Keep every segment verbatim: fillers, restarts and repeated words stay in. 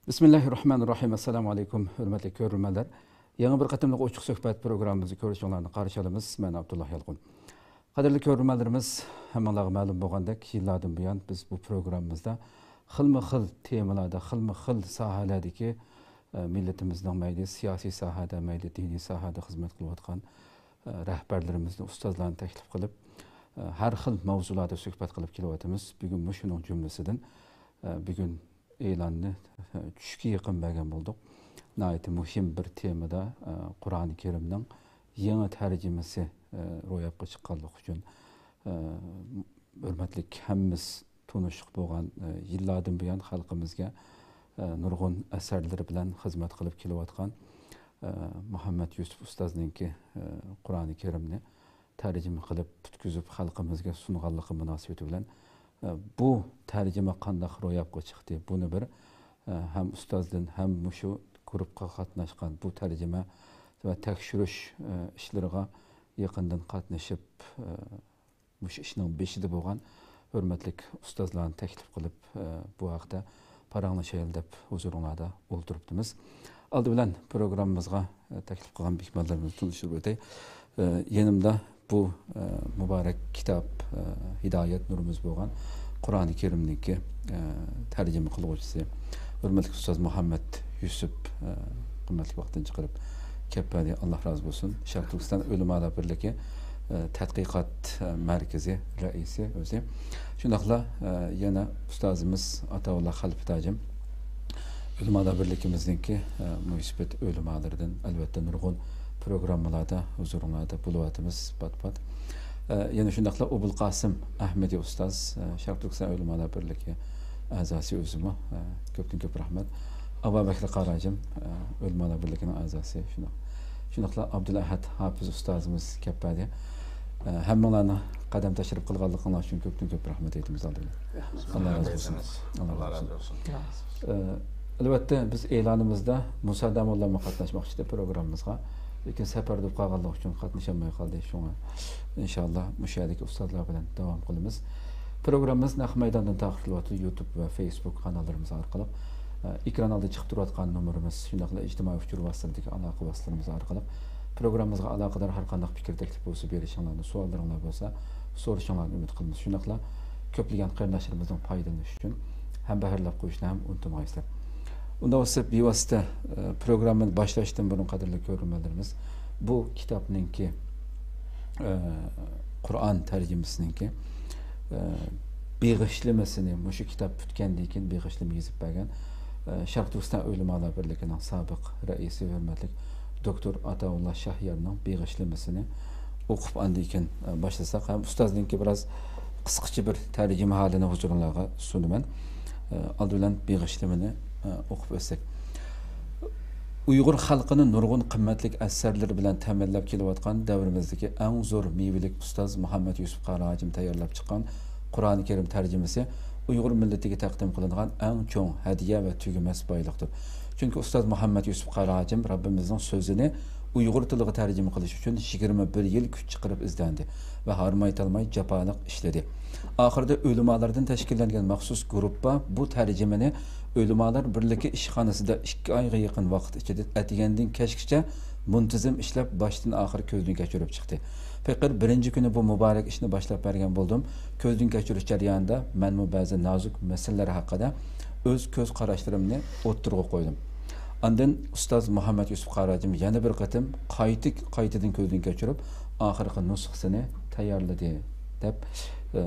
بىسمىللاھىررەھمانىررەھىم. ئەسسالامۇ ئەلەيكۇم، ھۆرمەتلىك كۆرۈرمەنلەر. يېڭى بىر قېتىملىق ئوچۇق سۆھبەت پروگراممىمىزدا كۆرۈشۈڭلارنى قارشى ئالىمىز. مەن ئابدۇللا يالقۇن. قەدىرلىك كۆرۈرمەنلىرىمىز، ھەممىڭلارغا مەلۇم بولغاندەك، يىللاردىن بۇيان بىز بۇ پروگراممىمىزدا خىلمۇ خىل تېمىلاردا، خىلمۇ خىل ساھەلەردىكى، ئە، مىللىتىمىزنىڭ مەيلى سىياسىي ساھەدە، مەيلى دىنىي ساھەدە خىزمەت قىلىۋاتقان، ئە، رەھبەرلىرىمىزنى، ئۇستازلارنى تەكلىپ قىلىپ، ئە، ھەر خىل ماۋزۇلاردا سۆھبەت قىلىپ كېلىۋاتىمىز. بۈگۈن مۇشۇنىڭ جۈملىسىدىن، ئە، بۈگۈن ئېلاننى، ئە، چۈشكە يېقىن بەرگەن بولدۇق. ناھايىتى مۇھىم بىر تېمىدا، ئە، قۇرئانى كەرىمنىڭ يېڭى تەرجىمىسى، ئە، روياپقا چىققانلىقى ئۈچۈن، ئە، ھۆرمەتلىك ھەممىمىز تونۇشلۇق بولغان، ئە، يىللاردىن بۇيان خەلقىمىزگە، ئە، نۇرغۇن ئەسەرلىرى بىلەن خىزمەت قىلىپ كېلىۋاتقان، ئە، مۇھەممەد يۈسۈپ ئۇستازنىڭكى، ئە، قۇرئانى كەرىمنى تەرجىمە قىلىپ پۈتكۈزۈپ خەلقىمىزگە سۇنغانلىقى مۇناسىۋىتى بىلەن، ئە، بۇ تەرجىمە قانداق روياپقا چىقتى؟ بۇنى بىر، ئە، ھەم ئۇستازدىن، ھەم مۇشۇ گۇرۇپپىغا قاتناشقان، بۇ تەرجىمە ۋە تەكشۈرۈش، ئە، ئىشلىرىغا يېقىندىن قاتنىشىپ، ئە، مۇشۇ ئىشنىڭ بېشىدا بولغان ھۆرمەتلىك ئۇستازلارنى تەكلىپ قىلىپ، ئە، بۇ ھەقتە پاراڭلىشايلى دەپ ھۇزۇرۇڭلاردا ئولتۇرۇپتىمىز. ئالدى بىلەن پروگراممىمىزغا، ئە، تەكلىپ قىلغان مېھمانلىرىمىزنى تونۇشتۇرۇپ ئۆتەي. ئە، يېنىمدا بۇ، ئە، مۇبارەك كىتاب، ئە، ھىدايەت نۇرىمىز بولغان قۇرئانى كەرىمنىڭكى، ئە، تەرجىمە قىلغۇچىسى، ھۆرمەتلىك ئۇستاز مۇھەممەد يۈسۈپ، ئە، قىممەتلىك ۋاقتىنى چىقىرىپ كەپ بەردى. ئاللا رازى بولسۇن. شەرق تۈركىستان ئۆلىمالار بىرلىكى، ئە، تەتقىقات، ئە، مەركىزى رەئىسى ئۆزى. شۇنداقلا، ئە، يەنە ئۇستازىمىز ئاتاۋۇللا خەلپىتاجىم ئۆلىمالار بىرلىكىمىزنىڭكى، ئە، مۇنىسىبەت ئۆلىمالىرىدىن، ئەلۋەتتە، نۇرغۇن پروگراممىلاردا ھۇزۇرۇڭلاردا بولۇۋاتىمىز پات-پات. ئە، يەنە شۇنداقلا ئوبۇلقاسىم ئەھمىدى ئۇستاز، ئە، شەرق تۈركىستان ئۆلىمالار بىرلىكى ئەزاسى ئۆزىمۇ، ئە، كۆپتىن كۆپ رەھمەت. ئابابەكرى قاراجىم، ئە، ئۆلىمالار بىرلىكىنىڭ ئەزاسى، شۇنداق. شۇنداقلا ئابدۇلئەھەد ھاپىز ئۇستازىمىز كەپ بەردى. ئە، ھەممىڭلارنىڭ قەدەم تەشرىپ قىلغانلىقىڭلار ئۈچۈن كۆپتىن كۆپ رەھمەت ئېيتىمىز ئالدى بىلەن. رەھمەت. ئاللا رازى بولسۇن. رەھمەت. ئاللا رازى بولسۇن. ئە، ئەلۋەتتە، بىز ئېلانىمىزدا مۇسا داموللاممۇ قاتناشماقچى ئىدى پروگراممىمىزغا. لېكىن سەپەردە بولۇپ قالغانلىقى ئۈچۈن قاتنىشالماي قالدى. شۇڭا ئىنشاللا مۇشۇ يەردىكى ئۇستازلار بىلەن داۋام قىلىمىز. پروگراممىمىز نەق مەيداندىن تارقىتىلىۋاتىدۇ. يۇتۇب ۋە فېيسبۇك قاناللىرىمىز ئارقىلىق، ئە، ئېكران ئالدىدا چىقىپ تۇرۇۋاتقان نومۇرىمىز، شۇنداقلا ئىجتىمائىي ئۇچۇر ۋاسىتىلىرىدىكى ئالاقە ۋاسىتىلىرىمىز ئارقىلىق پروگراممىمىزغا ئالاقىدار ھەر قانداق پىكىر، تەكلىپ بولسا بېرىشىڭلارنى، سوئاللىرىڭلار بولسا سورىشىڭلارنى ئۈمىد قىلىمىز. شۇنداقلا كۆپلىگەن قېرىنداشلىرىمىزنىڭ پايدىلىنىشى ئۈچۈن ھەمبەھىرلەپ قويۇشنى ھەم ئۇنتۇمىغايسىلەر. ئۇنداق بولسا، بىۋاسىتە، ئە، پروگراممىنى باشلاشتىن بۇرۇن، قەدىرلىك كۆرۈرمەنلىرىمىز، بۇ كىتابنىڭكى، ئە، قۇرئان تەرجىمىسىنىڭكى، ئە، بېغىشلىمىسىنى، مۇشۇ كىتاب پۈتكەندىن كېيىن بېغىشلىما يېزىپ بەرگەن، ئە، شەرق تۈركىستان ئۆلىمالار بىرلىكىنىڭ سابىق رەئىسى، ھۆرمەتلىك دوكتور ئاتاۋۇللا شاھيارنىڭ بېغىشلىمىسىنى ئوقۇپ، ئاندىن كېيىن، ئە، باشلىساق ھەم ئۇستازنىڭكى بىراز قىسقىچە بىر تەرجىمىھالىنى ھۇزۇرۇڭلارغا سۇنىمەن. ئە، ئالدى بىلەن بېغىشلىمىنى، ئە، ئوقۇپ ئۆتسەك. ئۇيغۇر خەلقىنى نۇرغۇن قىممەتلىك ئەسەرلىرى بىلەن تەمىنلەپ كېلىۋاتقان دەۋرىمىزدىكى ئەڭ زور مېۋىلىك ئۇستاز مۇھەممەد يۈسۈپ قارا ھاجىم تەييارلاپ چىققان قۇرئانى كەرىم تەرجىمىسى ئۇيغۇر مىللىتىگە تەقدىم قىلىنغان ئەڭ چوڭ ھەدىيە ۋە تۈگىمەس بايلىقتۇر. چۈنكى ئۇستاز مۇھەممەد يۈسۈپ قارا ھاجىم رەببىمىزنىڭ سۆزىنى ئۇيغۇر تىلىغا تەرجىمە قىلىش ئۈچۈن يىگىرمە بىر يىل كۈچ چىقىرىپ ئىزدەندى ۋە ھارماي-تالماي جاپالىق ئىشلىدى. ئاخىرىدا ئۆلىمالاردىن تەشكىللەنگەن مەخسۇس گۇرۇپپا بۇ تەرجىمىنى ئۆلىمالار بىرلىكى ئىشخانىسىدا ئىككى ئايغا يېقىن ۋاقىت ئىچىدە ئەتىگەندىن كەچكىچە مۇنتىزىم ئىشلەپ، باشتىن ئاخىر كۆزدىن كەچۈرۈپ چىقتى. پېقىر بىرىنچى كۈنى بۇ مۇبارەك ئىشنى باشلاپ بەرگەن بولدۇم. كۆزدىن كەچۈرۈش جەريانىدا مەنمۇ بەزى نازۇك مەسىلىلەر ھەققىدە ئۆز كۆز قاراشلىرىمنى ئوتتۇرىغا قويدۇم. ئاندىن ئۇستاز مۇھەممەد يۈسۈپ قاراجىم يەنە بىر قېتىم قايتا، قايتىدىن كۆزدىن كەچۈرۈپ، ئاخىرقى نۇسخىسىنى تەييارلىدى، دەپ، ئە،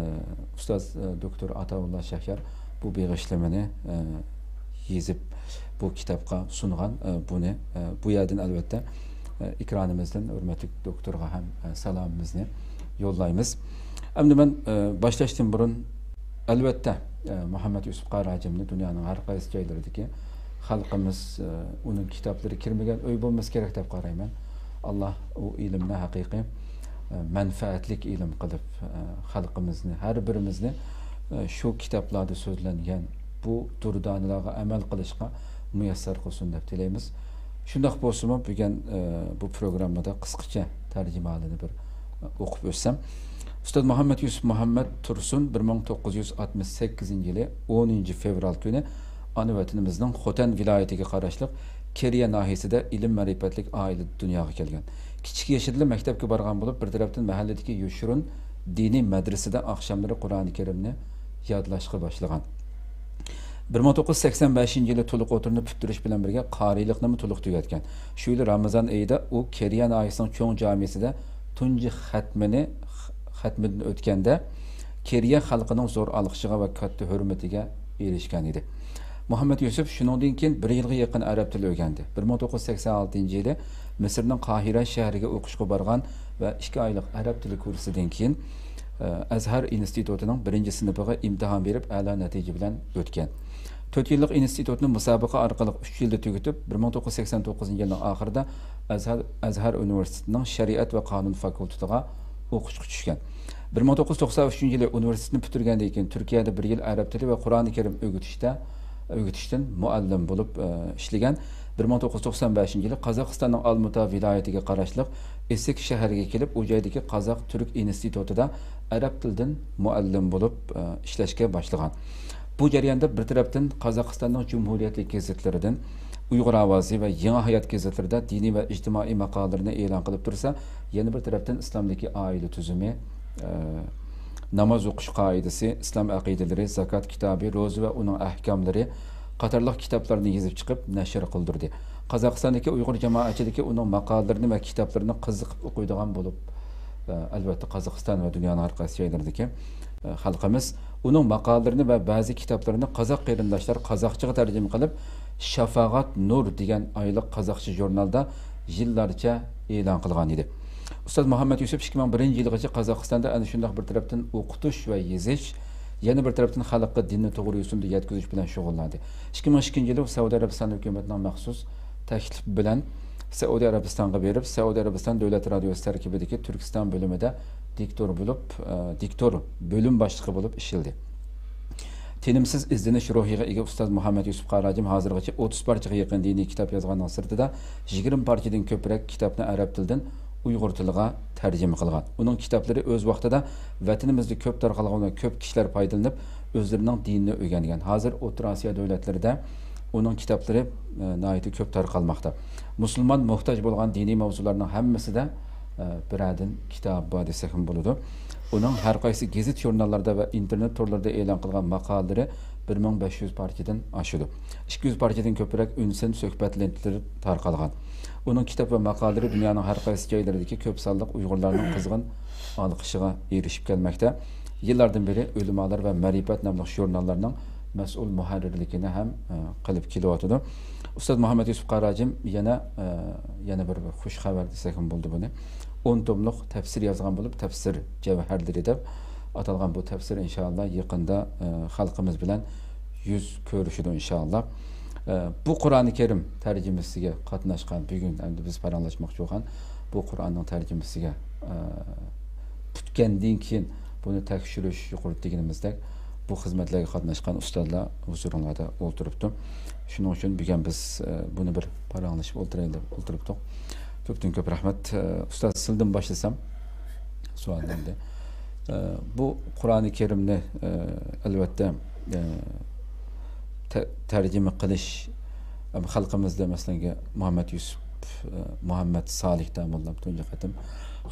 ئۇستاز، ئە، دوكتور ئاتاۋۇللا شەھيار بۇ بېغىشلىمىنى، ئە، يېزىپ، بۇ كىتابقا سۇنغان. ئە، بۇنى، ئە، بۇ يەردىن، ئەلۋەتتە، ئە، ئېكرانىمىزدىن ھۆرمەتلىك دوكتورغا ھەم، ئە، سالامىمىزنى يوللايمىز. ئەمدى مەن، ئە، باشلاشتىن بۇرۇن، ئەلۋەتتە، ئە، مۇھەممەد يۈسۈپ قارا ھاجىمنى دۇنيانىڭ ھەر قايسى جايلىرىدىكى خەلقىمىز، ئە، ئۇنىڭ كىتابلىرى كىرمىگەن ئۆي بولمىسا كېرەك دەپ قارايمەن. ئاللا ئۇ ئىلىمنى ھەقىقىي، ئە، مەنپەئەتلىك ئىلىم قىلىپ، ئە، خەلقىمىزنى، ھەر بىرىمىزنى، ئە، شۇ كىتابلاردا سۆزلەنگەن بۇ دۇردانىلارغا ئەمەل قىلىشقا مۇيەسسەر قىلسۇن دەپ تىلەيمىز. شۇنداق بولسىمۇ، بۈگۈن، ئە، بۇ پروگراممىدا قىسقىچە تەرجىمىھالىنى بىر، ئە، ئوقۇپ ئۆتسەم. ئۇستاز مۇھەممەد يۈسۈپ مۇھەممەد تۇرسۇن بىر مىڭ توققۇز يۈز ئاتمىش سەككىزىنچى يىلى ئونىنچى فېۋرال كۈنى ئانا ۋەتىنىمىزنىڭ خوتەن ۋىلايىتىگە قاراشلىق كېرىيە ناھىيەسىدە ئىلىم-مەرىپەتلىك ئائىلىدە دۇنياغا كەلگەن. كىچىك يېشىدىلا مەكتەپكە بارغان بولۇپ، بىر تەرەپتىن مەھەللىدىكى يوشۇرۇن دىنىي مەدرىسىدە ئاخشاملىرى قۇرئانى كەرىمنى يادلاشقا باشلىغان. بىر مىڭ توققۇز يۈز سەكسەن بەشىنچى يىلى تولۇق ئوتتۇرىنى پۈتتۈرۈش بىلەن بىرگە، قارىيلىقنىمۇ تولۇق تۈگەتكەن. شۇ يىلى رامىزان ئېيىدا ئۇ كېرىيە ناھىيەسىنىڭ چوڭ جامىسىدە تۇنجى خەتمىنى، خەتمىدىن ئۆتكەندە، كېرىيە خەلقىنىڭ زور ئالقىشىغا ۋە كاتتا ھۆرمىتىگە ئېرىشكەن ئىدى. مۇھەممەد يۈسۈپ شۇنىڭدىن كېيىن بىر يىلغا يېقىن ئەرەب تىلى ئۆگەندى. بىر مىڭ توققۇز يۈز سەكسەن ئالتىنچى يىلى مىسىرنىڭ قاھىرە شەھىرىگە ئوقۇشقا بارغان ۋە ئىككى ئايلىق ئەرەب تىلى كۇرسىدىن كېيىن، ئە، ئەزھەر ئىنستىتۇتىنىڭ بىرىنچى سىنىپىغا ئىمتىھان بېرىپ، ئەلا نەتىجە بىلەن ئۆتكەن. تۆت يىللىق ئىنستىتۇتنى مۇسابىقە ئارقىلىق ئۈچ يىلدا تۈگىتىپ، بىر مىڭ توققۇز يۈز سەكسەن توققۇزىنچى يىلنىڭ ئاخىرىدا ئەزھەر، ئەزھەر ئۇنىۋېرسىتېتىنىڭ شەرىئەت ۋە قانۇن فاكۇلتېتىغا ئوقۇشقا چۈشكەن. بىر مىڭ توققۇز يۈز توقسان ئۈچىنچى يىلى ئۇنىۋېرسىتېتنى پۈتتۈرگەندىن كېيىن، تۈركىيەدە بىر يىل ئەرەب تىلى ۋە قۇرئانى كەرىم ئۆگىتىشتە، ئۆگىتىشتىن مۇئەللىم بولۇپ، ئە، ئىشلىگەن. بىر مىڭ توققۇز يۈز توقسان بەشىنچى يىلى قازاقىستاننىڭ ئالمۇتا ۋىلايىتىگە قاراشلىق ئېسېك شەھىرىگە كېلىپ، ئۇ جايدىكى قازاق-تۈرك ئىنستىتۇتىدا ئەرەب تىلىدىن مۇئەللىم بولۇپ، ئە، ئىشلەشكە باشلىغان. بۇ جەرياندا بىر تەرەپتىن قازاقىستاننىڭ جۇمھۇرىيەتلىك گېزىتلىرىدىن، ئۇيغۇر ئاۋازى ۋە يېڭى ھايات گېزىتلىرىدە دىنىي ۋە ئىجتىمائىي ماقالىلىرىنى ئېلان قىلىپ تۇرسا، يەنە بىر تەرەپتىن ئىسلامدىكى ئائىلە تۈزۈمى، ئە، ناماز ئوقۇش قائىدىسى، ئىسلام ئەقىدىلىرى، زاكات كىتابى، روزا ۋە ئۇنىڭ ئەھكاملىرى قاتارلىق كىتابلارنى يېزىپ چىقىپ نەشر قىلدۇردى. قازاقىستاندىكى ئۇيغۇر جامائەتچىلىكى ئۇنىڭ ماقالىلىرىنى ۋە كىتابلىرىنى قىزىقىپ ئوقۇيدىغان بولۇپ، ئە، ئەلۋەتتە، قازاقىستان ۋە دۇنيانىڭ ھەر قايسى جايلىرىدىكى، ئە، خەلقىمىز ئۇنىڭ ماقالىلىرىنى ۋە بەزى كىتابلىرىنى قازاق قېرىنداشلار قازاقچىغا تەرجىمە قىلىپ، شافاغات نۇر دېگەن ئايلىق قازاقچە ژۇرنالدا يىللارچە ئېلان قىلغان ئىدى. ئۇستاز مۇھەممەد يۈسۈپ ئىككى مىڭ بىرىنچى يىلغىچە قازاقىستاندا ئەنە شۇنداق بىر تەرەپتىن ئوقۇتۇش ۋە يېزىش، يەنە بىر تەرەپتىن خەلققە دىننى توغرا يوسۇندا يەتكۈزۈش بىلەن شۇغۇللاندى. ئىككى مىڭ ئىككىنچى يىلى ئۇ سەئۇدى ئەرەبىستان ھۆكۈمىتىنىڭ مەخسۇس تەكلىپى بىلەن سەئۇدى ئەرەبىستانغا بېرىپ، سەئۇدى ئەرەبىستان دۆلەت رادىيوسى تەركىبىدىكى تۈركىستان بۆلۈمىدە دىكتور بولۇپ، ئە، دىكتور، بۆلۈم باشلىقى بولۇپ ئىشلىدى. تىنىمسىز ئىزدىنىش روھىغا ئىگە ئۇستاز مۇھەممەد يۈسۈپ قاراجىم ھازىرغىچە ئوتتۇز پارچىغا يېقىن دىنىي كىتاب يازغاننىڭ سىرتىدا، يىگىرمە پارچىدىن كۆپرەك كىتابنى ئەرەب تىلىدىن ئۇيغۇر تىلىغا تەرجىمە قىلغان. ئۇنىڭ كىتابلىرى ئۆز ۋاقتىدا ۋەتىنىمىزدە كۆپ تارقالغان ۋە كۆپ كىشىلەر پايدىلىنىپ، ئۆزلىرىنىڭ دىنىنى ئۆگەنگەن. ھازىر ئوتتۇرا ئاسىيا دۆلەتلىرىدە ئۇنىڭ كىتابلىرى، ئە، ناھايىتى كۆپ تارقالماقتا. مۇسۇلمان موھتاج بولغان دىنىي ماۋزۇلارنىڭ ھەممىسىدە، ئە، بىرەردىن كىتاب بار دېسەكمۇ بولىدۇ. ئۇنىڭ ھەر قايسى گېزىت ژۇرناللاردا ۋە ئىنتېرنېت تورلىرىدا ئېلان قىلغان ماقالىلىرى بىر مىڭ بەش يۈز پارچىدىن ئاشىدۇ. ئىككى يۈز پارچىدىن كۆپرەك ئۈنسىن سۆھبەت لېنتىلىرى تارقالغان. ئۇنىڭ كىتاب ۋە ماقالىلىرى دۇنيانىڭ ھەر قايسى جايلىرىدىكى كۆپ سانلىق ئۇيغۇرلارنىڭ قىزغىن ئالقىشىغا ئېرىشىپ كەلمەكتە. يىللاردىن بېرى ئۆلىمالار ۋە مەرىپەت ناملىق ژۇرناللارنىڭ مەسئۇل مۇھەررىرلىكىنى ھەم، ئە، قىلىپ كېلىۋاتىدۇ. ئۇستاز مۇھەممەد يۈسۈپ قاراجىم يەنە، ئە، يەنە بىر خۇش خەۋەر دېسەكمۇ بولىدۇ بۇنى. ئون توملۇق تەپسىر يازغان بولۇپ، تەپسىر جەۋھەرلىرى دەپ ئاتالغان بۇ تەپسىر ئىنشائاللا يېقىندا، ئە، خەلقىمىز بىلەن يۈز كۆرۈشىدۇ ئىنشائاللا. ئە، بۇ قۇرئانى كەرىم تەرجىمىسىگە قاتناشقان، بۈگۈن ئەمدى بىز پاراڭلاشماقچى بولغان بۇ قۇرئاننىڭ تەرجىمىسىگە، ئە، پۈتكەندىن كېيىن بۇنى تەكشۈرۈش، يۇقىرىدا دېگىنىمىزدەك، بۇ خىزمەتلەرگە قاتناشقان ئۇستازلار ھۇزۇرۇڭلاردا ئولتۇرۇپتۇ. شۇنىڭ ئۈچۈن بۈگۈن بىز، ئە، بۇنى بىر پاراڭلىشىپ ئولتۇرايلى دەپ ئولتۇرۇپتۇق. كۆپتىن كۆپ رەھمەت. ئە، ئۇستاز، سىلدىن باشلىسام، سوئال ئەمدى. ئە، بۇ قۇرئانى كەرىمنى، ئە، ئەلۋەتتە، ئە، تە-، تەرجىمە قىلىش، ئەم، خەلقىمىزدە، مەسىلەن، مۇھەممەد يۈسۈپ، ئە، مۇھەممەد سالىھ داموللام تۇنجى قېتىم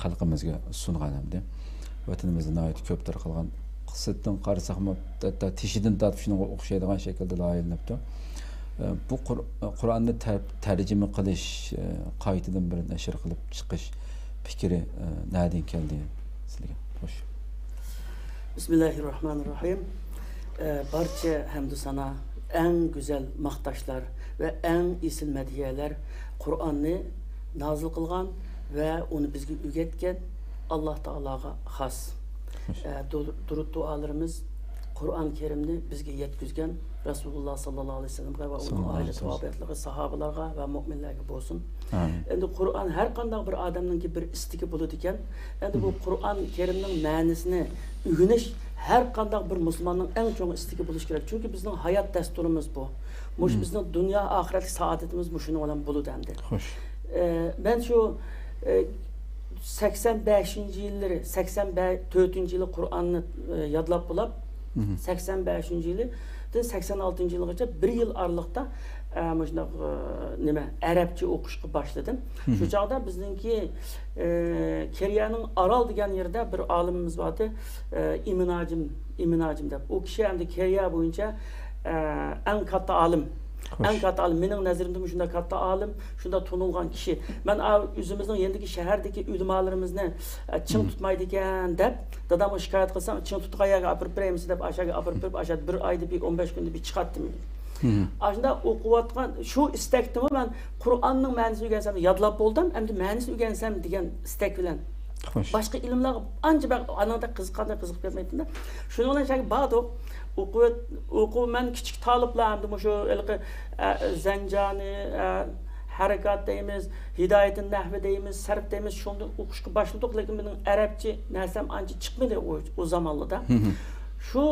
خەلقىمىزگە سۇنغان ئەمدى. ۋەتىنىمىزدە ناھايىتى كۆپ تارقالغان، سىرتتىن قارىساقمۇ، ھەتتا تېشىدىن تارتىپ شۇنىڭغا ئوخشايدىغان شەكىلدە لايىھەلىنىپتۇ. ئە، بۇ قۇر-، قۇرئاننى تەر-، تەرجىمە قىلىش، ئە، قايتىدىن بىر نەشر قىلىپ چىقىش پىكرى، ئە، نەدىن كەلدى سىلىگە؟ خوش. بىسمىللاھىررەھمانىررەھىم. ئە، بارچە ھەمدۇ سانا، ئەڭ گۈزەل ماختاشلار ۋە ئەڭ ئېسىل مەدھىيەلەر قۇرئاننى نازىل قىلغان ۋە ئۇنى بىزگە ئۆگەتكەن ئاللاھ تائالاغا خاس. خوش. ئە، دۇ-، دۇرۇت دۇئالىرىمىز قۇرئان كەرىمنى بىزگە يەتكۈزگەن رەسۇلۇللا ساللاللاھۇ ئەلەيھى ۋەسەللەمگە ۋە ئۇنىڭ ئائىلە تاۋابىئاتلىرىغا، ساھابىلارغا ۋە مۆمىنلەرگە بولسۇن. ئەمدى قۇرئان ھەر قانداق بىر ئادەمنىڭكى بىر ئىستىكى بولىدىكەن. ئەمدى بۇ قۇرئان كەرىمنىڭ مەنىسىنى ئۆگىنىش ھەر قانداق بىر مۇسۇلماننىڭ ئەڭ چوڭ ئىستىكى بولۇشى كېرەك. چۈنكى بىزنىڭ ھايات دەستۇرىمىز بۇ. مۇشۇ بىزنىڭ دۇنيا ئاخىرەتلىك سائادىتىمىز مۇشۇنىڭ بىلەن بولىدۇ ئەمدى. خوش. ئە، مەن شۇ، ئە، سەكسەن بەشىنچى يىللىرى، سەكسەن تۆتىنچى يىلى قۇرئاننى، ئە، يادلاپ بولاپ، سەكسەن بەشىنچى يىلىدىن سەكسەن ئالتىنچى يىلغىچە بىر يىل ئارىلىقتا، ئە، مۇشۇنداق، ئە، نېمە، ئەرەبچە ئوقۇشقا باشلىدىم. شۇ چاغدا بىزنىڭكى، ئە، كېرىيەنىڭ ئارال دېگەن يېرىدە بىر ئالىمىمىز بار ئىدى، ئە، ئىمىن ھاجىم، ئىمىن ھاجىم دەپ. ئۇ كىشى ئەمدى كېرىيە بويىچە، ئە، ئەڭ كاتتا ئالىم. خوش. ئەڭ كاتتا ئالىم. مېنىڭ نەزىرىمدە مۇشۇنداق كاتتا ئالىم، شۇنداق تونۇلغان كىشى. مەن ئا-، ئۆزىمىزنىڭ يېنىدىكى شەھەردىكى ئۆلىمالىرىمىزنى، ئە، چىڭ تۇتمايدىكەن دەپ، دادامغا شىكايەت قىلسام، چىڭ تۇتقان يەرگە ئاپىرىپ بېرەيمىز دەپ، ئاشۇ يەرگە ئاپىرىپ بېرىپ، ئاشۇ يەردە بىر ئايدا بىر ئون بەش كۈندە بىر چىقاتتىم. ئاشۇنداق ئوقۇۋاتقان شۇ ئىستەكتىمۇ مەن قۇرئاننىڭ مەنىسىنى ئۆگەنسەم، يادلاپ بولدۇم، ئەمدى مەنىسىنى ئۆگەنسەم دېگەن ئىستەك بىلەن. خوش. باشقا ئىلىملارغا ئانچە بەك، ئانىڭدەك قىزىققاندەك قىزىقىپ كەتمەيتتىم-دە. شۇنىڭ بىلەن شەكىل باردۇق. ئوقۇۋەت-، ئوقۇ-، مەن كىچىك تالىپلار ئەمدى مۇشۇ ھېلىقى، ئە، زەنجانى، ئە، ھەرىكات دەيمىز، ھىدايەتۇن نەھۋى دەيمىز، سەرپ دەيمىز، شۇندىن ئوقۇشقا باشلىدۇق، لېكىن مېنىڭ ئەرەبچە نەرسەم ئانچە چىقمىدى ئۇ، ئۇ زامانلىدا. شۇ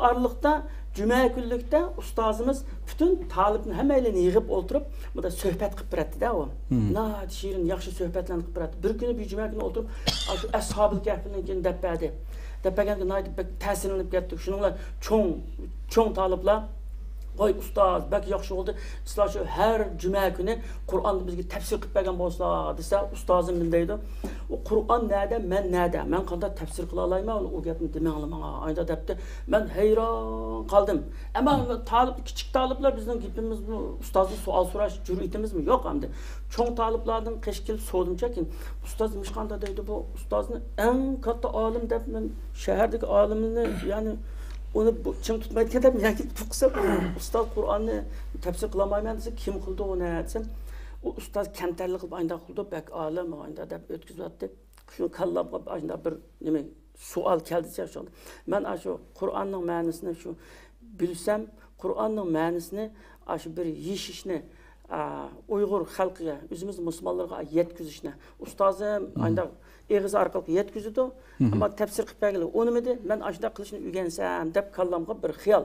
ئارىلىقتا جۈمە كۈنلۈكتە ئۇستازىمىز پۈتۈن تالىپنى ھەممەيلەننى يىغىپ ئولتۇرۇپ، بۇندا سۆھبەت قىلىپ بېرەتتى-دە ئۇ. ناھايىتى شېرىن، ياخشى سۆھبەتلەرنى قىلىپ بېرەتتى. بىر كۈنى بىر جۈمە كۈنى ئولتۇرۇپ، ئاشۇ ئەسھابىل كەھپىنىڭكىنى دەپ بەردى. دەپ بەرگەندىكىن ناھايىتى بەك تەسىرلىنىپ كەتتۇق. شۇنىڭ بىلەن چوڭ، چوڭ تالىپلار، ۋاي ئۇستاز، بەك ياخشى بولدى. سىلەر شۇ ھەر جۈمە كۈنى قۇرئاننى بىزگە تەپسىر قىلىپ بەرگەن بولسىلا، دېسە، ئۇستازىم نېمە دەيدۇ؟ ئۇ قۇرئان نەدە، مەن نەدە؟ مەن قانداق تەپسىر قىلالايمەن؟ ئۇ گەپنى دېمەڭلار ماڭا، ئايدا دەپتۇ. مەن ھەيران قالدىم. ئەمما تالىپ، كىچىك تالىپلار بىزنىڭ گېپىمىزمۇ، ئۇستازدىن سوئال سوراش جۈرئىتىمىزمۇ يوق ئەمدى. چوڭ تالىپلاردىن قېشىپ كېلىپ سورىدىمچۇ كېيىن، ئۇستاز نېمىشقا ئانداق دەيدۇ بۇ؟ ئۇستازنى ئەڭ كاتتا ئالىم دەپ مەن شەھەردىكى ئالىمنى، يەنى ئۇنى بۇ چىڭ تۇتمايدىكەن دەپ يەنە كېلىپ توقۇسام، ئۇستاز قۇرئاننى تەپسىر قىلالمايمەن دېسە، كىم قىلىدۇ ئۇنى دېسەم، ئۇ ئۇستاز كەمتەرلىك قىلىپ ئانداق قىلىدۇ، بەك ئالىم ئانداق دەپ ئۆتكۈزۈۋەتتى. شۇ كاللامغا ئاشۇنداق بىر نېمە سوئال كەلدى شۇ. مەن ئاشۇ قۇرئاننىڭ مەنىسىنى شۇ بىلسەم، قۇرئاننىڭ مەنىسىنى ئاشۇ بىر يېشىشنى، ئا، ئۇيغۇر خەلقىگە، ئۆزىمىز مۇسۇلمانلارغا يەتكۈزۈشنى. ئۇستازىم ئانداق ئېغىز ئارقىلىق يەتكۈزىدۇ، ئەمما تەپسىر قىلىپ بەرگىلى ئۇنىمىدى. مەن ئاشۇنداق قىلىشنى ئۆگەنسەم دەپ كاللامغا بىر خىيال،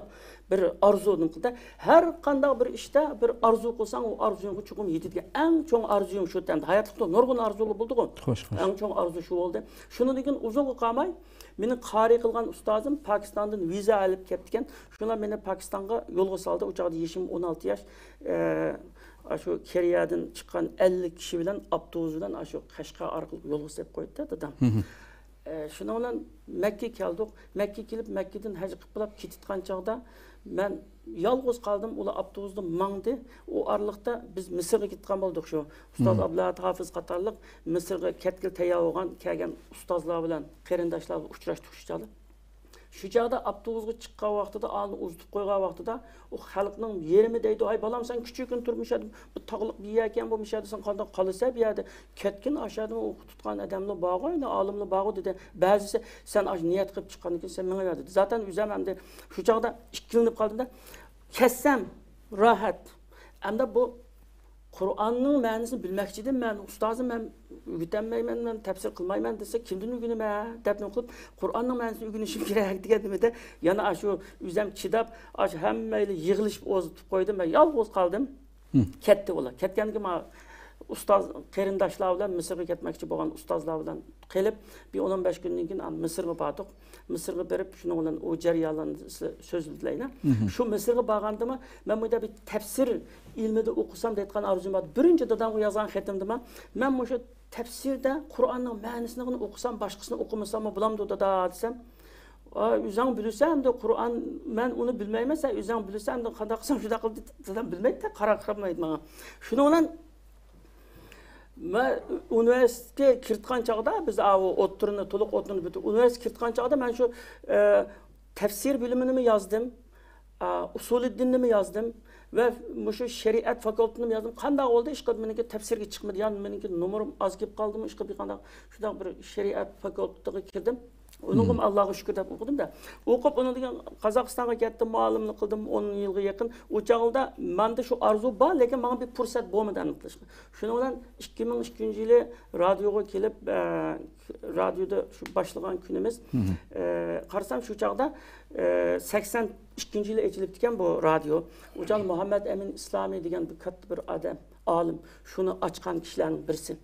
بىر ئارزۇ نېمە قىلدى. ھەر قانداق بىر ئىشتا بىر ئارزۇ قىلساڭ، ئۇ ئارزۇيۇڭغا چوقۇم يېتىدىكەن. ئەڭ چوڭ ئارزۇيۇم شۇ. ئەمدى ھاياتلىقتا نۇرغۇن ئارزۇلار بولىدىغۇ. خوش، خوش. ئەڭ چوڭ ئارزۇ شۇ بولدى. شۇنىڭدىن كېيىن ئۇزۇنغا قالماي، مېنى قارىي قىلغان ئۇستازىم پاكىستاندىن ۋىزا ئېلىپ كەپتىكەن. شۇلار مېنى پاكىستانغا يولغا سالدى. ئۇ چاغدا يېشىم ئون ئالتە ياش. ئە، ئاشۇ كېرىيەدىن چىققان ئەللىك كىشى بىلەن ئاپتوبۇس بىلەن ئاشۇ قەشقەر ئارقىلىق يولغا سېلىپ قويدى دادام. ئە، شۇنىڭ بىلەن مەككە كەلدۇق. مەككە كېلىپ، مەككىدىن ھەج قىلىپ بولاپ كېتىدىغان چاغدا مەن يالغۇز قالدىم. ئۇلار ئاپتوبۇستا ماڭدى. ئۇ ئارىلىقتا بىز مىسىرغا كېتىدىغان بولدۇق. شۇ ئۇستاز ئابدۇلئەھەد ھافىز قاتارلىق مىسىرغا كەتكىلى تەييار بولغان، كەلگەن ئۇستازلار بىلەن، قېرىنداشلار بىلەن ئۇچراشتۇق شۇ چاغدا. شۇ چاغدا ئاپتوبۇسقا چىققان ۋاقتىدا، ئالدىن ئۇزىتىپ قويغان ۋاقتىدا، ئۇ خەلقنىڭ يېرىمى دەيدۇ، «ئاي بالام، سەن كىچىك كۈن تۇرۇپ مۇشۇ يەردە بىر تاغلىق بىر يەركەن، بۇ مۇشۇ يەردە سەن قانداق قالىسەن بۇ يەردە؟ كەتكىن، ئاشۇ يەردە ئوقۇپ تۇتقان ئادەملەر بارغۇ، ئەنە ئالىملار بارغۇ» دېدى. بەزىسى، «سەن ئاشۇ نىيەت قىلىپ چىققاندىن كېيىن سەن مېڭىۋەر» دېدى. زاتەن ئۆزۈم ئەمدى شۇ چاغدا ئىككىلىنىپ قالدىم-دە، كەتسەم راھەت. ئەمدى بۇ قۇرئاننىڭ مەنىسىنى بىلمەكچىدىم مەن، ئۇستازىم، مەن ئۆگىتەلمەيمەن، مەن تەپسىر قىلمايمەن دېسە، كىمدىن ئۆگىنىمەن دەپ نېمە قىلىپ، قۇرئاننىڭ مەنىسىنى ئۆگىنىشىم كېرەك دېگەن نېمىدە، يەنە ئاشۇ ئۆزۈم چىداپ، ئاشۇ ھەممەيلى يىغىلىشىپ ئۇزىتىپ قويدۇم، مەن يالغۇز قالدىم. كەتتى ئۇلار. كەتكەندىن كېيىن مانا ئۇستاز قېرىنداشلار بىلەن، مىسىرغا كەتمەكچى بولغان ئۇستازلار بىلەن قېلىپ، بىر ئون ئون بەش كۈندىن كېيىن مىسىرغا باردۇق. مىسىرغا بېرىپ، شۇنىڭ بىلەن ئۇ جەريانلارنى سىلەر سۆزلىدىلەينە. شۇ مىسىرغا بارغاندىمۇ، مەن بۇ يەردە بىر تەپسىر ئىلمىدا ئوقۇسام دەيدىغان ئارزۇم بار. بىرىنچى دادامغا يازغان خېتىمدىمۇ، مەن مۇشۇ تەپسىردە قۇرئاننىڭ مەنىسىنى ئوقۇسام، باشقىسىنى ئوقۇمىساممۇ بولامدۇ، دادا، دېسەم، «ئا، ئۆزۈڭ بىلىسەن ئەمدى قۇرئان، مەن ئۇنى بىلمەيمەن، سەن ئۆزۈڭ بىلىسەن ئەمدى قانداق قىلسام شۇنداق قىل» دېدى. دادام بىلمەيتتى، قارا قارىمايدۇ ماڭا. شۇنىڭ بىلەن مەن ئۇنىۋېرسىتېتكە كىرىدىغان چاغدا، بىز ئاۋۇ ئوتتۇرىنى، تولۇق ئوتتۇرىنى پۈتتۈم. ئۇنىۋېرسىتېتكە كىرىدىغان چاغدا مەن شۇ، ئە، تەپسىر بۆلۈمىنىمۇ يازدىم، ئا، ئۇسۇلىددىننىمۇ يازدىم ۋە مۇشۇ شەرىئەت فاكۇلتېتىنىمۇ يازدىم. قانداق بولدى؟ ئىشقىلىپ مېنىڭكى تەپسىرگە چىقمىدى، يا مېنىڭكى نومۇرۇم ئاز كېلىپ قالدىمۇ، ئىشقىلىپ قانداق، شۇنداق بىر شەرىئەت فاكۇلتېتىغا كىردىم. ئۇنىڭغىمۇ ئاللاغا شۈكۈر دەپ ئوقۇدۇم-دە. ئوقۇپ، ئۇنىڭدىن كېيىن قازاقىستانغا كەتتىم، مۇئەللىملىك قىلدىم ئون يىلغا يېقىن. ئۇ چاغدا مەندە شۇ ئارزۇ بار، لېكىن ماڭا بىر پۇرسەت بولمىدى ئېنىق قىلىشقا. شۇنىڭ بىلەن ئىككى مىڭ ئىككىنچى يىلى رادىيوغا كېلىپ، ئە، رادىيودا شۇ باشلىغان كۈنىمىز، ئە، قارىسام شۇ چاغدا، ئە، سەكسەن ئىككىنچى يىلى ئېچىلىپتىكەن بۇ رادىيو. ئۇ چاغدا مۇھەممەد ئەمىن ئىسلامى دېگەن بىر كاتتا بىر ئادەم، ئالىم، شۇنى ئاچقان كىشىلەرنىڭ بىرسى.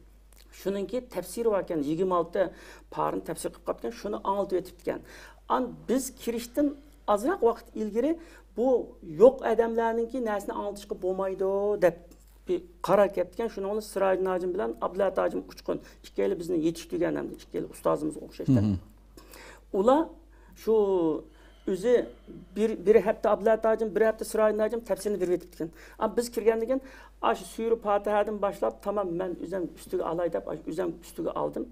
شۇنىڭكى تەپسىرى باركەن، يىگىرمە ئالتە پارىنى تەپسىر قىلىپ قاپتىكەن، شۇنى ئاڭلىتىۋېتىپتىكەن. ئان بىز كىرىشتىن ئازراق ۋاقىت ئىلگىرى بۇ يوق ئادەملەرنىڭكى نەرسىنى ئاڭلىتىشقا بولمايدۇ دەپ بىر قارار كەپتىكەن. شۇنىڭ بىلەن سىراجىدىن ھاجىم بىلەن ئابدۇللا ھاجىم ئۇچقۇن، ئىككىيلى بىزنى يېتىشتۈرگەن ھەمدە ئىككىيلى ئۇستازىمىزغا ئوخشاشتى. ئۇلار شۇ ئۆزى بىر، بىر ھەپتە ئابدۇللا ھاجىم، بىر ھەپتە سىراجىدىن ھاجىم تەپسىرنى بېرىۋېتىپتىكەن. ئا، بىز كىرگەندىن كېيىن ئاشۇ سۈرە پاتىھەدىن باشلاپ تامام مەن ئۆزۈم ئۈستىگە ئالاي دەپ، ئاشۇ ئۆزۈم ئۈستىگە ئالدىم.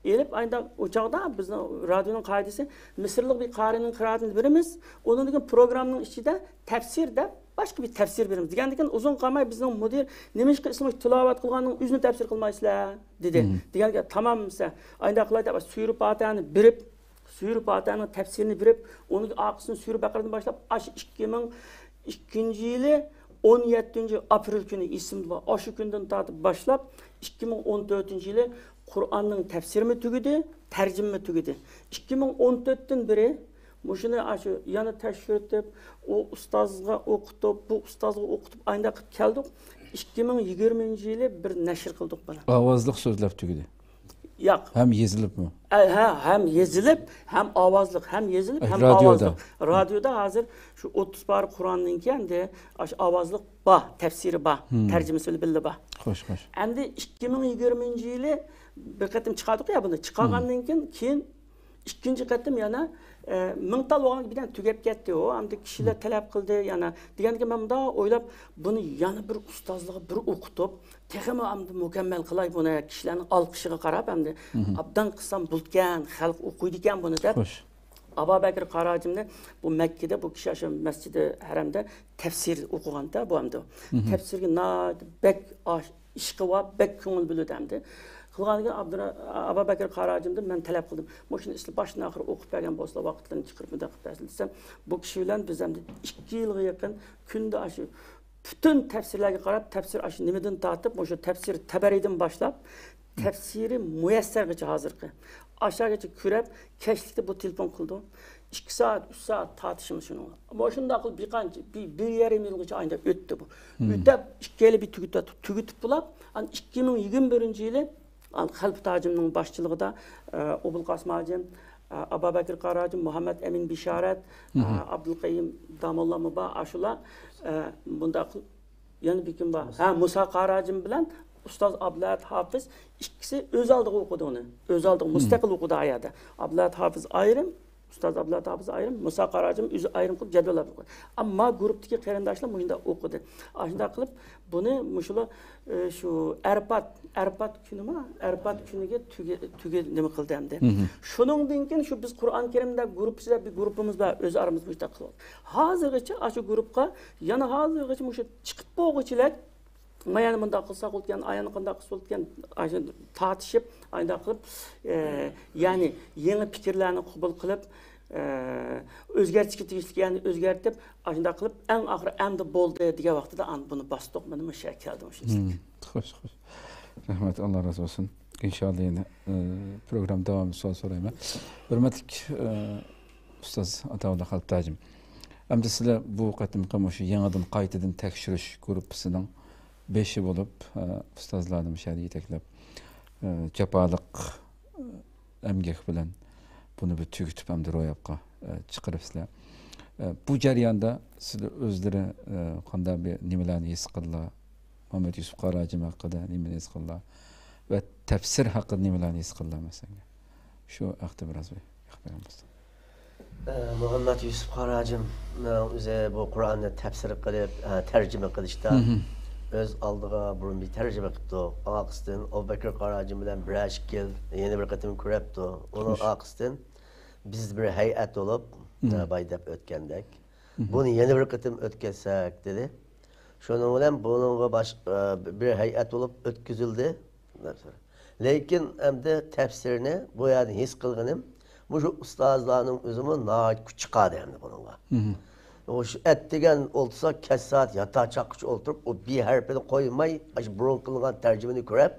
ئېلىپ ئايدا ئۇ چاغدا بىزنىڭ رادىيونىڭ قائىدىسى، مىسىرلىق بىر قارىنىڭ قىرائىتىنى بېرىمىز، ئۇنىڭدىن كېيىن پروگراممىنىڭ ئىچىدە تەپسىر دەپ باشقا بىر تەپسىر بېرىمىز دېگەندىن كېيىن ئۇزۇن قالماي بىزنىڭ مۇدىر، نېمىشقا ئىسمى تىلاۋەت قىلغاننىڭ ئۆزىنى تەپسىر قىلمايسىلەر دېدى. دېگەندىن كېيىن تامام دېسە، ئايدا قىلاي دەپ سۈرە پاتىھەنى بېرىپ، سۈرە پاتىھەنىڭ تەپسىرىنى بېرىپ، ئۇنىڭ ئارقىسىدىن سۈرە بەقەرىدىن باشلاپ، ئاشۇ ئىككى مىڭ ئىككىنچى يىلى ئون يەتتىنچى ئاپرېل كۈنى ئېسىمدە بار. ئاشۇ كۈندىن تارتىپ باشلاپ، ئىككى مىڭ ئون تۆتىنچى يىلى قۇرئاننىڭ تەپسىرىمۇ تۈگىدى، تەرجىمىمۇ تۈگىدى. ئىككى مىڭ ئون تۆتتىن بېرى مۇشۇنى ئاشۇ يەنە تەكشۈرتۈپ، ئۇ ئۇستازغا ئوقۇتۇپ، بۇ ئۇستازغا ئوقۇتۇپ، ئاينداق قىلىپ كەلدۇق. ئىككى مىڭ يىگىرمىنچى يىلى بىر نەشر قىلدۇق بۇنى. ئاۋازلىق سۆزلەپ تۈگىدى. ياق. ھەم يېزىلىپمۇ؟ ئە، ھە، ھەم يېزىلىپ، ھەم ئاۋازلىق، ھەم يېزىلىپ، ئە، ھەم رادىيودا. ئاۋازلىق. رادىيودا ھازىر شۇ ئوتتۇز پارە قۇرئاندىن كېيىن ئەمدى ئاشۇ ئاۋازلىق بار، تەپسىرى بار، تەرجىمىسى بىلەن بىللە بار. خوش، خوش. ئەمدى ئىككى مىڭ يىگىرمىنچى يىلى بىر قېتىم چىقاردۇق يا بۇنى. چىقارغاندىن كېيىن، كېيىن ئىككىنچى قېتىم يەنە، ئە، مىڭ تال بولغاندىن كېيىن بىردەم تۈگەپ كەتتى ئۇ. ئەمدى كىشىلەر تەلەپ قىلدى يەنە. دېگەندىكىن مەن مۇنداق ئويلاپ، بۇنى يەنە بىر ئۇستازلىققا بىر ئوقۇتۇپ، تېخىمۇ ئەمدى مۇكەممەل قىلاي بۇنى، كىشىلەرنىڭ ئالقىشىغا قاراپ ئەمدى ئابدان قىلسام بولىدىكەن، خەلق ئوقۇيدىكەن بۇنى دەپ. خوش. ئابابەكىر قارا ھاجىمنى بۇ مەككىدە بۇ كىشى ئاشۇ مەسجىدى ھەرەمدە تەپسىر ئوقۇغاندا بۇ ئەمدى. تەپسىرگە ناھايىتى بەك ئاش-، ئىشقى بار، بەك كۆڭۈل بۆلىدۇ ئەمدى. قىلغاندىن كېيىن ئابدۇرا-، ئابابەكىر قارا ھاجىمدىن مەن تەلەپ قىلدىم. مۇشۇنى ئىشلە باشتىن ئاخىر ئوقۇپ بەرگەن بولسىلا، ۋاقىتلىرىنى چىقىرىپ مۇنداق قىلىپ بەرسىلە دېسەم، بۇ كىشى بىلەن بىز ئەمدى ئىككى يىلغا يېقىن كۈندە ئاشۇ پۈتۈن تەپسىرلەرگە قاراپ، تەپسىر ئاشۇ نېمىدىن تارتىپ، مۇشۇ تەپسىر تەبەرىدىن باشلاپ، تەپسىرى مۇيەسسەرگىچە ھازىرقى. ئاشۇغىچە كۆرۈپ، كەچلىكتە بۇ تېلېفون قىلىدۇ. ئىككى سائەت، ئۈچ سائەت تارتىشىمىز شۇنىڭغا. مۇشۇنداق قىلىپ بىر قانچە، بىر، بىر يېرىم يىلغىچە ئايدا ئۆتتى بۇ. ئۆتۈپ، ئىككىيلەن بىر تۈگىتىپ، تۈگىتىپ بولاپ، ئاندىن ئىككى مىڭ يىگىرمە بىرىنچى يىلى، ئان خەلپەت ھاجىمنىڭ باشچىلىقىدا، ئە، ئوبۇلقاسىم ھاجىم، ئە، ئابابەكىر قارا ھاجىم، مۇھەممەد ئەمىن بىشارەت، ئە، ئابدۇلقەييۇم داموللامۇ بار، ئاشۇلار، ئە، بۇنداق قىلىپ، يەنە بىر كىم بار؟ ھە، مۇسا قارا ھاجىم بىلەن ئۇستاز ئابلەت ھاپىز ئىككىسى ئۆز ئالدىغا ئوقۇدى ئۇنى. ئۆز ئالدىغا مۇستەقىل ئوقۇدى ئايەردە. ئابلەت ھاپىز ئايرىم، ئۇستاز ئابلەت ھاپىز ئايرىم، مۇسا قارا ھاجىم ئۆزى ئايرىم قىلىپ جەدۋەللەپ ئوقۇدى. ئەمما گۇرۇپپىدىكى قېرىنداشلار مۇشۇنداق ئوقۇدى. ئاشۇنداق قىلىپ بۇنى مۇشۇلار، ئى، شۇ ئەرپات، ئەرپات كۈنىما، ئەرپات كۈنىگە تۈگە-، تۈگە-، نېمە قىلدى ئەمدى. شۇنىڭدىن كېيىن شۇ بىز قۇرئان كەرىمدە گۇرۇپپىسىدا بىر گۇرۇپپىمىز بار، ئۆز ئارىمىزدا مۇشۇنداق قىلىپ. ھازىرغىچە ئاشۇ گۇرۇپپا، يەنە ھازىرغىچە مۇشۇ چىقىپ بولغۇچىلەك مايانى مۇنداق قىلساق بولىدىكەن، ئايانى قانداق قىلسا بولىدىكەن، ئاشۇ تارتىشىپ، ئانداق قىلىپ، ئە، يەنى يېڭى پىكىرلەرنى قوبۇل قىلىپ، ئە، ئۆزگەرتىشكە تېگىشلىك يەرنى ئۆزگەرتىپ، ئاشۇنداق قىلىپ، ئەڭ ئاخىرى ئەمدى بولدى دېگەن ۋاقتىدا ئاندىن بۇنى باستۇق، مانا مۇشۇ يەرگە كەلدى مۇشۇ. خوش، خوش. رەھمەت، ئاللا رازى بولسۇن. ئىنشاللا يەنە، ئە، پروگرامما داۋامىدا سوئال سورايمەن. ھۆرمەتلىك، ئە، ئۇستاز ئاتاۋۇللا خەلپەت ھاجىم. ئەمدى سىلەر بۇ قېتىمقى مۇشۇ يېڭىدىن قايتىدىن تەكشۈرۈش گۇرۇپپىسىنىڭ بېشى بولۇپ، ئە، ئۇستازلارنى مۇشۇ يەردە يېتەكلەپ، ئە، جاپالىق، ئە، ئەمگەك بىلەن بۇنى بىر تۈگىتىپ، ئەمدى روياپقا، ئە، چىقىرىپسىلەر. ئە، بۇ جەرياندا سىلەر ئۆزلىرى، ئە، قانداق بىر نېمىلەرنى ھېس قىلدىلار؟ مۇھەممەد يۈسۈپ قارا ھاجىم ھەققىدە نېمىنى ھېس قىلدىلار؟ ۋە تەپسىر ھەققىدە نېمىلەرنى ھېس قىلدىلار مەسىلەن؟ شۇ ھەقتە بىراز بىر گەپ قىلغان بولسا. ئە، مۇھەممەد يۈسۈپ قارا ھاجىمنىڭ ئۆزى بۇ قۇرئاننى تەپسىر قىلىپ، ئە، تەرجىمە قىلىشتا ئۆز ئالدىغا بۇرۇن بىر تەرجىمە قىپتۇ. ئارقىسىدىن ئابۇبەكىر قارا ھاجىم بىلەن بىرەر ئىككى يىل يەنە بىر قېتىم كۆرۈپتۇ. ئۇنىڭ ئارقىسىدىن بىز بىر ھەيئەت بولۇپ، ئە، بايا دەپ ئۆتكەندەك، بۇنى يەنە بىر قېتىم ئۆتكۈزسەك دېدى. شۇنىڭ بىلەن بۇنىڭغا باش-، ئە، بىر ھەيئەت بولۇپ ئۆتكۈزۈلدى. لېكىن ئەمدى تەپسىرنى بۇ يەردە ھېس قىلغىنىم، مۇشۇ ئۇستازلارنىڭ ئۆزىمۇ ناھايىتى كۈچ چىقاردى ئەمدى بۇنىڭغا. مۇشۇ ئەتىگەن ئولتۇرسا، كەچ سائەت ياتاق چاققىچە ئولتۇرۇپ، ئۇ بى ھەرپىنى قويماي، ئاشۇ بۇرۇن قىلىنغان تەرجىمىنى كۆرۈپ،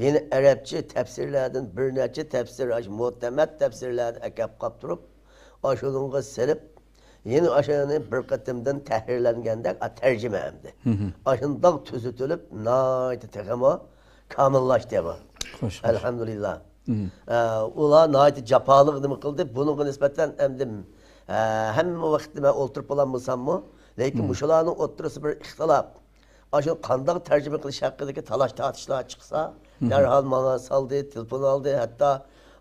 يەنە ئەرەبچە تەپسىرلەردىن بىر نەچچە تەپسىر، ئاشۇ مۇئتەمەد تەپسىرلەرنى ئەكەپ قاپتۇرۇپ، ئاشۇنىڭغا سېلىپ، يەنە ئاشۇنى بىر قېتىمدىن تەھرىرلەنگەندەك، ئا، تەرجىمە ئەمدى. ئاشۇنداق تۈزىتىلىپ، ناھايىتى تېخىمۇ كامىللاشتى بۇ. خوش، خوش. ئەلھەمدۇلىللا. ئە، ئۇلار ناھايىتى جاپالىق نېمە قىلدى. بۇنىڭغا نىسبەتەن ئەمدى، ئە، ھەممە ۋاقىتتا مەن ئولتۇرۇپ بولالمىساممۇ، لېكىن مۇشۇلارنىڭ ئوتتۇرىسىدا بىر ئىختىلاپ. ئاشۇ قانداق تەرجىمە قىلىش ھەققىدىكى تالاش-تارتىشلار چىقسا، دەرھال ماڭا سالدى، تېلېفون ئالدى. ھەتتا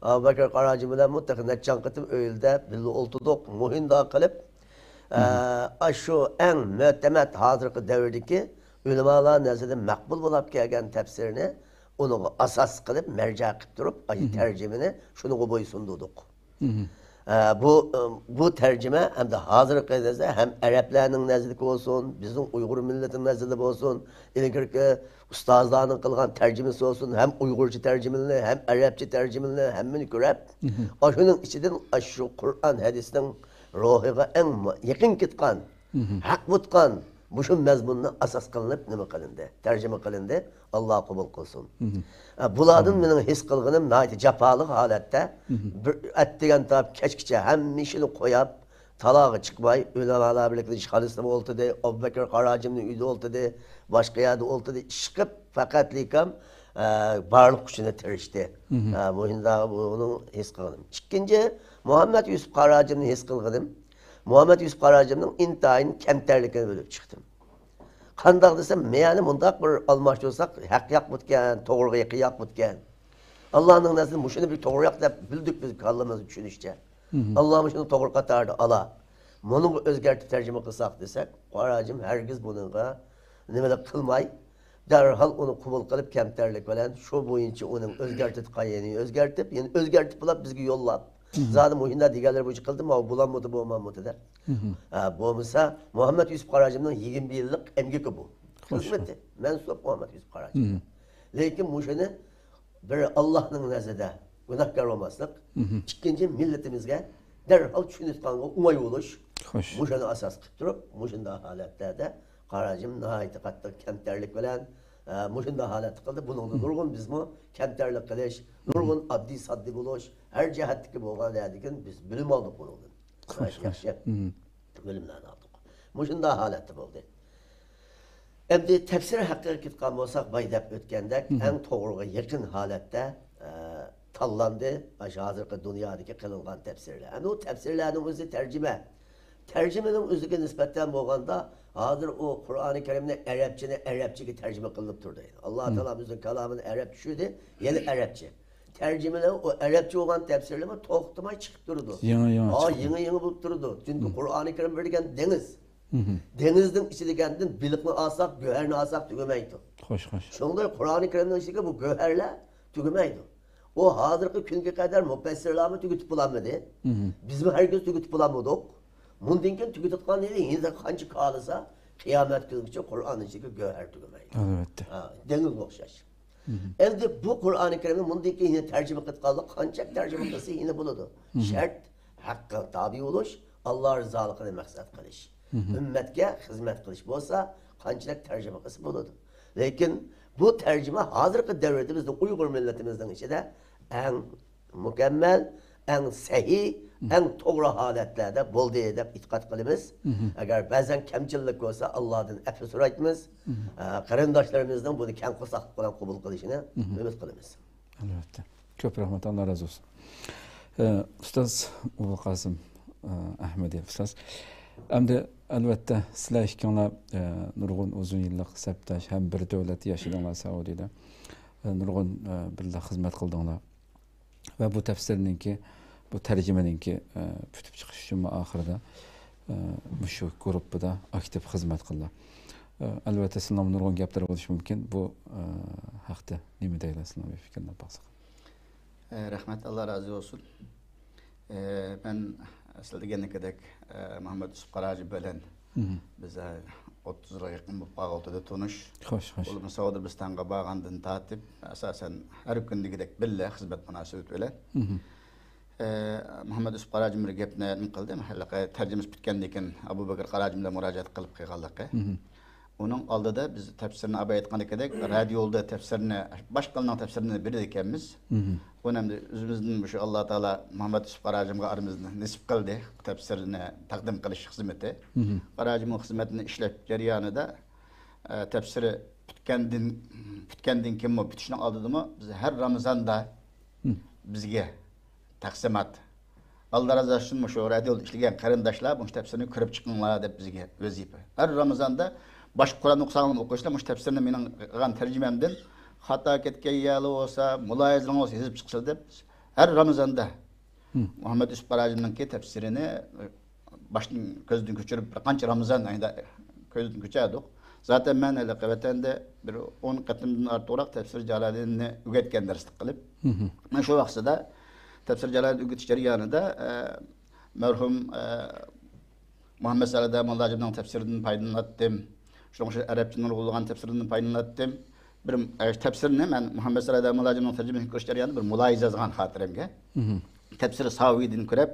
ئابۇبەكىر قاراجىم بىلەنمۇ تېخى نەچچە قېتىم ئۆيىدە بىللە ئولتۇردۇق. مۇھىنداق قىلىپ، ئە، ئاشۇ ئەڭ مۆتەمەت ھازىرقى دەۋردىكى ئۆلىمالار نەزىرىدە مەقبۇل بولاپ كەلگەن تەپسىرنى ئۇنىڭغا ئاساس قىلىپ، مەرجە قىلىپ تۇرۇپ، ئاشۇ تەرجىمىنى شۇنىڭغا بويسۇندۇردۇق. ئە، بۇ، بۇ تەرجىمە ئەمدى ھازىرقى نەزەردە ھەم ئەرەبلەرنىڭ نەزىرىدىكى بولسۇن، بىزنىڭ ئۇيغۇر مىللىتىنىڭ نەزىرىدە بولسۇن، ئىلگىرىكى ئۇستازلارنىڭ قىلغان تەرجىمىسى بولسۇن، ھەم ئۇيغۇرچە تەرجىمىلىرى، ھەم ئەرەبچە تەرجىمىلىرى، ھەممىنى كۆرۈپ، ئاشۇنىڭ ئىچىدىن ئاشۇ قۇرئان ھەدىسنىڭ روھىغا ئەڭ يېقىن كېتىدىغان، ھەق بۇتقان مۇشۇ مەزمۇننى ئاساس قىلىنىپ نېمە قىلىندى، تەرجىمە قىلىندى. ئاللا قوبۇل قىلسۇن. ئە، بۇلاردىن مېنىڭ ھېس قىلغىنىم ناھايىتى جاپالىق ھالەتتە، بىر ئەتىگەن تاپ كەچكىچە ھەممە ئىشىنى قويۇپ، تالاغا چىقماي، ئۆلىمالار بىرلىكىنىڭ ئىشخانىسىدا ئولتۇردى، ئابۇبەكىر قاراجىمنىڭ ئۆيىدە ئولتۇردى، باشقا يەردە ئولتۇردى، ئىشقىپ پەقەتلىكام، ئە، بارلىق كۈچىنى تىرىشتى. ئە، مۇشۇنداق بۇنىڭ ھېس قىلغىنىم. ئىككىنچى، مۇھەممەد يۈسۈپ قاراجىمنى ھېس قىلغىنىم، مۇھەممەد يۈسۈپ قاراجىمنىڭ ئىنتايىن كەمتەرلىكىنى بىلىپ چىقتىم. قانداق دېسەم، مېنى مۇنداق بىر ئالماشتۇرساق، ھەق ياقمىدىكەن، توغرىغا يېقىن ياقمىدىكەن. ئاللانىڭ نەزىرىدە مۇشۇنى بىر توغرا ياق دەپ بىلدۇق بىز كاللىمىزدا چۈشىنىشچە. ئاللا مۇشۇنى توغرا قاتاردا ئالا. مۇنىڭغا ئۆزگەرتىپ تەرجىمە قىلساق دېسەك، قاراجىم ھەرگىز بۇنىڭغا نېمىلىك قىلماي، دەرھال ئۇنى قوبۇل قىلىپ، كەمتەرلىك بىلەن شۇ بويىچە ئۇنىڭ ئۆزگەرتىدىغان يېرىنى ئۆزگەرتىپ، يەنە ئۆزگەرتىپ بولاپ بىزگە يوللاپ. زادى مۇشۇنداق دېگەنلىرى بويىچە قىلدىم، ماۋۇ بولالمىدى، بولمامدۇ دەپ. ئە، بولمىسا، مۇھەممەد يۈسۈپ قاراجىمنىڭ يىگىرمە يىللىق ئەمگىكى بۇ. خىزمىتى. مەنسۇپ مۇھەممەد يۈسۈپ قاراجىم. لېكىن مۇشۇنى بىر ئاللاھنىڭ نەزىرىدە گۇناھكار بولماسلىق، ئىككىنچى، مىللىتىمىزگە دەرھال چۈشىنىدىغانغا ئوڭاي بولۇش. خوش. مۇشۇنى ئاساس قىلىپ تۇرۇپ، مۇشۇنداق ھالەتلەردە قاراجىم ناھايىتى قاتتىق كەمتەرلىك بىلەن، ئە، مۇشۇنداق ھالەتتە قىلدى. بۇنىڭدا نۇرغۇن بىزمۇ كەمتەرلىك قىلىش، نۇرغۇن ئاددىي-ساددىي بولۇش، ھەر جەھەتتىكى بولغان يەردىكىن بىز بىلىم ئالدۇق بۇنىڭدىن. خوش، ناھايىتى خوش. ياخشى بىلىملەرنى ئالدۇق. مۇشۇنداق ھالەتتە بولدى. ئەمدى تەپسىر ھەققىگە كېتىدىغان بولساق، باي دەپ ئۆتكەندەك، ئەڭ توغرىغا يېقىن ھالەتتە، ئە، تاللاندى. ئاشۇ ھازىرقى دۇنيادىكى قىلىنغان تەپسىرلەر. ئەمدى ئۇ تەپسىرلەرنىڭ ئۆزى تەرجىمە. تەرجىمىنىڭ ئۆزىگە نىسبەتەن بولغاندا، ھازىر ئۇ قۇرئانى كەرىمنى ئەرەبچىنى ئەرەبچىگە تەرجىمە قىلىنىپ تۇرىدۇ. ئاللا تائالا ئۆزىنىڭ كالامىنى ئەرەبچە چۈشۈردى، يەنە ئەرەبچە. تەرجىمىلەر، ئۇ ئەرەبچە بولغان تەپسىرلەرمۇ توختىماي چىقىپ تۇرىدۇ. يېڭى، يېڭى ھا، چىقىدۇ. يېڭى، يېڭى بولۇپ تۇرىدۇ. چۈنكى قۇرئانى كەرىم بىر دېگەن دېڭىز. دېڭىزنىڭ ئىچىدىكەندىن بېلىقنى ئالساق، گۆھەرنى ئالساق تۈگىمەيدۇ. خوش، خوش. شۇنداق قۇرئانى كەرىمنىڭ ئىچىدىكى بۇ گۆھەرلەر تۈگىمەيدۇ. ئۇ ھازىرقى كۈنگە قەدەر مۇپەسسىرلارمۇ تۈگىتىپ بولالمىدى. بىزمۇ ھەرگىز تۈگىتىپ بولالمىدۇق. مۇندىن كېيىن تۈگىتىدىغان يىلى يەنە قانچە كالىسا، قىيامەت كۈنىگىچە قۇرئان ئىچىدىكى گۆھەر تۈگىمەيدۇ. ئەلۋەتتە. ھا، دېڭىزغا ئوخشاش. ئەمدى بۇ قۇرئانى كەرىمنى مۇندىن كېيىن يەنە تەرجىمە قىلىدىغانلار قانچە تەرجىمە قىلسا يەنە بولىدۇ. شەرت ھەققە تابىي بولۇش، ئاللا رىزالىقىنى مەقسەت قىلىش، ئۈممەتكە خىزمەت قىلىش بولسا، قانچىلىك تەرجىمە قىلسا بولىدۇ. لېكىن بۇ تەرجىمە ھازىرقى دەۋردە بىزنىڭ ئۇيغۇر مىللىتىمىزنىڭ ئىچىدە ئەڭ مۇكەممەل، ئەڭ سەھىھ، ئەڭ توغرا ھالەتلەردە بولدى دەپ ئېتىقاد قىلىمىز. ئەگەر بەزەن كەمچىللىك بولسا، ئاللادىن ئەپۇ سورايمىز. ئە، قېرىنداشلىرىمىزنىڭ بۇنى كەڭ قورساقلىق بىلەن قوبۇل قىلىشىنى ئۈمىد قىلىمىز. ئەلۋەتتە. كۆپ رەھمەت، ئاللا رازى بولسۇن. ئە، ئۇستاز ئوبۇلقاسىم، ئە، ئەھمەدى ئۇستاز. ئەمدى ئەلۋەتتە سىلەر ئىككىڭلار، ئە، نۇرغۇن ئۇزۇن يىللىق سەپداش ھەم بىر دۆلەتتە ياشىدىڭلار سەئۇدىدە. ئە، نۇرغۇن، ئە، بىللە خىزمەت قىلدىڭلار. ۋە بۇ تەپسىرنىڭكى، بۇ تەرجىمىنىڭكى، ئە، پۈتۈپ چىقىشى ئۈچۈنمۇ ئاخىرىدا، ئە، مۇشۇ گۇرۇپپىدا ئاكتىپ خىزمەت قىلدى. ئە، ئەلۋەتتە، سىلەرنىڭ نۇرغۇن گەپلىرى بولۇشى مۇمكىن. بۇ، ئە، ھەقتە نېمە دەيلى، سىلەرنىڭ بىر پىكىرلىرىڭلارنى باقساق. ئە، رەھمەت، ئاللا رازى بولسۇن. ئە، مەن سىلەر دېگەنكىدەك، ئە، مۇھەممەد يۈسۈپ قاراجى بىلەن بىز، ئە، ئوتتۇزغا يېقىن بولۇپ قالغان تۇنۇش. خوش، خوش. ئۇلار سەئۇدىستانغا بارغاندىن تارتىپ، ئاساسەن، ھەر كۈندىكىدەك بىللە خىزمەت مۇناسىۋىتى بىلەن. ئە، مۇھەممەد يۈسۈپ قاراجىم بىر گەپنى نېمە قىلدى، ھېلىقى تەرجىمىسى پۈتكەندىن كېيىن ئابۇبەكىر قاراجىم بىلەن مۇراجىئەت قىلىپ قىلغانلىقى. ئۇنىڭ ئالدىدا بىز تەپسىرنى، ئاباي ئېيتقاندىكىدەك، رادىيولدا تەپسىرنى، باشقىلارنىڭ تەپسىرىنى بېرىدىكەنمىز. ئۇنى ئەمدى ئۆزىمىزدىن مۇشۇ ئاللا تائالا مۇھەممەد يۈسۈپ قاراجىمغا ئارىمىزنى نېسىپ قىلدى، تەپسىرنى تەقدىم قىلىش خىزمىتى. قاراجىمنىڭ خىزمەتنى ئىشلەش جەريانىدا، ئە، تەپسىرى پۈتكەندىن، پۈتكەندىن كېيىنمۇ، پۈتۈشنىڭ ئالدىدىمۇ بىز ھەر رامىزاندا بىزگە تەقسىمات. ئاللا رازى بولسۇن، مۇشۇ رادىيودا ئىشلىگەن قېرىنداشلار، مۇشۇ تەپسىرنى كۆرۈپ چىقىڭلار دەپ بىزگە ۋەزىپە. ھەر رامىزاندا باشقا قۇرئان ئوقۇساڭلارمۇ ئوقۇيسىلەر، مۇشۇ تەپسىرنى مېنىڭ قىلغان تەرجىمەمدىن خاتا كەتكەن يەرلەر بولسا، مۇلاھىزىلىرىڭ بولسا يېزىپ چىقىسىلەر دەپ، ھەر رامىزاندا مۇھەممەد يۈسۈپ قاراجىمنىڭكى تەپسىرىنى باشتىن، كۆزدىن كۆچۈرۈپ، بىر قانچە رامىزان ئايدا كۆزدىن كۆچۈردۇق. زاتەن مەن ھېلىقى ۋەتەندە بىر ئون قېتىمدىن ئارتۇقراق تەپسىر جالالىدىننى ئۆگەتكەن، دەرسلىك قىلىپ. مەن شۇ ۋاقتىدا تەپسىر جالالىدىن ئۆگىتىش جەريانىدا، ئە، مەرھۇم، ئە، مۇھەممەد سالىھ داموللاجىمنىڭ تەپسىرىدىن پايدىلىناتتىم. شۇنىڭ ئۈچۈن ئەرەبچە نۇرغۇنلىغان تەپسىرىدىن پايدىلىناتتىم. بىر، ئە، تەپسىرنى مەن مۇھەممەد سالىھ داموللاجىمنىڭ تەرجىمىسىنى كۆرۈش جەريانىدا بىر مۇلاھىزە يازغان خاتىرەمگە. تەپسىرى ساۋىدىن كۆرۈپ.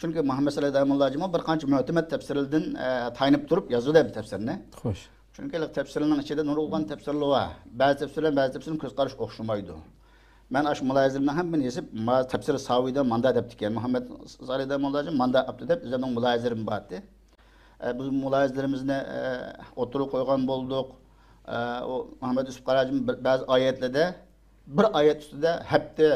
چۈنكى مۇھەممەد سالىھ داموللاجىممۇ بىر قانچە مۆتىمەد تەپسىرلىدىن، ئە، تايىنىپ تۇرۇپ يازىدۇ بۇ تەپسىرنى. خوش. چۈنكى تەپسىرلەرنىڭ ئىچىدە نۇرغۇنلىغان تەپسىرلەر بار. بەزى تەپسىرلەر، بەزى تەپسىرنىڭ كۆز قارىشى ئوخشىمايدۇ. مەن ئاشۇ مۇلاھىزىلىرىمنىڭ ھەممىنى يېزىپ، ما-، تەپسىرى ساۋىدا ماندا دەپتىكەن، مۇھەممەد سالىھ داموللاجىم ماندا ئاپتۇ دەپ، ئۆزۈمنىڭ مۇلاھىزىلىرىم بارتى. ئە، بىز مۇلاھىزىلىرىمىزنى، ئە، ئوتتۇرىغا قويغان بولدۇق. ئە، ئۇ مۇھەممەد يۈسۈپ قاراجىم بىر، بەزى ئايەتلەردە بىر ئايەت ئۈستىدە ھەپتە،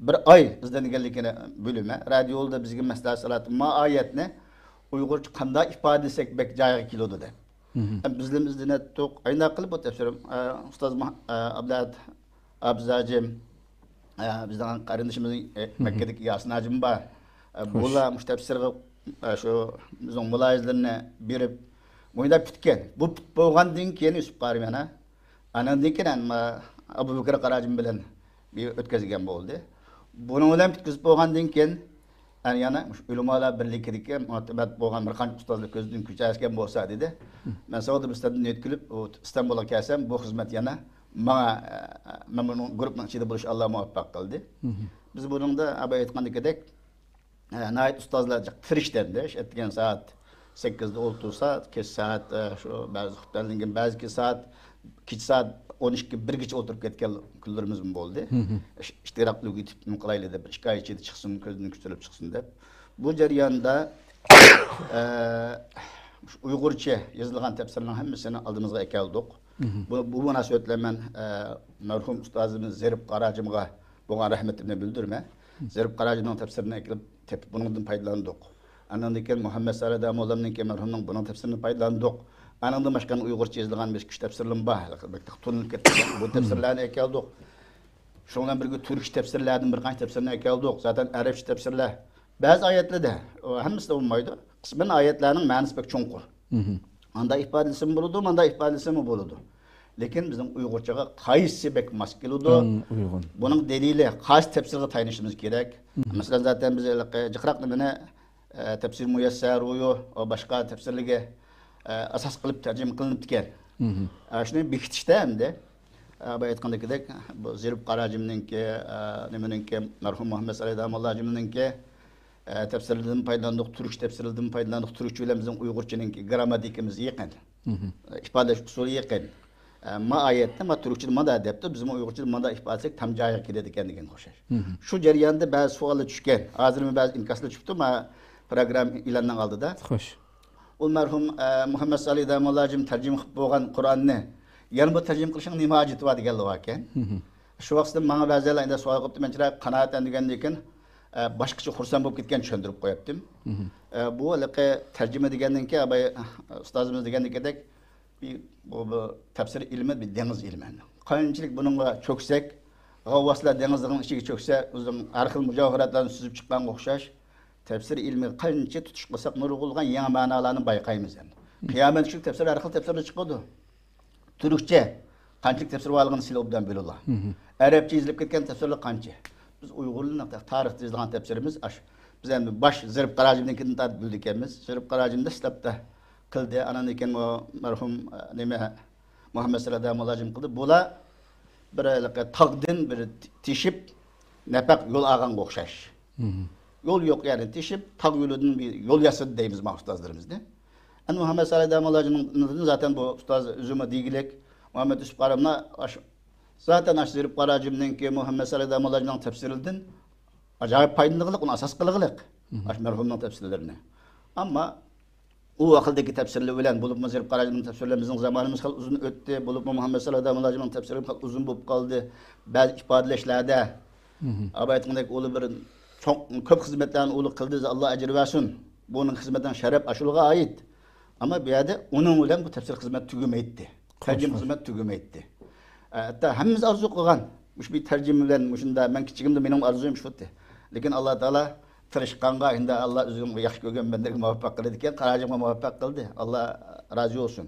بىر ئاي ئىزدەنگەنلىكىنى بۆلۈمى رادىيودا بىزگە مەسلىھەت سالاتتى. ما ئايەتنى ئۇيغۇرچە قانداق ئىپادىلىسەك بەك جايىغا كېلىدۇ دەپ. بىزلەرمۇ ئىزدىنەتتۇق. ئاينداق قىلىپ بۇ تەپسىرىم، ئە، ئۇستاز مۇھ-، ئە، ئابلەت ئابزاجىم، ئە، بىزنىڭ قېرىندىشىمىز، ئە، مەككىدىكى ياسىن ھاجىم بار. ئە، بۇلار مۇشۇ تەپسىرگە، ئە، شۇ بىزنىڭ مۇلاھىزىلىرىنى بېرىپ، مۇنداق پۈتكەن. بۇ پۈت بولغاندىن كېيىن يۈسۈپ قارىي يەنە، ئانىڭدىن كېيىن ھەم، ئە، ئابۇبەكرى قاراجىم بىلەن بىر ئۆتكۈزگەن بولدى. بۇنىڭ بىلەن پۈتكۈزۈپ بولغاندىن كېيىن، يەنى، يەنە مۇشۇ ئۆلىمالار بىرلىكىدىكى مۇناسىۋەت بولغان بىر قانچە ئۇستازلار كۆزدىن كۆچۈرگەن بولسا دېدى. مەن ساۋۇدى بىستەندىن يۆتكىلىپ، ئۇ ئىستانبۇلغا كەلسەم، بۇ خىزمەت يەنە ماڭا، ئە، مەن بۇنىڭ گۇرۇپپىنىڭ ئىچىدە بولۇش ئاللا مۇۋەپپەق قىلدى. بىز بۇنىڭدا ئاباي ئېيتقاندىكىدەك، ئە، ناھايىتى ئۇستازلار جىق تىرىشتى ئەمدى. ئىش ئەتىگەن سائەت سەككىزدە ئولتۇرسا، كەچ سائەت، ئە، شۇ بەزى خۇتبىلەردىن كېيىن، بەزى سائەت، كېچە سائەت ئون ئىككى، بىرگىچە ئولتۇرۇپ كەتكەن كۈنلىرىمىزمۇ بولدى. ئىش-، ئىشتىراكلىق يېتىپ نېمە قىلايلى دەپ، بىر ئىككى ئاي ئىچىدە چىقسۇن، كۆزدىن كۆچۈرۈپ چىقسۇن دەپ. بۇ جەرياندا، ئە، ئۇيغۇرچە يېزىلغان تەپسىرنىڭ ھەممىسىنى ئالدىمىزغا ئەكەلدۇق. بۇ، بۇ مۇناسىۋەت بىلەن مەن، ئە، مەرھۇم ئۇستازىمىز زېرىپ قاراجىمغا بولغان رەھمىتىمنى بىلدۈرىمەن. زېرىپ قاراجىمنىڭ تەپسىرىنى ئەكېلىپ تېپىپ، بۇنىڭدىن پايدىلاندۇق. ئاندىن كېيىن مۇھەممەد سالىھ داموللامنىڭكى، مەرھۇمنىڭ بۇنىڭ تەپسىرىنى پايدىلاندۇق. ئانىڭدىن باشقا ئۇيغۇرچە يېزىلغان بەش ئۈچ تەپسىرلىرىم بار، ھېلىقى بەك تونۇلۇپ كەتكەن بۇ تەپسىرلەرنى ئەكەلدۇق. شۇنىڭ بىلەن بىرگە تۈركچە تەپسىرلەردىن بىر قانچە تەپسىرنى ئەكەلدۇق. زاتەن ئەرەبچە تەپسىرلەر بەزى ئايەتلەردە، ئۇ ھەممىسىدە بولمايدۇ. قىسمەن ئايەتلەرنىڭ مەنىسى بەك چوڭقۇر. ئانداق ئىپادىلىسىمۇ بولىدۇ، مانداق ئىپادىلىسىمۇ بولىدۇ. لېكىن بىزنىڭ ئۇيغۇرچىغا قايسىسى بەك ماس كېلىدۇ؟ ئەڭ ئۇيغۇن. بۇنىڭ دەلىلى قايسى تەپسىرگە تايىنىشىمىز كېرەك؟ مەسىلەن، زاتەن بىز ھېلىقى جىقراق نېمىنى، ئە، تەپسىر مۇيەسسەرۇيۇ، ئۇ باشقا تەپسىرلەرگە، ئە، ئاساس قىلىپ تەرجىمە قىلىنىپتىكەن. ئە، شۇنى بېكىتىشتە ئەمدى، ئە، بايا ئېيتقاندىكىدەك، بۇ زېرىپ قاراجىمنىڭكى، ئە، نېمىنىڭكى، مەرھۇم مۇھەممەد سەئىد ئامانلاجىمنىڭكى، ئە، تەپسىرلىرىدىن پايدىلاندۇق، تۈركچە تەپسىرلىرىدىن پايدىلاندۇق، تۈركچە بىلەن بىزنىڭ ئۇيغۇرچىنىڭكى گىرامماتىكىمىز يېقىن. ئىپادىلەش ئۇسۇلى يېقىن. ئە، ما ئايەتنى ما تۈركچىدە مانداق دەپتۇ، بىزمۇ ئۇيغۇرچىدا مانداق ئىپادىلىسەك تام جايىغا كېلىدىكەن دېگەن ئوخشاش. شۇ جەرياندا بەزى سوئاللار چۈشكەن. ھازىرمۇ بەزى ئىنكاسلار چۈشۈپتۇ، ما پروگرامما ئېلاننىڭ ئالدىدا. خوش. ئۇ مەرھۇم، ئە، مۇھەممەد سالىھ داموللاجىم تەرجىمە قىلىپ بولغان قۇرئاننى يەنە بۇ تەرجىمە قىلىشنىڭ نېمە ھاجىتى بار دېگەنلەر باركەن. شۇ ۋاقىتتا ماڭا بەزىلەر ئەندى سوئال قىلىپتۇ، مەن چىرايلىق قانائەتلەندۈرگەندىن كېيىن، ئە، باشقىچە خۇرسەن بولۇپ كەتكەن، چۈشەندۈرۈپ قوياتتىم. ئە، بۇ ھېلىقى تەرجىمە دېگەندىن كېيىن، ئاباي ئۇستازىمىز دېگەندىكىدەك، بۇ، بۇ تەپسىر ئىلمى بىر دېڭىز ئىلمى. قانچىلىك بۇنىڭغا چۆكسەك، غەۋۋاسلار دېڭىزنىڭ ئىچىگە چۆكسە، ئۆزىنىڭ ھەر خىل مۇجەۋھىراتلارنى سۈزۈپ چىققانغا ئوخشاش، تەپسىر ئىلمىگە قانچە تۇتۇش قىلساق، نۇرغۇنلىغان يېڭى مەنالارنى بايقايمىز ئەمدى. قىيامەت كۈنى تەپسىر، ھەر خىل تەپسىرلەر چىقىدۇ. تۈركچە قانچىلىك تەپسىر بارلىقىنى سىلى ئوبدان بىلىدۇ. ئەرەبچە يېزىلىپ كەتكەن تەپسىرلەر قانچە؟ بىز ئۇيغۇرلارنىڭ تا-، تارىختا يېزىلغان تەپسىرىمىز ئاش. بىز ئەمدى باش زېرىپ قاراجىمنىڭكىدىن تارتىپ بىلىدىكەنمىز. زېرىپ قاراجىم دەسلەپتە قىلدى. ئانان كېيىن ئۇ مەرھۇم، ئە، نېمە، مۇھەممەد سەلەدە مۇلاجىم قىلدى. بۇلار بىر ھېلىقى تاغدىن بىر تېشىپ نەپەق يول ئالغانغا ئوخشاش. يول يوق يەرنى تېشىپ، تاغ يولىدىن بىر يول ياسىدى دەيمىز مانا ئۇستازلىرىمىزنى. ئەنە مۇھەممەد سالىھ داموللاجىنىڭ زاتەن بۇ ئۇستاز ئۆزىمۇ دېگۈلۈك، مۇھەممەد يۈسۈپ قارىملا ئاشۇ، زاتەن ئاشۇ زېرىپ قاراجىمنىڭكى، مۇھەممەد سالىھ داموللاجىنىڭ تەپسىرىدىن ئاجايىپ پايدىلىنىغلىق، ئۇنى ئاساس قىلغلىق. ئاشۇ مەرھۇمنىڭ تەپسىرلىرىنى. ئەمما ئۇ ۋاقىتتىكى تەپسىرلىرى بىلەن، بولۇپمۇ زېرىپ قاراجىمنىڭ تەپسىرلىرى، بىزنىڭ زامانىمىز خېلى ئۇزۇن ئۆتتى، بولۇپمۇ مۇھەممەد سالىھ داموللاجىنىڭ تەپسىرى خېلى ئۇزۇن بولۇپ قالدى. بەزى ئىپادىلەشلەردە، ئاباي ئېيتقاندەك، ئۇلار بىر چوڭ، كۆپ خىزمەتلەرنى ئۇلار قىلدى، ئاللا ئەجىر بەرسۇن. بۇنىڭ خىزمىتىنىڭ شەرەپ ئاشۇلىغا ئائىت. ئەمما بۇ يەردە ئۇنىڭ بىلەن بۇ تەپسىر خىزمەت تۈگىمەيتتى. تەرجىمە خىزمەت تۈگىمەيتتى. ئە، ھەتتا ھەممىمىز ئارزۇ قىلغان، مۇشۇ بىر تەرجىمە بىلەن، مۇشۇنداق، مەن كىچىكىمدە مېنىڭ ئارزۇيۇم شۇ ئىدى. لېكىن ئاللا تائالا تىرىشقانغا، ئەمدى ئاللا ئۆزىنىڭ ياخشى كۆرگەن بەندىلىرىگە مۇۋەپپەق قىلىدىكەن، قاراجىمغا مۇۋەپپەق قىلدى. ئاللا رازى بولسۇن.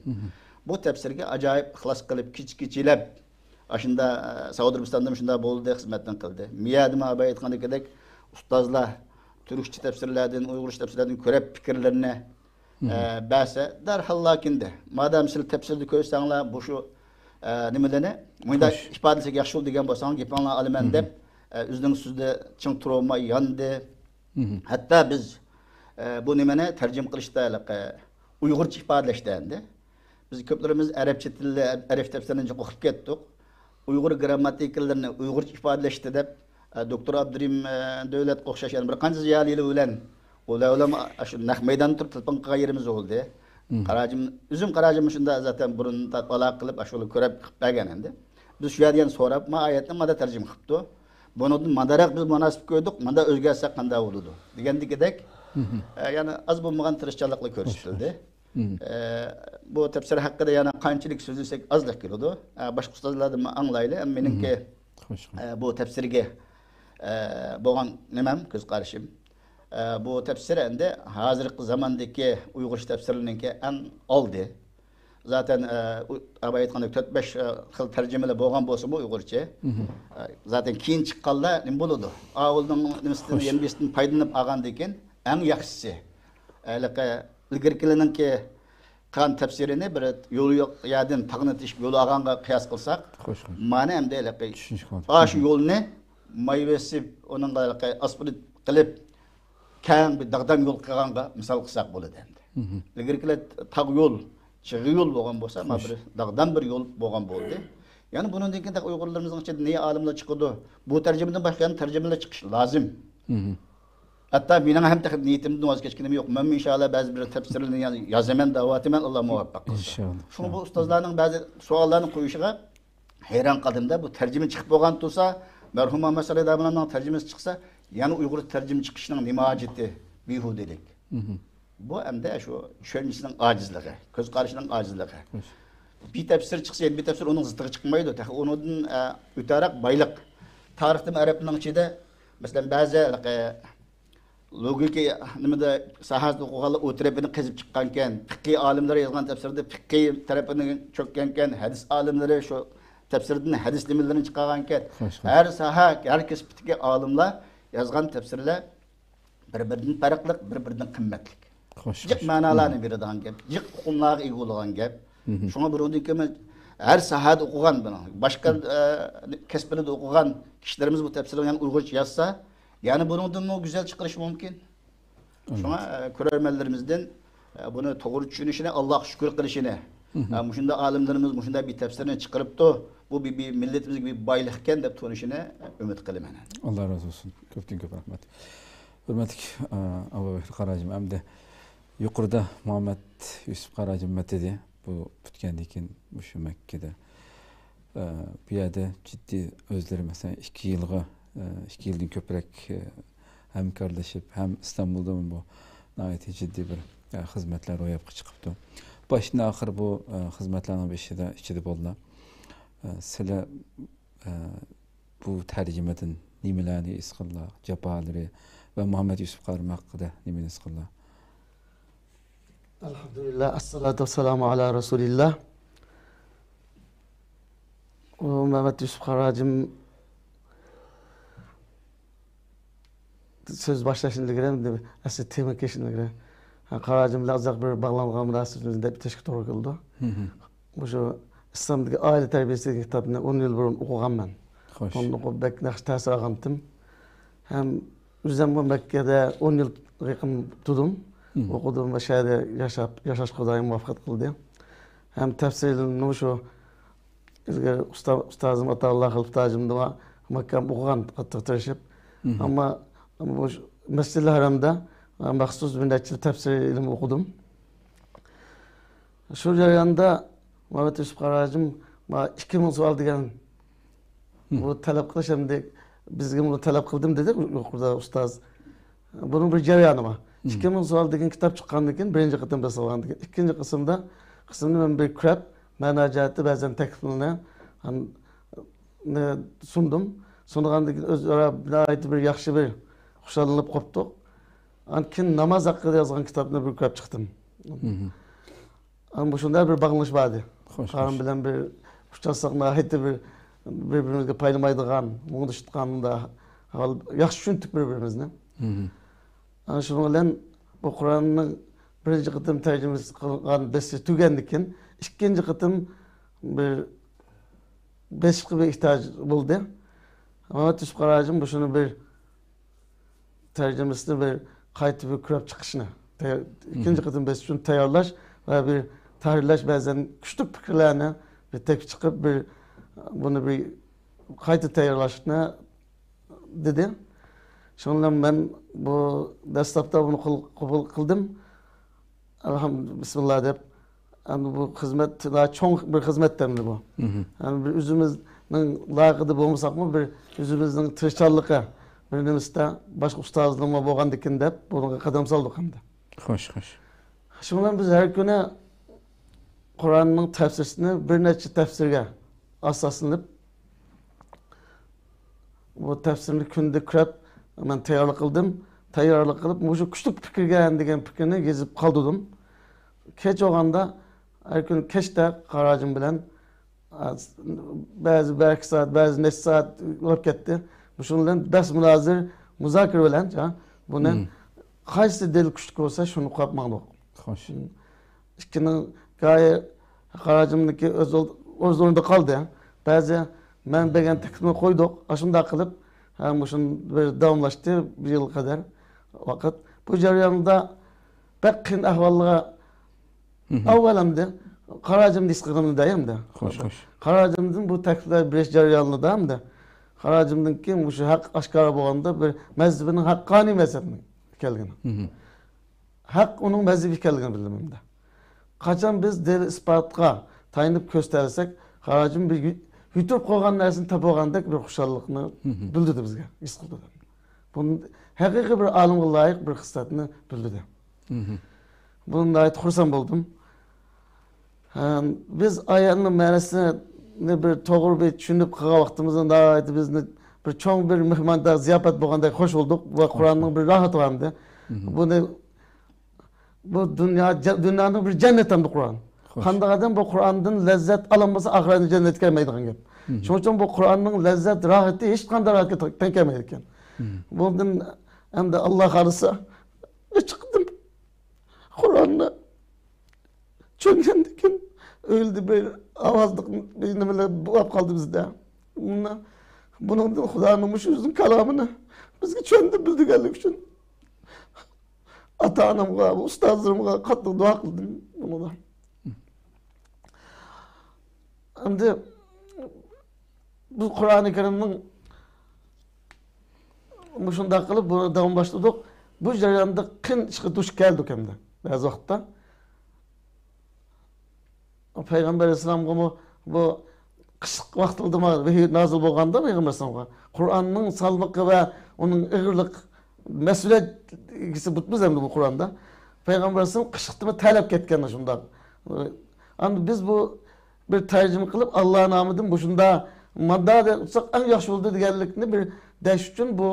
بۇ تەپسىرگە ئاجايىپ ئىخلاس قىلىپ، كېچە كېچىلەپ، ئاشۇندا، ئە، سەئۇدى ئەرەبىستاندا مۇشۇنداق بولدى، خىزمەتنى قىلدى. مىيادىمۇ ئاباي ئېيتقاندىكىدەك، ئۇستازلار تۈركچە تەپسىرلەردىن، ئۇيغۇرچە تەپسىرلەردىن كۆرۈپ پىكىرلىرىنى ئە، بەرسە، دەرھاللا كىندى. مادام سىلەر تەپسىردە كۆرسەڭلار، بۇ شۇ، ئە، نېمىلەرنى، مۇنداق ئىپادىلىسەك ياخشى بولىدۇ دېگەن بولساڭ، گېپىڭلارنى ئالىمەن دەپ، ئە، ئۆزىنىڭ سۆزىدە چىڭ تۇرۇلماي ياندى. ھەتتا بىز، ئە، بۇ نېمىنى تەرجىمە قىلىشتا ھېلىقى ئۇيغۇرچە ئىپادىلەشتە ئەمدى. بىز كۆپلىرىمىز ئەرەبچە تىلى، ئەرەب تەپسىرىنى جىق ئوقۇپ كەتتۇق. ئۇيغۇر گىرامماتىكىلىرىنى ئۇيغۇرچە ئىپادىلەشتە دەپ، ئە، دوكتور ئابدۇرېھىم، ئە، دۆلەتكە ئوخشاش يەنە بىر قانچە زىيالىيلار بىلەن ئۇلار بىلەن ئاشۇ نەق مەيداندا تۇرۇپ تېلېفون قىلغان يېرىمىز بولدى. قاراجىم، ئۆزۈم قاراجىم شۇنداق زاتەن بۇرۇن ئالاقە قىلىپ، ئاشۇلار كۆرۈپ قىلىپ بەرگەن ئەمدى. بىز شۇ يەردە يەنە سوراپ، ما ئايەتنى مادا تەرجىمە قىپتۇ. بۇنىڭدىن ماداراق بىز مۇناسىپ كۆردۇق، ماندا ئۆزگەرتسەك قانداق بولىدۇ؟ دېگەندىكىدەك، ئە، يەنە ئاز بولمىغان تىرىشچانلىقلار كۆرسىتىلدى. ئە، بۇ تەپسىر ھەققىدە يەنە قانچىلىك سۆزلىسەك ئازلىق كېلىدۇ. ئە، باشقا ئۇستازلاردىن ئاڭلايلى. ئەمما مېنىڭكى، ئە، بۇ تەپسىرگە، ئە، بولغان نېمەم، كۆز قارىشىم. ئە، بۇ تەپسىر ئەمدى ھازىرقى زاماندىكى ئۇيغۇرچە تەپسىرلەرنىڭكى ئەڭ ئالدى. زاتەن، ئە، ئۇ، ئاباي ئېيتقاندەك تۆت بەش، ئە، خىل تەرجىمىلەر بولغان بولسىمۇ ئۇيغۇرچە. ئە، زاتەن كېيىن چىققانلار نېمە بولىدۇ؟ ئاۋۇلنىڭ نېمىسىدىن، يەنە بىرسىدىن پايدىلىنىپ ئالغاندىن كېيىن ئەڭ ياخشىسى. ھېلىقى ئىلگىرىكىلەرنىڭكى قىلغان تەپسىرىنى بىر يولى يوق يەردىن تاغنى تېشىپ يول ئالغانغا قىياس قىلساق، مانا ئەمدى ھېلىقى ئاشۇ يولنى مايۋېسىپ، ئۇنىڭغا ھېلىقى ئاسفالت قىلىپ، كەڭ بىر داغدام يول قىلغانغا مىسال قىلساق بولىدۇ ئەمدى. ئىلگىرىكىلەر تاغ يول، چىغ يول بولغان بولسا، مانا بىر داغدام بىر يول بولغان بولدى. يەنە بۇنىڭدىن كېيىن تېخى ئۇيغۇرلىرىمىزنىڭ ئىچىدە نى ئالىملار چىقىدۇ. بۇ تەرجىمىدىن باشقا يەنە تەرجىمىلەر چىقىشى لازىم. ھەتتا مېنىڭ ھەم تېخى نىيىتىمدىن ۋاز كەچكىنىم يوق. مەن ئىنشائاللا بەزى بىر تەپسىرلەرنى يەنە يازىمەن دەۋاتىمەن، ئاللا مۇۋەپپەق قىلسا. ئىنشائاللا. شۇڭا بۇ ئۇستازلارنىڭ بەزى سوئاللارنى قويۇشىغا ھەيران قالدىمدا، بۇ تەرجىمە چىقىپ بولغان تۇرسا، مەرھۇم مۇھەممەد سالىھ داموللانىڭ تەرجىمىسى چىقسا، يەنە ئۇيغۇرچە تەرجىمە چىقىشنىڭ نېمە ھاجىتى، بىھۇدىلىك. بۇ ئەمدى شۇ چۈشەنچىسىنىڭ ئاجىزلىقى، كۆز قارىشىنىڭ ئاجىزلىقى. بىر تەپسىر چىقسا، يەنە بىر تەپسىر ئۇنىڭ زىتىغا چىقمايدۇ. تېخى ئۇنىڭدىن، ئە، ئۆتەرەك بايلىق. تارىختىمۇ ئەرەبنىڭ ئىچىدە، مەسىلەن، بەزى، ئە، لوگىكا نېمىدە ساھەسىدە ئوقۇغانلار ئۇ تەرىپىنى قېزىپ چىققانكەن، پىقھىي ئالىملىرى يازغان تەپسىردە پىقھىي تەرىپىنى چۆككەنكەن، ھەدىس ئالىملىرى شۇ تەپسىردىن ھەدىس نېمىلىرىنى چىقارغانكەن. خوش، خوش. ھەر ساھە، ھەر كەسىپتىكى ئالىملار يازغان تەپسىرلەر بىر-بىرىدىن پەرقلىق، بىر-بىرىدىن قىممەتلىك. خوش، جىق خوش. مەنالارنى بېرىدىغان گەپ، جىق ئۇقۇملارغا ئىگە بولىدىغان گەپ. شۇڭا بۇنىڭدىن كېيىن ھەر ساھەدە ئوقۇغان بۇنىڭ. باشقا، ئە، كەسىپلەردە ئوقۇغان كىشىلىرىمىز بۇ تەپسىرنى يەنە ئۇيغۇرچە يازسا، يەنە بۇنىڭدىنمۇ گۈزەل چىقىرىشى مۇمكىن. شۇڭا، ئە، كۆرەرمەنلىرىمىزدىن، ئە، بۇنى توغرا چۈشىنىشىنى، ئاللاغا شۈكۈر قىلىشىنى، ئە، مۇشۇنداق ئالىملىرىمىز مۇشۇنداق بىر تەپسىرنى چىقىرىپتۇ، بۇ بىر، بىر مىللىتىمىزگە بىر بايلىقكەن دەپ تونۇشىنى ئۈمىد قىلىمەن. ئاللا رازى بولسۇن. كۆپتىن كۆپ رەھمەت. ھۆرمەتلىك، ئە، ئابۇبەكىر قاراجىم، ئەمدى يۇقىرىدا مۇھەممەد يۈسۈپ قاراجىم مەتىدى بۇ پۈتكەندىن كېيىن مۇشۇ مەككىدە، ئە، بۇ يەردە جىددىي ئۆزلىرى، مەسىلەن، ئىككى يىلغا، ئە، ئىككى يىلدىن كۆپرەك، ئە، ھەمكارلىشىپ، ھەم ئىستانبۇلدىمۇ بۇ ناھايىتى جىددىي بىر، ئە، خىزمەتلەر روياپقا چىقىپتۇ. باشتىن ئاخىر بۇ، ئە، خىزمەتلەرنىڭ بېشىدا، ئىچىدە بولدى. ئە، سىلەر، ئە، بۇ تەرجىمىدىن نېمىلەرنى ھېس قىلدىلا؟ جاپالىرى ۋە مۇھەممەد يۈسۈپ قارىم ھەققىدە نېمىنى ھېس قىلدىلا؟ ئەلھەمدۇلىللا، ئەسسالاتۇ ۋەسسالامۇ ئالا رەسۇلىللا. ئۇ مەمەت يۈسۈپ قاراجىم سۆز باشلاشتىن ئىلگىرى، ئەسلى تېما كىرىشتىن ئىلگىرى، ھە، قاراجىم بىلەن ئۇزاق بىر باغلانغان مۇناسىۋىتىمىزنى دەپ ئۆتۈشكە توغرا كېلىدۇ. مۇشۇ ئىسلامدىكى ئائىلە تەربىيەسى دېگەن كىتابنى ئون يىل بۇرۇن ئوقۇغانمەن. خوش. ئۇنى ئوقۇپ بەك ناخشا تەسىر ئالغانتىم. ھەم ئۆزۈممۇ مەككىدە ئون يىل يېقىن تۇردۇم. ئوقۇدۇم ۋە شۇ يەردە ياشاپ، ياشاش خۇدايىم مۇۋەپپەق قىلدى. ھەم تەپسىر ئىلمىنى شۇ ئىلگىرى ئۇستا-، ئۇستازىم ئاتائاللا خەلپىتاجىمدىن مۇھەككەم ئوقۇغان، قاتتىق تىرىشىپ. ئەمما بۇ مەسجىدىل ھەرەمدە مەخسۇس بىر نەچچە يىل تەپسىر ئىلمى ئوقۇدۇم. شۇ جەرياندا مۇھەممەد يۈسۈپ قاراجىم ماڭا ئىككى مىڭ سوئال دېگەن بۇ تەلەپ قىلىش ئەمدى بىزگە بۇنى تەلەپ قىلدىم دېدى يۇقىرىدا ئۇستاز. بۇنىڭ بىر جەريانى بار. ئىككى مىڭ سوئال دېگەن كىتاب چىققاندىن كېيىن، بىرىنچى قېتىم بېسىلغاندىن كېيىن، ئىككىنچى قىسىمدا، قىسمىنى مەن بىر كۆرۈپ، مەنا جەھەتتە بەزەن تەكلىپلىرىنى، ئان-، نى سۇندۇم. سۇنغاندىن كېيىن ئۆزئارا ناھايىتى بىر ياخشى بىر خۇشاللىنىپ قوپتۇق. ئاندىن كېيىن ناماز ھەققىدە يازغان كىتابنى بىر كۆرۈپ چىقتىم. ئەنە مۇشۇنداق بىر باغلىنىش بار ئىدى. خوش، قارىم خوش. بىلەن بىر ئۇچراشساق ناھايىتى بىر بىر-بىرىمىزگە پايلىمايدىغان، مۇڭدىشىدىغان ئۇنداق ھال، ياخشى چۈشەندۇق بىر-بىرىمىزنى. ئەنە شۇنىڭ بىلەن بۇ قۇرئاننىڭ بىرىنچى قېتىم تەرجىمىسى قىلغان بېسىشى تۈگىگەندىن كېيىن، ئىككىنچى قېتىم بىر بېسىشقا بىر ئېھتىياج بولدى. مۇھەممەد يۈسۈپ قاراجىم بۇ شۇنى بىر تەرجىمىسىنى بىر قايتا بىر كۆرۈپ چىقىشنى، تەييار-، ئىككىنچى قېتىم بېسىش ئۈچۈن تەييارلاش ۋە بىر تەھرىرلەش، بەزەن كۈچلۈك پىكىرلەرنى بىر تېپىپ چىقىپ، بىر بۇنى بىر قايتا تەييارلاشنى دېدى. شۇنىڭ بىلەن مەن بۇ دەسلەپتە بۇنى قول-، قوبۇل قىلدىم. ئەلھەم-، بىسمىللا دەپ، ئەمدى بۇ خىزمەت، چوڭ بىر خىزمەت ئەمدى بۇ. ئەمدى بىر ئۆزىمىزنىڭ لايىقىدا بولمىساقمۇ، بىر ئۆزىمىزنىڭ تىرىشچانلىقى، بىر نېمىسىدە باشقا ئۇستازلىرىمۇ بولغاندىكىن دەپ، بۇنىڭغا قەدەم سالدۇق ئەمدى. خوش، خوش. شۇنىڭ بىلەن بىز ھەر كۈنى قۇرئاننىڭ تەپسىرىنى بىر نەچچە تەپسىرگە ئاساسلىنىپ، بۇ تەپسىرنى كۈندە كۆرۈپ، مەن تەييارلىق قىلدىم. تەييارلىق قىلىپ، مۇشۇ كۈچلۈك پىكىرگەن دېگەن پىكىرنى يېزىپ قالدۇردۇم. كەچ بولغاندا، ھەر كۈنى كەچتە قاراجىم بىلەن، ئا، بەزى بىر ئىككى سائەت، بەزى نەچچە سائەت بولۇپ كەتتى. مۇشۇنىڭ بىلەن بەھس مۇنازىرە، مۇزاكىرە بىلەن، جا، بۇنى قايسى دەلىل كۈچلۈك بولسا، شۇنى قويۇپ ماڭدۇق. خوش. ئىككىنىڭ گاھى قاراجىمنىڭكى ئۆز ئول-، ئۆز ئورنىدا قالدى. بەزى مەن بەرگەن تەكلىپنى قويدۇق. ئاشۇنداق قىلىپ، ھە، مۇشۇ بىر داۋاملاشتى بىر يىلغا قەدەر ۋاقىت. بۇ جەرياندا بەك قىيىن ئەھۋالغا ئاۋۋال ئەمدى قاراجىمنى ھېس قىلغىنىم دەي ئەمدى. خوش، خوش. قاراجىمدىن بۇ تەكلىپلەر بېرىش جەريانىدا ئەمدى قاراجىمدىن كېيىن مۇشۇ ھەق ئاشكارا بولغاندا بىر مەزھىپىنىڭ ھەققانىي مەزھەپ ئىكەنلىكىنى. ھەق ئۇنىڭ مەزھىپى ئىكەنلىكىنى بىلدىم ئەمدى. قاچان بىز دەلىل ئىسپاتقا تايىنىپ كۆرسىتەلىسەك، قاراجىم بىر يۇ-، يۈتۈپ قويغان نەرسىنى تاپىۋالغاندەك بىر خۇشاللىقنى بىلدۈردى بىزگە، ھېس قىلدۇردى. بۇنى ھەقىقىي بىر ئالىمغا لايىق بىر خىسلەتنى بىلدۈردى. بۇنى ناھايىتى خۇرسەن بولدۇم. ھە، بىز ئايەتنىڭ مەنىسىنى بىر توغرا بىر چۈشىنىپ قىلغان ۋاقتىمىزدا ناھايىتى بىزنى بىر چوڭ بىر مېھماندا زىياپەت بولغاندەك خوش بولدۇق ۋە قۇرئاننىڭ بىر راھىتى بار ئىدى. بۇنى، بۇ دۇنيا، جە-، دۇنيانىڭ بىر جەننىتى ئەمدى قۇرئان. خوش. قانداق ئادەم بۇ قۇرئاندىن لەززەت ئالالمىسا، ئاخىرەتتە جەننەتكە كىرەلمەيدىغان گەپ. شۇنىڭ ئۈچۈن بۇ قۇرئاننىڭ لەززەت، راھىتى ھېچقانداق راھەتكە تەڭ كەلمەيدىكەن. بۇندىن ئەمدى ئاللا خالىسا، نەچچە قېتىم قۇرئاننى چۈشەنگەندىن كېيىن ئۆيدە بىر ئاۋازلىق بىر نېمىلەر بولۇپ قالدى بىزدە. مۇنۇ، بۇنىڭدىن خۇدانىڭ مۇشۇ ئۆزىنىڭ كالامىنى بىزگە چۈشەندۈرۈپ بىلدۈرگەنلىكى ئۈچۈن ئاتا-ئانامغا، ئۇستازلىرىمغا قاتتىق دۇئا قىلدىم بۇنىڭدا. ئەمدى بۇ قۇرئانى كەرىمنىڭ مۇشۇنداق قىلىپ بۇنى داۋاملاشتۇردۇق. بۇ جەرياندا قىيىن ئىشقا دۇچ كەلدۇق ئەمدى بەزى ۋاقىتتا. پەيغەمبەر ئەلەيھىسسالامغىمۇ بۇ قىشلىق ۋاقتىدىمۇ ۋەھىي نازىل بولغاندا پەيغەمبەر ئەلەيھىسسالامغا قۇرئاننىڭ سالمىقى ۋە ئۇنىڭ ئېغىرلىق مەسئۇلىيەت ئىگىسى بۇ بىز ئەمدى بۇ قۇرئاندا. پەيغەمبەر ئەلەيھىسسالام قىشلىقتىمۇ تەرلەپ كەتكەن شۇنداق. ئەمدى بىز بۇ بىر تەرجىمە قىلىپ، ئاللا نامىدىن مۇشۇنداق ماندا دەپ تۇتساق ئەڭ ياخشى بولىدۇ دېگەنلىكنى بىر دەش ئۈچۈن بۇ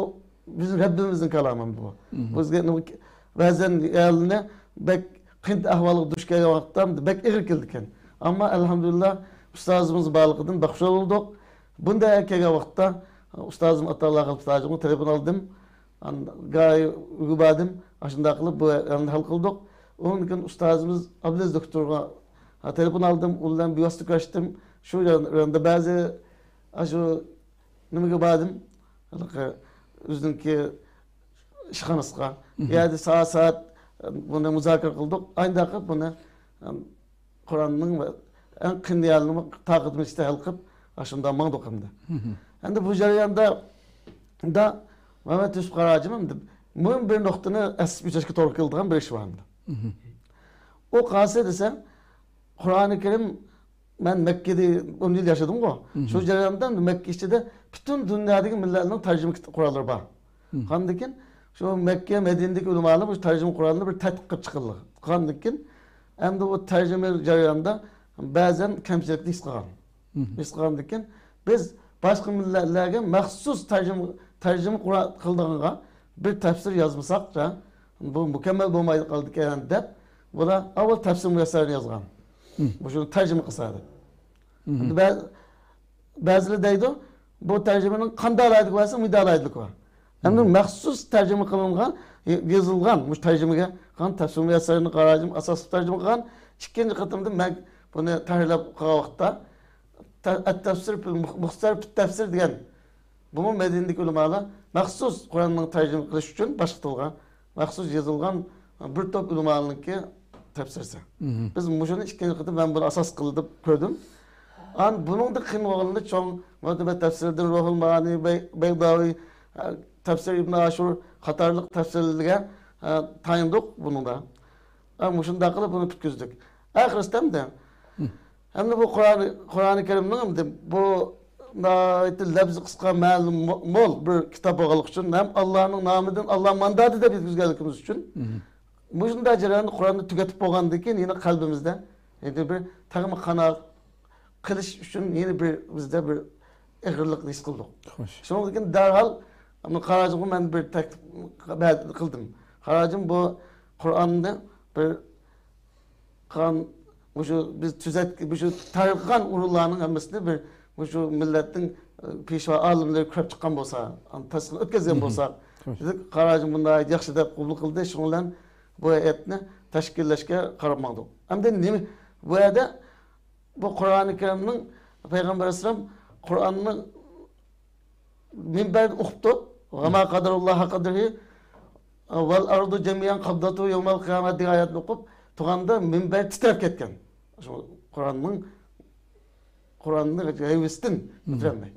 بىزنىڭ رەببىمىزنىڭ كالامى بۇ. بىزگە نېمە، بەزەن ئەھلىنى بەك قىيىن ئەھۋالغا دۇچ كەلگەن ۋاقىتتا بەك ئېغىر كېلىدىكەن. ئەمما ئەلھەمدۇلىللا ئۇستازىمىز بارلىقىدىن بەك خۇشال بولدۇق. بۇنداق كەلگەن ۋاقىتتا ئۇستازىم ئاتاللا خەلپىتاجىمغا تېلېفون ئالدىم. ئان-، گاھى ئۆيگە باردىم. ئاشۇنداق قىلىپ بۇ ئەھۋالنى ھەل قىلدۇق. ئۇنىڭدىن كېيىن ئۇستازىمىز ئابلىز دوكتورغا، ھە، تېلېفون ئالدىم. ئۇ بىلەن بىۋاسىتە كۆرۈشتۈم. شۇ يان-، ياندا بەزى، ئاشۇ نېمىگە باردىم. ھېلىقى ئۆزىنىڭكى ئىشخانىسىغا، ئۇ يەردە سائەت-سائەت بۇنى مۇزاكىرە قىلدۇق. ئاينداقى بۇنى، ئەم، قۇرئاننىڭ ئەڭ قىيىن يەرلىرىنى تاقىتىمىز ئىچىدە ھەل قىلىپ، ئاشۇنداق ماڭدۇق ئەمدى. ئەمدى بۇ جەرياندا دا مەمەت يۈسۈپ قاراجىم ئەمدى مۇھىم بىر نۇقتىنى ئەسلىپ ئۆتۈشكە توغرا كېلىدىغان بىر ئىش بار ئەمدى. ئۇ قايسى دېسە، قۇرئانى كەرىم، مەن مەككىدە ئون يىل ياشىدىمغۇ. شۇ جەرياندا مەككە ئىچىدە پۈتۈن دۇنيادىكى مىللەتنىڭ تەرجىمە كىت-، قوراللىرى بار. ئاندىن كېيىن شۇ مەككە، مەدىنىدىكى ئۆلىمالار بۇ تەرجىمە قورالىنى بىر تەتقىق قىلىپ چىققانلىقى. ئاندىن كېيىن ئەمدى ئۇ تەرجىمە جەريانىدا بەزەن كەمچىلىكنى ھېس قىلغان. ھېس قىلغاندىن كېيىن بىز باشقا مىللەتلەرگە مەخسۇس تەرجىمە، تەرجىمە قورا-، قىلىدىغانغا بىر تەپسىر يازمىساق، بۇ مۇكەممەل بولماي قالىدىكەن دەپ، بۇلار ئاۋۋال تەپسىر مۇيەسسەرنى يازغان. مۇشۇنى تەرجىمە قىلسا دەپ. ئەمدى بە-، بەزىلەر دەيدۇ، بۇ تەرجىمىنىڭ قانداق ئالاھىدىلىكى بار دېسە، مۇنداق ئالاھىدىلىكى بار. ئەمدى مەخسۇس تەرجىمە قىلىنغان، ي-، يېزىلغان مۇشۇ تەرجىمىگە قىلغان تەپسىر مۇيەسسەرنى قاراجىم ئاساسلىق تەرجىمە قىلغان. ئىككىنچى قېتىمدا مەن بۇنى تەھرىرلەپ قىلغان ۋاقىتتا، تە-، ئەت-تەفسىر فىل مۇخ-، مۇختەسەر فىت تەفسىر دېگەن، بۇمۇ مەدىنىدىكى ئۆلىمالار مەخسۇس قۇرئاننىڭ تەرجىمە قىلىش ئۈچۈن باشقا تىلغا مەخسۇس يېزىلغان بىر توپ ئۆلىمالارنىڭكى تەپسىرسى. بىز مۇشۇنى ئىككىنچى قېتىم مەن بۇنى ئاساس قىلدى دەپ كۆردۈم. ئان بۇنىڭدا قىيىن بولغىنى چوڭ مۇئتەبەر تەپسىردىن روھۇل مائانى، بەي-، بەيداۋى، تەپسىر ئىبن ئاشۇر قاتارلىق تەپسىرلەرگە، ئە، تايىندۇق بۇنىڭدا. ئە، مۇشۇنداق قىلىپ بۇنى پۈتكۈزدۇق. ئاخىرسىدا ئەمدى، ئەمدى بۇ قۇرئان، قۇرئانى كەرىمنىڭ ئەمدى بۇ ناھايىتى لەپزى قىسقا، مەنىسى مو-، مول بىر كىتاب بولغانلىقى ئۈچۈن ھەم ئاللانىڭ نامىدىن، ئاللا ماندادى دەپ يەتكۈزگەنلىكىمىز ئۈچۈن، مۇشۇنداق جەرياندا قۇرئاننى تۈگەتىپ بولغاندىن كېيىن يەنە قەلبىمىزدە يەنە بىر تېخىمۇ قانائەت قىلىش ئۈچۈن يەنە بىر بىزدە بىر ئېغىرلىقنى ھېس قىلدۇق. خوش. شۇنىڭدىن كېيىن دەرھال قاراجىمغا مەن بىر تەكلىپ بە-، قىلدىم. قاراجىم، بۇ قۇرئاننى بىر قىلغان، مۇشۇ بىز تۈزەت-، مۇشۇ تەھرىر قىلغان ئورۇنلارنىڭ ھەممىسىنى بىر مۇشۇ مىللەتنىڭ، ئە، پېشۋا ئالىملىرى كۆرۈپ چىققان بولسا، ئاندىن تەستىقلىق ئۆتكۈزگەن بولسا، دېدۇق. قاراجىم بۇنى ياخشى دەپ قوبۇل قىلدى. شۇنىڭ بىلەن بۇ ھەيئەتنى تەشكىللەشكە قاراپ ماڭدۇق. ئەمدى نېمە؟ بۇ يەردە بۇ قۇرئانى كەرىمنىڭ، پەيغەمبەر ئەلەيھىسسالام قۇرئاننى مىنبەردە ئوقۇپتۇ. ۋەما قەدەرۇللاھە قەدرىھى ۋەل ئەرزۇ جەمىئەن قەبزەتۇھۇ يەۋمەل قىيامە دېگەن ئايەتنى ئوقۇپ تۇرغاندا مىنبەر تىترەپ كەتكەن. شۇ قۇرئاننىڭ، قۇرئاننىڭ ھەيۋىسىدىن كۆتۈرەلمەي.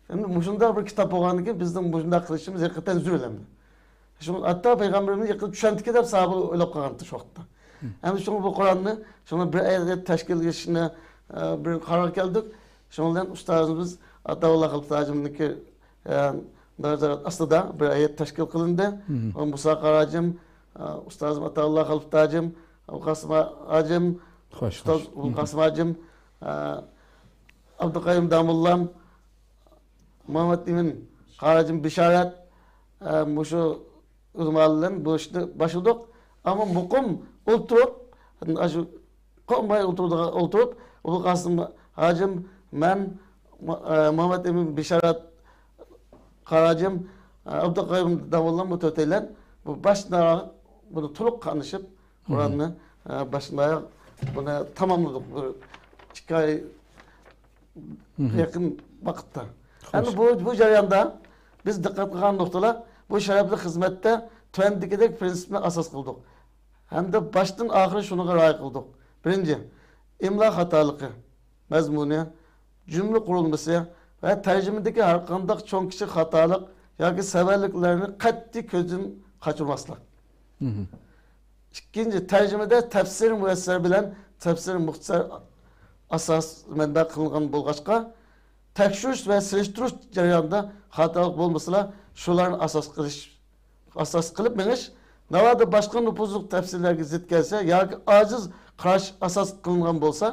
ئەمدى مۇشۇنداق بىر كىتاب بولغاندىن كېيىن بىزنىڭ مۇشۇنداق قىلىشىمىز ھەقىقەتەن زۆرۈر ئەمدى. شۇ ھەتتا پەيغەمبىرىمىز يېقىن چۈشەندىكى دەپ ساھابىلەر ئويلاپ قالغانتى شۇ ۋاقىتتا. ئەمدى شۇڭا بۇ قۇرئاننى شۇڭا بىر ئايەت تەشكىل قىلىشنى، ئە، بىر قارارغا كەلدۇق. شۇنىڭ بىلەن ئۇستازىمىز ئاتاۋۇللا خەلپەت ھاجىمنىڭكى، ئە، نازارەت ئاستىدا بىر ئايەت تەشكىل قىلىندى. مۇسا قارى ھاجىم، ئە، ئۇستازىم ئاتاۋۇللا خەلپەت ھاجىم، ئابۇلقاسىم ھاجىم، خوش، ئۇستاز خوش. ئابۇلقاسىم ھاجىم، ئە، ئابدۇقەييۇم داموللام، مۇھەممەد ئىمىن، قارى ھاجىم بېشارەت، ئە، مۇشۇ ئۆلىمالار بىلەن بۇ ئىشنى باشلىدۇق. ئەمما مۇقىم ئولتۇرۇپ، ئاشۇ قوپماي ئولتۇرىدىغان، ئولتۇرۇپ، ئوبۇلقاسىم ھاجىم، مەن، مۇ-، ئە، مۇھەممەد ئىمىن بېشارەت، قارى ھاجىم، ئە، ئابدۇقەييۇم داموللام، بۇ تۆتەيلەن بۇ باشتىن ئاياغ بۇنى تولۇق قاتنىشىپ، قۇرئاننى، ئە، باشتىن ئاياغ بۇنى تاماملىدۇق. بىر ئىككى ئاي يېقىن ۋاقىتتا. خوش. ئەمدى بۇ، بۇ جەرياندا بىز دىققەت قىلغان نۇقتىلار، بۇ شەرەپلىك خىزمەتتە تۆۋەندىكىدەك پىرىنسىپنى ئاساس قىلدۇق. ھەمدە باشتىن ئاخىر شۇنىڭغا رىئايە قىلدۇق. بىرىنچى، ئىملا خاتالىقى، مەزمۇنى، جۈملە قۇرۇلمىسى ۋە تەرجىمىدىكى ھەرقانداق چوڭ كىچىك خاتالىق ياكى سەۋەنلىكلەرنى قەتئىي كۆزدىن قاچۇرماسلىق. ئىككىنچى، تەرجىمىدە تەپسىر مۇيەسسەر بىلەن تەپسىر مۇختەسەر ئاساس مەنبە قىلىنغان بولغاچقا، تەكشۈرۈش ۋە سېلىشتۇرۇش جەريانىدا خاتالىق بولمىسىلا، شۇلارنى ئاساس قىلىش، ئاساس قىلىپ مېڭىش، ناۋادا باشقا نوپۇزلۇق تەپسىرلەرگە زىت كەلسە ياكى ئاجىز قاراش ئاساس قىلىنغان بولسا،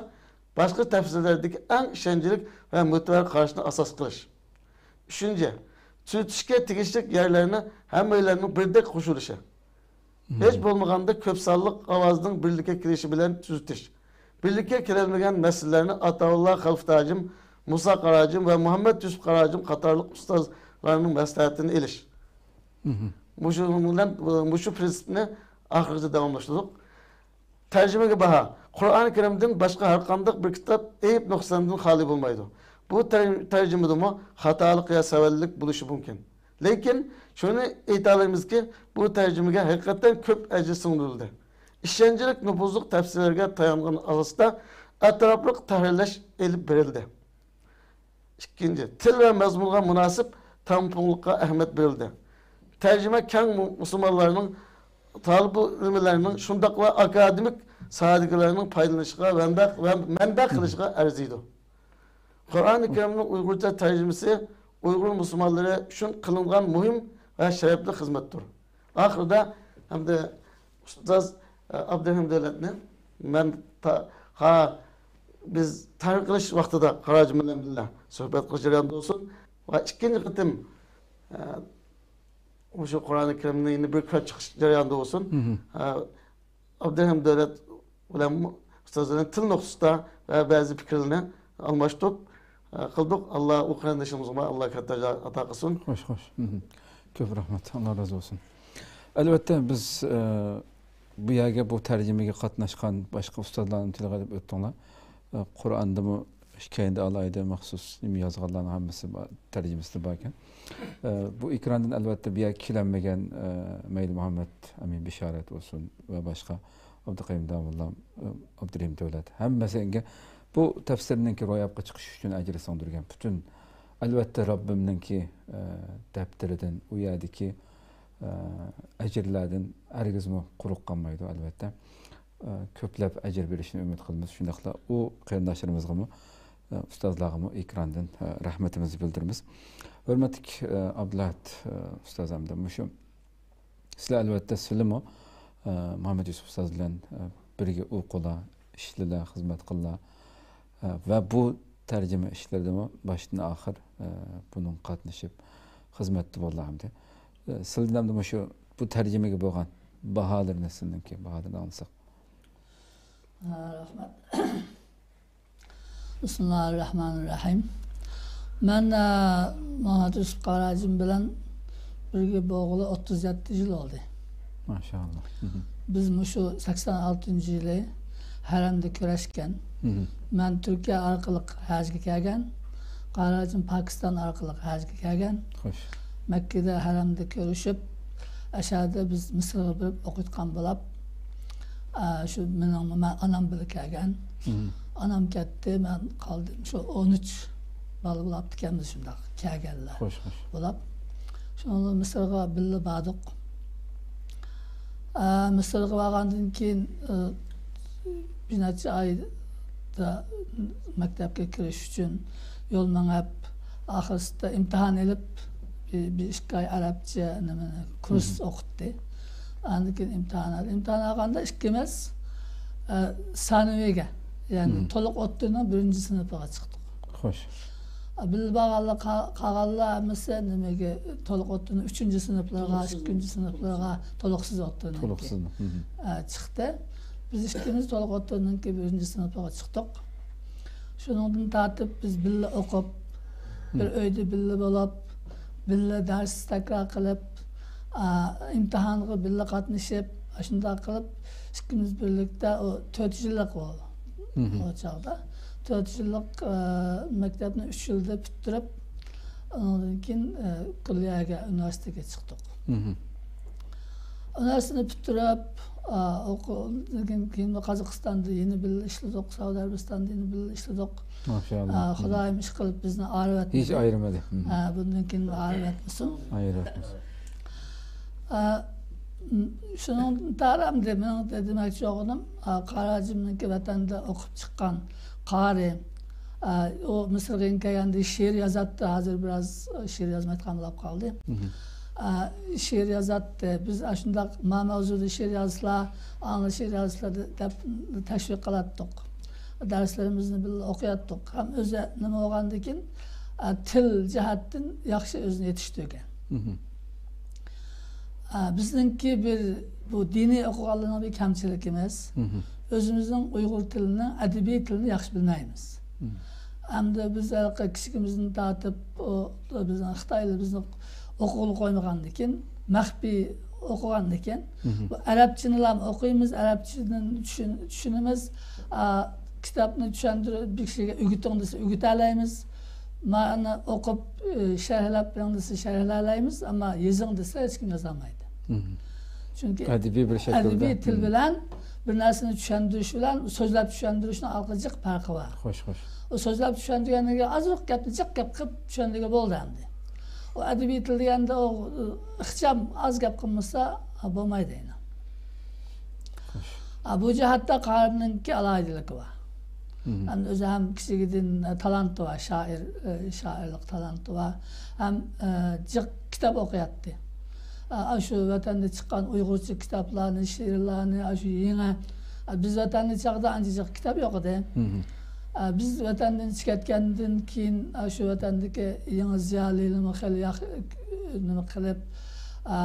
باشقا تەپسىرلەردىكى ئەڭ ئىشەنچلىك ۋە مۆتىۋەر قاراشنى ئاساس قىلىش. ئۈچىنچى، تۈزىتىشكە تېگىشلىك يەرلەرنى ھەممەيلەننىڭ بىردەك قوشۇلۇشى. ھېچ بولمىغاندا كۆپ سانلىق ئاۋازنىڭ بىرلىككە كېلىشى بىلەن تۈزىتىش. بىرلىككە كېلەلمىگەن مەسىلىلەرنى ئاتاۋۇللا خەلپەت ھاجىم، مۇسا قارى ھاجىم ۋە مۇھەممەد يۈسۈپ قارى ھاجىم قاتارلىق ئۇستازلارنىڭ مەسلىھەتىنى ئېلىش. مۇشۇ بىلەن، مۇشۇ پىرىنسىپنى ئاخىرغىچە داۋاملاشتۇردۇق. تەرجىمىگە باھا. قۇرئان كەرىمدىن باشقا ھەرقانداق بىر كىتاب ئەيىب نۇقساندىن خالىي بولمايدۇ. بۇ تەر-، تەرجىمىدىمۇ خاتالىق يا سەۋەنلىك بولۇشى مۇمكىن. لېكىن شۇنى ئېيتالايمىزكى، بۇ تەرجىمىگە ھەقىقەتەن كۆپ ئەجىر سىڭدۈرۈلدى. ئىشەنچلىك نوپۇزلۇق تەپسىرلەرگە تايانغان ئاساستا ئەتراپلىق تەھرىرلەش ئېلىپ بېرىلدى. ئىككىنچى، تىل ۋە مەزمۇنغا مۇناسىپ تەڭپۇڭلۇققا ئەھمىيەت بېرىلدى. تەرجىمە كەڭ مۇ-، مۇسۇلمانلارنىڭ، تالىبۇ ئىلىملەرنىڭ، شۇنداقلا ئاكادېمىك ساھەدىكىلەرنىڭ پايدىلىنىشىغا ۋەندە-، ۋە مەنبە قىلىشىغا ئەرزىيدۇ. قۇرئانى كەرىمنىڭ ئۇيغۇرچە تەرجىمىسى ئۇيغۇر مۇسۇلمانلىرى ئۈچۈن قىلىنغان مۇھىم ۋە شەرەپلىك خىزمەتتۇر. ئاخىرىدا ھەمدە ئۇستاز، ئە، ئابدۇرېھىم دۆلەتنى مەن تا-، ھا، بىز تەھرىر قىلىش ۋاقتىدا قاراجىم بىلەن بىللە سۆھبەت قىلىش جەريانىدا بولسۇن ۋە ئىككىنچى قېتىم، ئە، مۇشۇ قۇرئانى كەرىمنى يەنە بىر كۆرۈپ چىقىش جەريانىدا بولسۇن. مھم. ئە، ئابدۇرېھىم دۆلەت بىلەن ئۇستاز بىلەن تىل نۇقتىسىدا ۋە بەزى پىكىرلەرنى ئالماشتۇرۇپ، ئە، قىلدۇق. ئاللا ئۇ قېرىندىشىمىزغا ئاللا كاتتا ئاتا قىلسۇن. خوش، خوش. مھم. كۆپ رەھمەت. ئاللا رازى بولسۇن. ئەلۋەتتە، بىز، ئە، بۇ يەرگە بۇ تەرجىمىگە قاتناشقان باشقا ئۇستازلارنى تىلغا ئېلىپ ئۆتتۈڭلار. ئە، قۇرئاندىمۇ كەينىدە ئالاھىدە مەخسۇس نېمە يازغانلارنىڭ ھەممىسى بار، تەرجىمىسى باركەن. ئە، بۇ ئېكراندىن ئەلۋەتتە بۇ يەرگە كېلەلمىگەن، ئە، مەيلى مۇھەممەد ئەمىن بېشارەت بولسۇن ۋە باشقا ئابدۇقەييۇم داموللام، ئە، ئابدۇرېھىم دۆلەت، ھەممىسىگە بۇ تەپسىرنىڭكى روياپقا چىقىشى ئۈچۈن ئەجىر سىڭدۈرگەن پۈتۈن، ئەلۋەتتە، رەببىمنىڭكى، ئە، دەپتىرىدىن، ئۇ يەردىكى، ئە، ئەجىرلەردىن ھەرگىزمۇ قۇرۇق قالمايدۇ، ئەلۋەتتە. ئە، كۆپلەپ ئەجىر بېرىشىنى ئۈمىد قىلىمىز. شۇنداقلا ئۇ قېرىنداشلىرىمىزغىمۇ، ئە، ئۇستازلارغىمۇ ئېكراندىن، ئە، رەھمىتىمىزنى بىلدۈرىمىز. ھۆرمەتلىك، ئە، ئابدۇلئەھەت، ئە، ئۇستاز ھەمدە مۇشۇ سىلەر ئەلۋەتتە سىلىمۇ، ئە، مۇھەممەد يۈسۈپ ئۇستاز بىلەن، ئە، بىرگە ئوقۇلا، ئىشلىلا، خىزمەت قىللا. ئە، ۋە بۇ تەرجىمە ئىشلىرىدىمۇ باشتىن ئاخىر، ئە، بۇنىڭغا قاتنىشىپ خىزمەتتە بوللا ھەمدە. ئە، سىلدىن ھەمدە مۇشۇ بۇ تەرجىمىگە بولغان باھالىرىنى، سىلنىڭكى باھالىرىنى ئاڭلىساق. ھە، رەھمەت. بىسمىللاھىررەھمانىررەھىم. مەن، ئە، مۇھەممەد يۈسۈپ قاراجىم بىلەن بىرگە بولغىلى ئوتتۇز يەتتە يىل بولدى. ماشائاللا. مھم. بىز مۇشۇ سەكسەن ئالتىنچى يىلى ھەرەمدە كۆرۈشكەن. مھم. مەن تۈركىيە ئارقىلىق ھەجگە كەلگەن، قاراجىم پاكىستان ئارقىلىق ھەجگە كەلگەن. خوش. مەككىدە ھەرەمدە كۆرۈشۈپ، ئەشەدە بىز مىسىرغا بېرىپ ئوقۇتقان بولاپ، ئا، شۇ مېنىڭ، مەن ئانام بىلەن كەلگەن. مھم. ئانام كەتتى، مەن قالدىم. شۇ ئون ئۈچ بالا بولاپتىكەنمىز شۇنداق كەلگەنلەر. خوش، خوش. بولاپ، شۇنىڭ بىلەن مىسىرغا بىللە باردۇق. ئا، مىسىرغا بارغاندىن كېيىن، ئا، بىر نەچچە ئايدا مەكتەپكە كىرىش ئۈچۈن يول مېڭىپ، ئاخىرسىدا ئىمتىھان ئېلىپ، بىر، بىر ئىككى ئاي ئەرەبچە نېمىنى، كۇرس مھم. ئوقۇتتى. ئاندىن كېيىن ئىمتىھان ئالدى. ئىمتىھان ئالغاندا ئىككىمىز، ئە، سانىۋىگە، يەنى مھم. تولۇق ئوتتۇرىنىڭ بىرىنچى سىنىپىغا چىقتۇق. خوش. ئە، بىللە بارغانلار، قا-، قالغانلار ھەممىسى نېمىگە، تولۇق ئوتتۇرىنىڭ ئۈچىنچى سىنىپلىرىغا، تولۇقسىز ئىككىنچى سىنىپلىرىغا، تولۇقسىز ئوتتۇرىنىڭكى، تولۇقسىز. مھم. ئە، چىقتى. بىز ئىككىمىز تولۇق ئوتتۇرىنىڭكى بىرىنچى سىنىپىغا چىقتۇق. شۇنىڭدىن تارتىپ بىز بىللە ئوقۇپ، بىر مھم. ئۆيدە بىللە بولۇپ، بىللە دەرس تەكرار قىلىپ، ئا، ئىمتىھانغا بىللە قاتنىشىپ، ئاشۇنداق قىلىپ، ئىككىمىز بىرلىكتە ئۇ تۆت يىللىق ئۇ، مھم. ئۇ چاغدا. تۆت يىللىق، ئا، مەكتەپنى ئۈچ يىلدا پۈتتۈرۈپ، ئۇنىڭدىن كېيىن، ئا، كۇللىيەگە، ئۇنىۋېرسىتېتكە چىقتۇق. مھم. ئۇنىۋېرسىتېتنى پۈتتۈرۈپ، ئا، ئوقۇ-، كېيىن قازاقىستاندا يەنە بىللە ئىشلىدۇق، سەئۇدى ئەرەبىستاندا يەنە بىللە ئىشلىدۇق. ماشائاللا. ئا، خۇدايىم ئىشقىلىپ بىزنى ئايرىۋەتمىدى. ھېچ ئايرىمىدى. مھم. ئا، بۇندىن كېيىن ئايرىۋەتمىدى. ئايرىۋەتمىسۇن. ئا، شۇنىڭدىن تارامدى مېنىڭ دېمەكچى بولغىنىم، ئا، قاراجىمنىڭكى ۋەتەندە ئوقۇپ چىققان قارى، ئا، ئۇ مىسىرغا كەلگەندە شېئىر يازاتتى، ھازىر بىراز شېئىر يازمايدىغان بولۇپ قالدى. مھم. ئا، شېئىر يازاتتى. بىز ئاشۇنداق ما ماۋزۇدا شېئىر يازسىلا، ئاڭلا شېئىر يازسىلا دەپ تەشۋىق قىلاتتۇق. دەرسلىرىمىزنى بىللە ئوقۇياتتۇق. ھەم ئۆزى نېمە بولغاندىكىن، ئا، تىل جەھەتتىن ياخشى ئۆزىنى يېتىشتۈرگەن. مھم. ئا، بىزنىڭكى بىر بۇ دىنىي ئوقۇغانلارنىڭ بىر كەمچىلىكىمىز. مھم. ئۆزىمىزنىڭ ئۇيغۇر تىلىنىڭ ئەدەبىي تىلىنى ياخشى بىلمەيمىز. مھم. ئەمدى بىز ھېلىقى كىچىكىمىزدىن تارتىپ، ئۇ، بىزنىڭ خىتايلار بىزنى ئوقۇغىلى قويمىغاندىكىن، مەخپىي ئوقۇغاندىكىن، مھم. بۇ ئەرەبچىنىلا ئوقۇيمىز، ئەرەبچىدىن چۈشىن-، چۈشىنىمىز. ئا، كىتابنى چۈشەندۈرۈپ، بىر كىشىگە ئۆگىتىڭ دېسە، ئۆگىتەلەيمىز. مانا ئوقۇپ، ئى، شەرھلەپ بېرىڭ دېسە، شەرھلەيمىز، ئەمما يېزىڭ دېسە، ھېچكىم يازالمايدۇ. مم. چۈنكى ئەدەبىي بىر شەكىلدە. ئەدەبىي تىل مم. بىلەن بىر نەرسىنى چۈشەندۈرۈش بىلەن سۆزلەپ چۈشەندۈرۈشنىڭ ئارقىدا جىق پەرقى بار. خوش، خوش. ئۇ سۆزلەپ چۈشەندۈرگەندىن كېيىن ئازراق گەپنى جىق گەپ قىلىپ چۈشەندۈرگىلى بولىدۇ ئەمدى. ئۇ ئەدەبىي تىل دېگەندە ئۇ، ئى، ئىخچام ئاز گەپ قىلمىسا، بولمايدۇ ئەينى. خوش. ئا، بۇ جەھەتتە قارىمنىڭكى ئالاھىدىلىكى بار. مم. ھەم ئۆزى ھەم كىچىكىدىن تالانتى بار، شائىر، ئى، شائىرلىق تالانتى بار. ھەم، ئى، جىق كىتاب ئوقۇياتتى. ئا، ئاشۇ ۋەتەندە چىققان ئۇيغۇرچە كىتابلارنى، شېئىرلارنى، ئاشۇ يېڭى، ئا، بىز ۋەتەندە چاغدا ئانچە جىق كىتاب يوق ئىدى. مم. ئا، بىز ۋەتەندىن چىقىپ كەتكەندىن كېيىن، ئا، شۇ ۋەتەندىكى يېڭى زىيالىيلىرىمۇ خېلى ياخ-، نېمە قىلىپ، ئا،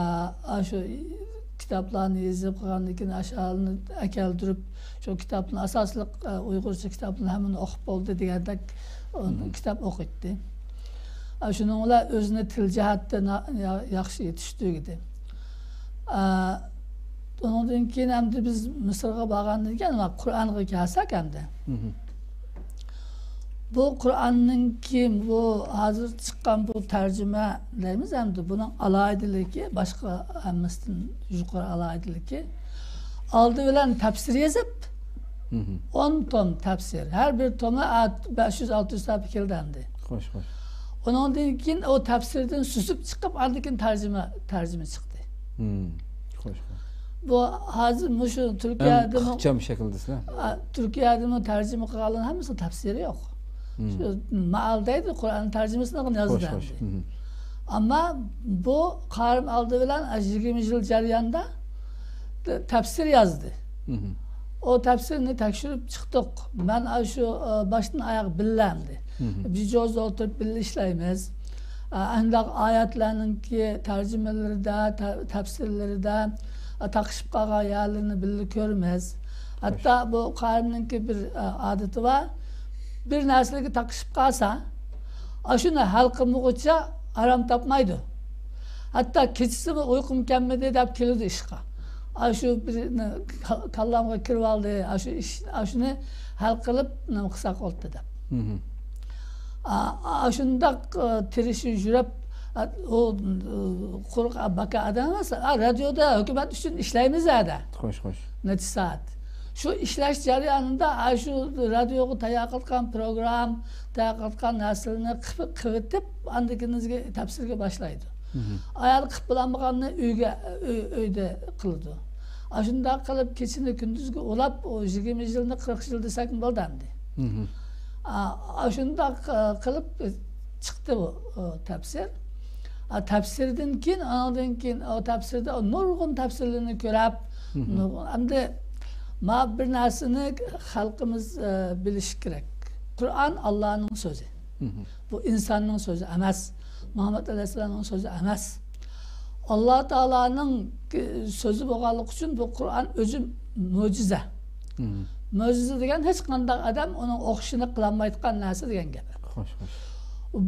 ئاشۇ كىتابلارنى يېزىپ قىلغاندىن كېيىن، ئاشۇلارنى ئەكەلدۈرۈپ، شۇ كىتابنى ئاساسلىق، ئا، ئۇيغۇرچە كىتابنى ھەممىنى ئوقۇپ بولدى دېگەندەك، ئۇ مم. كىتاب ئوقۇيتتى. ئا، شۇنىڭ بىلەن ئۆزىنى تىل جەھەتتە نا-، يا-، ياخشى يېتىشتۈرگۈدى. ئا، ئۇنىڭدىن كېيىن ئەمدى بىز مىسىرغا بارغاندىن كېيىن، قۇرئانغا كەلسەك ئەمدى. مم. بۇ قۇرئاننىڭكى، بۇ ھازىر چىققان بۇ تەرجىمە دەيمىز ئەمدى، بۇنىڭ ئالاھىدىلىكى باشقا ھەممىسىدىن يۇقىرى ئالاھىدىلىكى، ئالدى بىلەن تەپسىر يېزىپ، مم. ئون توم تەپسىر. ھەر بىر تومى ئات-، بەش يۈز، ئالتە يۈز سەھىپە كېلىدۇ ئەمدى. خوش، خوش. ئۇنىڭدىن كېيىن ئۇ تەپسىردىن سۈزۈپ چىقىپ، ئاندىن كېيىن تەرجىمە، تەرجىمە چىقتى. مم. خوش، خوش. بۇ ھازىر مۇشۇ ئەڭ تۈركىيەدىمۇ، ئىخچام شەكىلدە سىلەر. ئا، تۈركىيەدىمۇ تەرجىمە قىلغانلارنىڭ ھەممىسىنىڭ تەپسىرى يوق. مم. شۇ مائال دەيدۇ، قۇرئان تەرجىمىسىنى يازدى خوش، خوش. ئەمدى. مم. ئەمما بۇ قارىم ئالدى بىلەن يىگىرمە يىل جەريانىدا تەپسىر يازدى. مم. ئۇ تەپسىرنى تەكشۈرۈپ چىقتۇق. مەن ئاشۇ، ئا، باشتىن ئاياغ بىللە ئەمدى. مم. بىر جوزىدا ئولتۇرۇپ بىللە ئىشلەيمىز. ئا، ئانداق ئايەتلەرنىڭكى تەرجىمىلىرىدە، تە-، تەپسىرلىرىدە، ئا، تاقىشىپ قالغان يەرلىرىنى بىللە كۆرىمىز. ھەتتا بۇ قارىمنىڭكى بىر، ئا، ئادىتى بار. بىر نەرسىلەرگە تاقىشىپ قالسا، ئاشۇنى ھەل قىلمىغۇچە ئارام تاپمايدۇ. ھەتتا كېچىسىمۇ ئۇيقۇم كەلمىدى دەپ كېلىدۇ ئىشقا. ئاشۇ بىر، كاللامغا كىرىۋالدى، ئاشۇ ئىش، ئاشۇنى ھەل قىلىپ نېمە قىلساق بولدى دەپ. مم. ئا-، ئاشۇنداق، ئا، تىرىشىپ يۈرۈپ، ئا، ئۇ، ئۇ، قۇرۇق، ئا، باكا ئادەم ئەمەس. ئا، رادىيودا ھۆكۈمەت ئۈچۈن ئىشلەيمىز ھەدە. خوش، خوش. نەچچە سائەت. شۇ ئىشلەش جەريانىدا، ئا، شۇ رادىيوغا تەييار قىلغان پروگرام، تەييار قىلغان نەرسىلەرنى قىپ-، قىۋىتىپ، ئاندىن كېيىن تەپسىرگە باشلايدۇ. مم. ئايالى قىپ بولالمىغاننى ئۆيگە، ئۆي-، ئۆيدە قىلىدۇ. ئاشۇنداق قىلىپ، كېچىنى كۈندۈزگە ئۇلاپ، ئۇ يىگىرمە يىلنى، قىرىق يىل دېسەكمۇ بولىدۇ ئەمدى. مم. ئا-، ئاشۇنداق، ئا، قىلىپ چىقتى بۇ، ئۇ، تەپسىر. ئا، تەپسىردىن كېيىن، ئاندىن كېيىن ئۇ تەپسىردە نۇرغۇن تەپسىرلەرنى كۆرۈپ، مم. نۇرغۇن، ئەمدى ما بىر نەرسىنى خەلقىمىز، ئا، بىلىشى كېرەك. قۇرئان ئاللانىڭ سۆزى. مم. بۇ ئىنساننىڭ سۆزى ئەمەس. مۇھەممەد ئەلەيھىسسالامنىڭ سۆزى ئەمەس. ئاللا تائالانىڭ سۆزى بولغانلىقى ئۈچۈن بۇ قۇرئان ئۆزى مۆجىزە. مم. مۆجىزە دېگەن ھېچقانداق ئادەم ئۇنىڭ ئوخشىشىنى قىلالمايدىغان نەرسە دېگەن گەپ. خوش، خوش.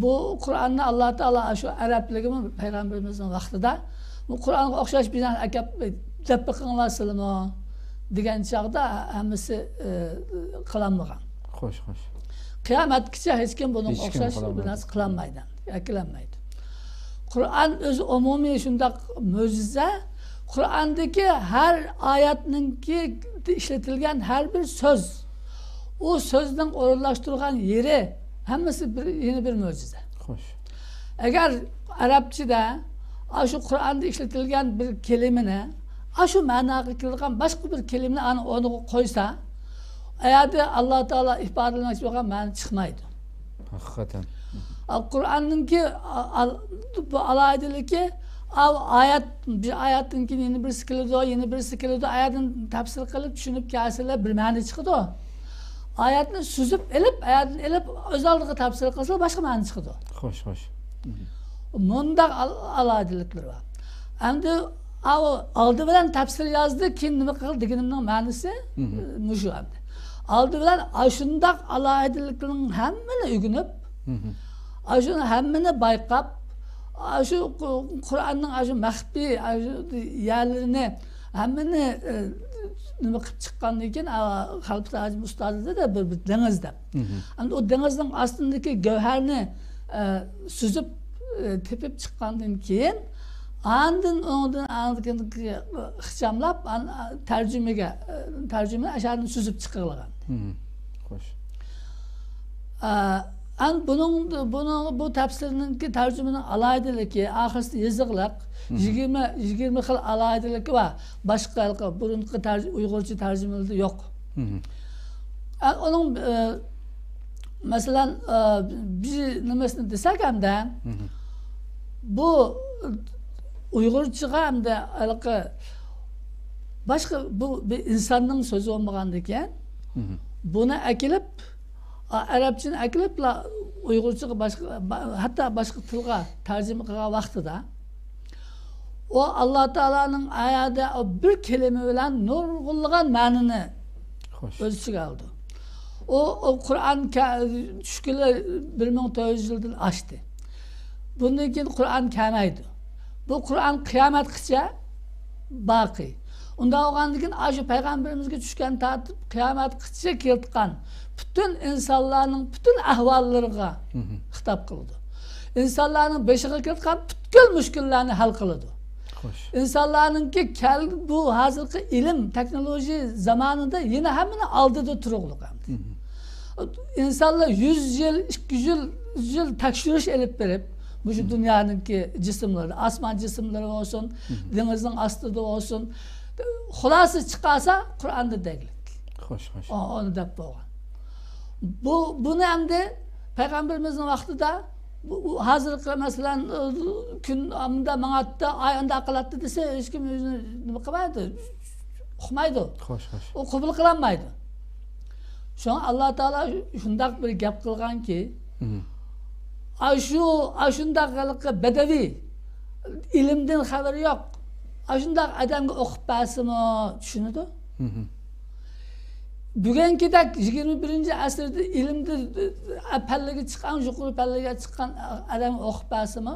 بۇ قۇرئاننى ئاللا تائالا شۇ ئەرەبلىرىگىمۇ پەيغەمبىرىمىزنىڭ ۋاقتىدا، بۇ قۇرئانغا ئوخشاش بىر نەرسە ئەكەپ دەپ بېقىڭلار سىلىمۇ دېگەن چاغدا ھەممىسى، ئى، قىلالمىغان. خوش، خوش. قىيامەتكىچە ھېچكىم بۇنىڭغا ھېچكىم ئوخشاش بىر قىلالمايدۇ. نەرسە قىلالمايدۇ، ئەكېلەلمەيدۇ. قۇرئان ئۆزى ئومۇمىي شۇنداق مۆجىزە. قۇرئاندىكى ھەر ئايەتنىڭكى ئىشلىتىلگەن ھەر بىر سۆز، ئۇ سۆزنىڭ ئورۇنلاشتۇرغان يېرى ھەممىسى بىر، يەنە بىر مۆجىزە. خوش. ئەگەر ئەرەبچىدە ئاشۇ قۇرئاندا ئىشلىتىلگەن بىر كەلىمىنى، ئاشۇ مەناغا كېلىدىغان باشقا بىر كەلىمىنى ئانىڭ ئورنىغا قويسا، ئۇ يەردە ئاللا تائالا ئىپادىلىمەكچى بولغان مەنە چىقمايدۇ. ھەقىقەتەن. ئا، قۇرئاننىڭكى، ئا، ئال-، بۇ ئالاھىدىلىكى، ئاۋۇ ئايەت، بىر ئايەتتىن كېيىن يەنە بىرسى كېلىدۇ، يەنە بىرسى كېلىدۇ، ئايەتنى تەپسىر قىلىپ، چۈشىنىپ كەلسىلەر، بىر مەنە چىقىدۇ. ئايەتنى سۈزۈپ ئېلىپ، ئايەتنى ئېلىپ، ئۆز ئالدىغا تەپسىر قىلسىلا، باشقا مەنە چىقىدۇ. خوش، خوش. مۇنداق ئال-، ئالاھىدىلىكلىرى بار. ئەمدى ئاۋۇ ئالدى بىلەن تەپسىر يازدى، كېيىن نېمە قىلدى دېگىنىمنىڭ مەنىسى، مم، مۇشۇ ئەمدى. ئالدى بىلەن ئاشۇنداق ئالاھىدىلىكنىڭ ھەممىنى ئۆگىنىپ، مم، ئاشۇنى ھەممىنى بايقاپ، ئاشۇ قۇ-، قۇرئاننىڭ ئاشۇ مەخپىي، ئاشۇ يەرلىرىنى ھەممىنى، ئى، نېمە قىلىپ چىققاندىن كېيىن، ئا، خەلپەت ھاجىم ئۇستازى دېدى، بىر، بىر دېڭىز دەپ. مم. ئەمدى ئۇ دېڭىزنىڭ ئاستىدىكى گەۋھەرنى، ئە، سۈزۈپ، ئە، تېپىپ چىققاندىن كېيىن، ئاندىن ئۇنىڭدىن، ئاندىن ئىخچاملاپ، ئان-، تەرجىمىگە، ئە، تەرجىمىنى ئاشۇ يەردىن سۈزۈپ چىقىرىلغان. مم. خوش. ئە، ئەن بۇنىڭ، بۇنىڭ، بۇ تەپسىرنىڭكى تەرجىمىنىڭ ئالاھىدىلىكى، ئاخىرسىدا يېزىقلىق، مم. يىگىرمە، يىگىرمە خىل ئالاھىدىلىكى بار. باشقا ھېلىقى بۇرۇنقى تەرج-، ئۇيغۇرچە تەرجىمىلەردە يوق. مم. ئە، ئۇنىڭ، ئە، مەسىلەن، ئە، بىر نېمىسىنى دېسەك ئەمدى، مم. بۇ ئۇيغۇرچىغا ئەمدى ھېلىقى باشقا، بۇ بىر ئىنساننىڭ سۆزى بولمىغاندىكىن، مم. بۇنى ئەكېلىپ، ئە، ئەرەبچىنى ئەكېلىپلا ئۇيغۇرچىغا باشقا، با-، ھەتتا باشقا تىلغا تەرجىمە قىلغان ۋاقتىدا، ئۇ ئاللا تائالانىڭ ئايەتتە ئۇ بىر كەلىمە بىلەن نۇرغۇنلىغان مەنىنى خوش. ئۆز ئىچىگە ئالىدۇ. ئۇ، ئۇ قۇرئان كە-، چۈشكىلى بىر مىڭ تۆت يۈز يىلدىن ئاشتى. بۇندىن كېيىن قۇرئان كەلمەيدۇ. بۇ قۇرئان قىيامەتكىچە باقىي. ئۇنداق بولغاندىن كېيىن، ئاشۇ پەيغەمبىرىمىزگە چۈشكەن تارتىپ، قىيامەتكىچە كېلىدىغان پۈتۈن ئىنسانلارنىڭ پۈتۈن ئەھۋاللىرىغا مم. خىتاب قىلىدۇ. ئىنسانلارنىڭ بېشىغا كېلىدىغان پۈتكۈل مۈشكۈللەرنى ھەل قىلىدۇ. خوش. ئىنسانلارنىڭكى كەل-، بۇ ھازىرقى ئىلىم، تېخنولوگىيە زامانىدا يەنە ھەممىنىڭ ئالدىدا تۇرۇقلۇق ئەمدى. مم. ئىنسانلار يۈز يىل، ئىككى يۈز يىل، يىل تەكشۈرۈش ئېلىپ بېرىپ، مۇشۇ مم. دۇنيانىڭكى جىسىملىرى، ئاسمان جىسىملىرى بولسۇن، مم. دېڭىزنىڭ ئاستىدا بولسۇن، خۇلاسە چىقارسا، قۇرئاندا دەگلىك. خوش، خوش. ئۇ-، ئۇنى دەپ بولغان. بۇ، بۇنى ئەمدى پەيغەمبىرىمىزنىڭ ۋاقتىدا، بۇ، بۇ ھازىرقى، مەسىلەن، كۈن ئاندا ماڭاتتى، ئاي ئاندا قىلاتتى دېسە، ھېچكىم ئۆزىنى نېمە قىلمايدۇ، ئۇقمايدۇ. خوش، خوش. ئۇ قوبۇل قىلالمايدۇ. شۇڭا ئاللا تائالا شۇنداق بىر گەپ قىلغانكى، مم. ئاشۇ، ئاشۇنداق ھېلىقى بەدەۋىي، ئىلىمدىن خەۋىرى يوق، ئاشۇنداق ئادەمگە ئوقۇپ بەرسىمۇ چۈشىنىدۇ. مم. بۈگۈنكىدەك يىگىرمە بىرىنچى ئەسىردە ئىلىمدە، ئە، پەللىگە چىققان، يۇقىرى پەللىگە چىققان ئادەمگە ئوقۇپ بەرسىمۇ،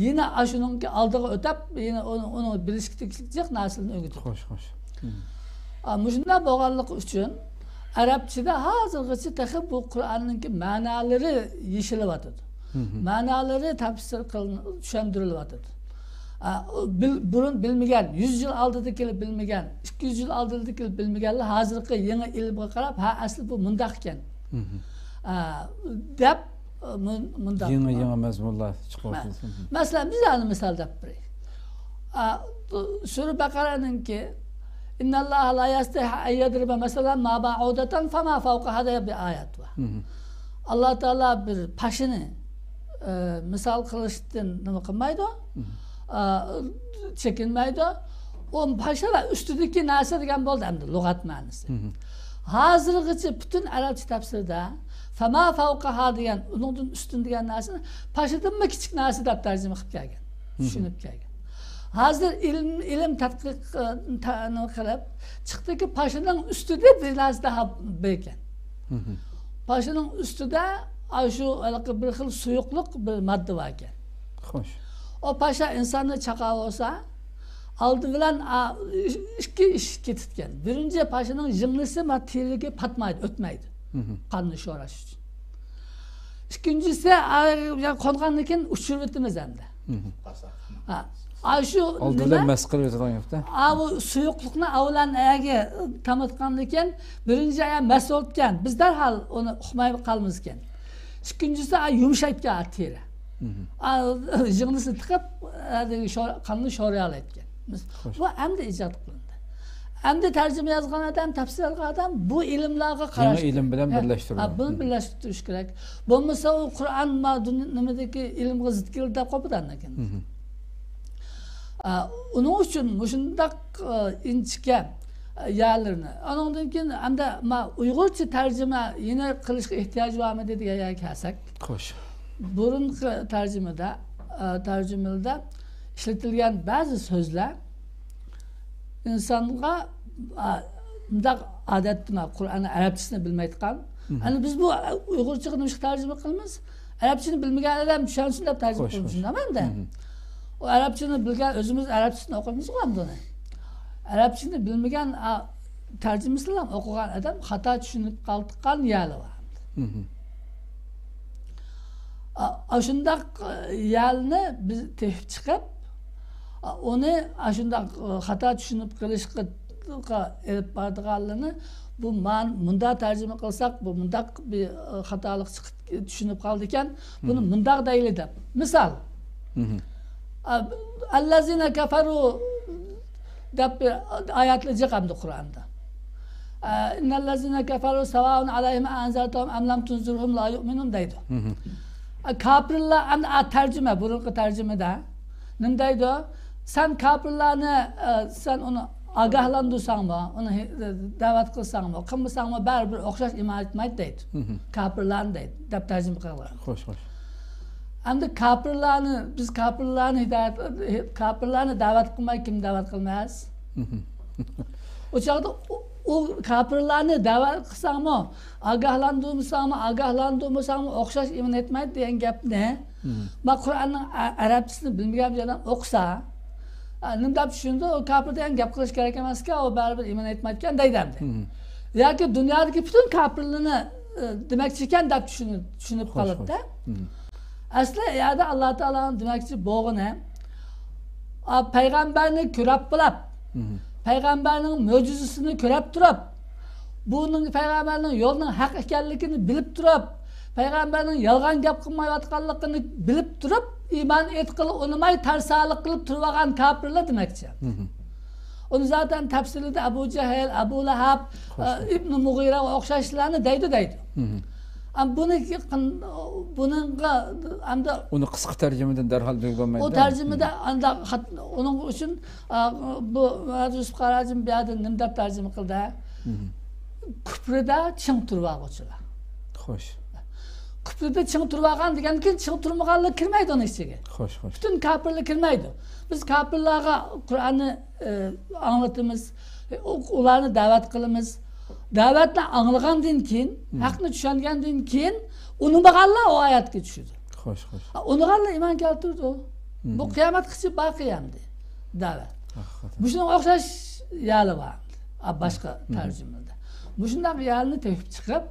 يەنە ئاشۇنىڭكى ئالدىغا ئۆتەپ، يەنە ئۇنى، ئۇنىڭ بىلىشكە تېگىشلىك جىق نەرسىلەرنى ئۆگىتىدۇ. خوش، خوش. مم. ئا، مۇشۇنداق بولغانلىقى ئۈچۈن، ئەرەبچىدە ھازىرغىچە تېخى بۇ قۇرئاننىڭكى مەنالىرى يېشىلىۋاتىدۇ. مم. مەنالىرى تەپسىر قىلىن-، چۈشەندۈرۈلۈۋاتىدۇ. ئا، بىل-، بۇرۇن بىلمىگەن، يۈز يىل ئالدىدا كېلىپ بىلمىگەن، ئىككى يۈز يىل ئالدىدا كېلىپ بىلمىگەنلەر ھازىرقى يېڭى ئىلىمغا قاراپ، ھە، ئەسلى بۇ مۇنداق ئىكەن. مم. ئا، دەپ، مۇن-، مۇنداق. يېڭى، يېڭى مەزمۇنلار چىقىپ مە-، ئورتىسىدىن. مەسىلەن، بىر دانە مىسال دەپ بېرەي. ئا، سۈرە بەقەرەنىڭكى، «ئىننەللاھە لا يەستەھى ئەن يەزرىبە مەسەلەن ما بەئۇدەتەن فەما فەۋقەھا» دېگەن بىر ئايەت بار. مم. ئاللا تائالا بىر پاشىنى، ئە، مىسال قىلىشتىن نېمە قىلمايدۇ، مم. ئە، چېكىنمەيدۇ. ئۇ پاشا ۋە ئۈستىدىكى نەرسە دېگەن بولدى ئەمدى لۇغەت مەنىسى. مم. ھازىرغىچە پۈتۈن ئەرەبچە تەپسىردە فەما فەۋقەھا دېگەن، ئۇنىڭدىن ئۈستۈن دېگەن نەرسىنى پاشىدىنمۇ كىچىك نەرسە دەپ تەرجىمە قىلىپ كەلگەن، مم. چۈشىنىپ كەلگەن. ھازىر ئىلىم، ئىلىم تەتقىق، ئە، تا-، نېمە قىلىپ چىقتىكى، پاشىنىڭ ئۈستىدە بىر نەرسە داھا بار ئىكەن. مم. پاشىنىڭ ئۈستىدە ئاشۇ ھېلىقى بىر خىل سۇيۇقلۇق، بىر ماددا بار ئىكەن. خوش. ئۇ پاشا ئىنساننى چاقا بولسا، ئالدى بىلەن، ئا، ئىككى ئىش كېتىدىكەن. بىرىنچى، پاشىنىڭ يىڭنىسى، ما، تېرىگە پاتمايدۇ، ئۆتمەيدۇ. مم. قاننى شوراش ئۈچۈن. ئىككىنچىسى، ئا، يا، قونغاندىن كېيىن ئۇچۇرۇۋېتىمىز ئەمدى. مم. ھە، ئاشۇ ئالدى نېمە؟ بىلەن مەس قىلىۋېتىدىغان گەپتە. ئا، بۇ سۇيۇقلۇقنى ئاۋلان ئەگە تاماتقاندىن كېيىن، بىرىنچى ئايا مەس بولۇپكەن، بىز دەرھال ئۇنى ئۇقماي قالىمىزكەن. ئىككىنچىسى، ئا، يۇمشايدىكەن تېرە. مم. ئا، يىڭنىسىنى تىقىپ، ئا، شور-، قاننى شورىيالايدىكەن. خوش. بۇ ئەمدى ئىجاد قىلىندى. ئەمدى تەرجىمە يازغان ئادەم، تەپسىر يازغان ئادەم بۇ ئىلىملارغا قاراش كېرەك. يېڭى ئىلىم بىلەن ھە، بىرلەشتۈرۈلگەن. ھە، بۇنى مم. بىرلەشتۈرۈش كېرەك. بولمىسا ئۇ قۇرئان ما-، دۇنيا نېمىدىكى ئىلىمغا زىت كېلىدۇ دەپ قويۇپتۇ ئاندىن كېيىن. مم. ئا، ئۇنىڭ ئۈچۈن مۇشۇنداق، ئا، ئىنچىكە، ئا، يەرلىرىنى. ئانىڭدىن كېيىن ئەمدى ما-، ئۇيغۇرچە تەرجىمە يەنە قىلىشقا ئېھتىياج بارمۇ دېگەن يەرگە كەلسەك. خوش. بۇرۇنقى تەرجىمىدە، ئا، تەرجىمىلەردە ئىشلىتىلگەن بەزى سۆزلەر ئىنسانغا، ئا، مۇنداق ئادەتتە ما قۇرئاننىڭ ئەرەبچىسىنى بىلمەيدىغان. مم. ئەنە بىز بۇ ئۇيغۇرچىغا نېمىشقا تەرجىمە قىلىمىز؟ ئەرەبچىنى بىلمىگەن ئادەم چۈشەنسۇن دەپ تەرجىمە قىلىمىز، شۇنداقمۇ ئەمدى؟ مم. ئۇ ئەرەبچىنى بىلگەن، ئۆزىمىز ئەرەبچىسىنى ئوقۇيمىزغۇ ئەمدى ئۇنى. ئەرەبچىنى بىلمىگەن، ئا، تەرجىمىسىنى ئوقۇغان ئادەم خاتا چۈشىنىپ قالىدىغان يەرلىرى بار. مم. ئا-، ئاشۇنداق، ئە، يەرنى بىز تېپىپ چىقىپ، ئا، ئۇنى ئاشۇنداق، ئە، خاتا چۈشىنىپ قېلىشقا ئېلىپ بارىدىغانلىرىنى، بۇ مان-، مۇنداق تەرجىمە قىلساق، بۇ مۇنداق بىر، ئە، خاتالىق چىقىپ چۈشىنىپ قالىدىكەن، بۇنى مۇنداق دەيلى دەپ. مىسال، ئە، ئەللەزىنە كەفەرۇ دەپ بىر ئايەتلەر جىق ئەمدى قۇرئاندا. ئە، ئىننەللەزىنە كەفەرۇ سەۋائۇن ئەلەيھىم ئەئەنزەرتەھۇم ئەم لەم تۇنزىرھۇم لا يۇئمىنۇن دەيدۇ. ئە، كاپىرلار ئەمدى، ئە، تەرجىمە، بۇرۇنقى تەرجىمىدە نېمە دەيدۇ؟ سەن كاپىرلارنى، ئە، سەن ئۇنى ئاگاھلاندۇرساڭمۇ، ئۇنى ھې-، دەۋەت قىلساڭمۇ، قىلمىساڭمۇ، بەرىبىر ئوخشاش ئىمان ئېيتمايدۇ دەيدۇ. كاپىرلارنى دەيدۇ، دەپ تەرجىمە قىلغان. خوش، خوش. ئەمدى كاپىرلارنى، بىز كاپىرلارنى ھىدايەت، كاپىرلارنى دەۋەت قىلماي كىم دەۋەت قىلماس؟ ئۇ چاغدا ئۇ، ئۇ كاپىرلارنى دەۋەت قىلساڭمۇ، ئاگاھلاندۇرمىساڭمۇ، ئاگاھلاندۇرمىساڭمۇ ئوخشاش ئىمان ئېيتمايدۇ دېگەن گەپنى، ما قۇرئاننىڭ ئە-، ئەرەبچىسىنى بىلمىگەن بىر ئادەم ئوقۇسا، ئە، نېمە دەپ چۈشىنىدۇ؟ ئۇ كاپىر دېگەن گەپ قىلىش كېرەك ئەمەسكەن، ئۇ بەرىبىر ئىمان ئېيتمايدىكەن دەيدۇ ئەمدى. ياكى دۇنيادىكى پۈتۈن كاپىرلارنى، ئە، دېمەكچىكەن دەپ چۈشىنىپ، چۈشىنىپ قالىدۇ. ئەسلى ئۇ يەردە ئاللا تائالانىڭ دېمەكچى بولغىنى، ئا، پەيغەمبەرنى كۆرۈپ بولاپ، پەيغەمبەرنىڭ مۆجىزىسىنى كۆرۈپ تۇرۇپ، بۇنىڭ پەيغەمبەرنىڭ يولىنىڭ ھەق ئىكەنلىكىنى بىلىپ تۇرۇپ، پەيغەمبەرنىڭ يالغان گەپ قىلمايۋاتقانلىقىنى بىلىپ تۇرۇپ، ئىمان ئېيتقىلى ئۇنىماي، تەرسالىق قىلىپ تۇرۇۋالغان كاپىرلار دېمەكچى. ئۇنى زاتەن تەپسىرىدە ئەبۇ جەھىل، ئەبۇ لەھەب، ئە، ئىبنى مۇغىرەگە ئوخشاشلارنى دەيدۇ، دەيدۇ. ئەم، بۇنى قىن-، بۇنىڭغا ئەمدى ئۇنى قىسقا تەرجىمىدىن دەرھال بىلگىلى بولمايدۇ. ئۇ تەرجىمىدە ئانداق خات-، ئۇنىڭ ئۈچۈن، ئا، بۇ يۈسۈپ قاراجىم بۇ يەردە نېمە دەپ تەرجىمە قىلدى؟ كۇپرىدا چىڭ تۇرۇۋالغۇچىلار. خوش. كۇپرىدا چىڭ تۇرۇۋالغان دېگەندىن كېيىن چىڭ تۇرمىغانلار كىرمەيدۇ ئۇنىڭ ئىچىگە. خوش، خوش. پۈتۈن كاپىرلار كىرمەيدۇ. بىز كاپىرلارغا قۇرئاننى، ئە، ئاڭلىتىمىز، ئۇ-، ئۇلارنى دەۋەت قىلىمىز. دەۋەتنى ئاڭلىغاندىن كېيىن، ھەقنى چۈشەنگەندىن كېيىن، ئۇنىمىغانلار ئۇ ئايەتكە چۈشىدۇ. خوش، خوش. ئۇنىغانلار ئىمان كەلتۈردى. بۇ قىيامەتكىچە باقىي ئەمدى دەۋەت. ھەقىقەتەن. مۇشۇنىڭغا ئوخشاش يەرلەر بار ئەمدى. ئا، باشقا تەرجىمىلەردە. مۇشۇنداق يەرنى تېپىپ چىقىپ،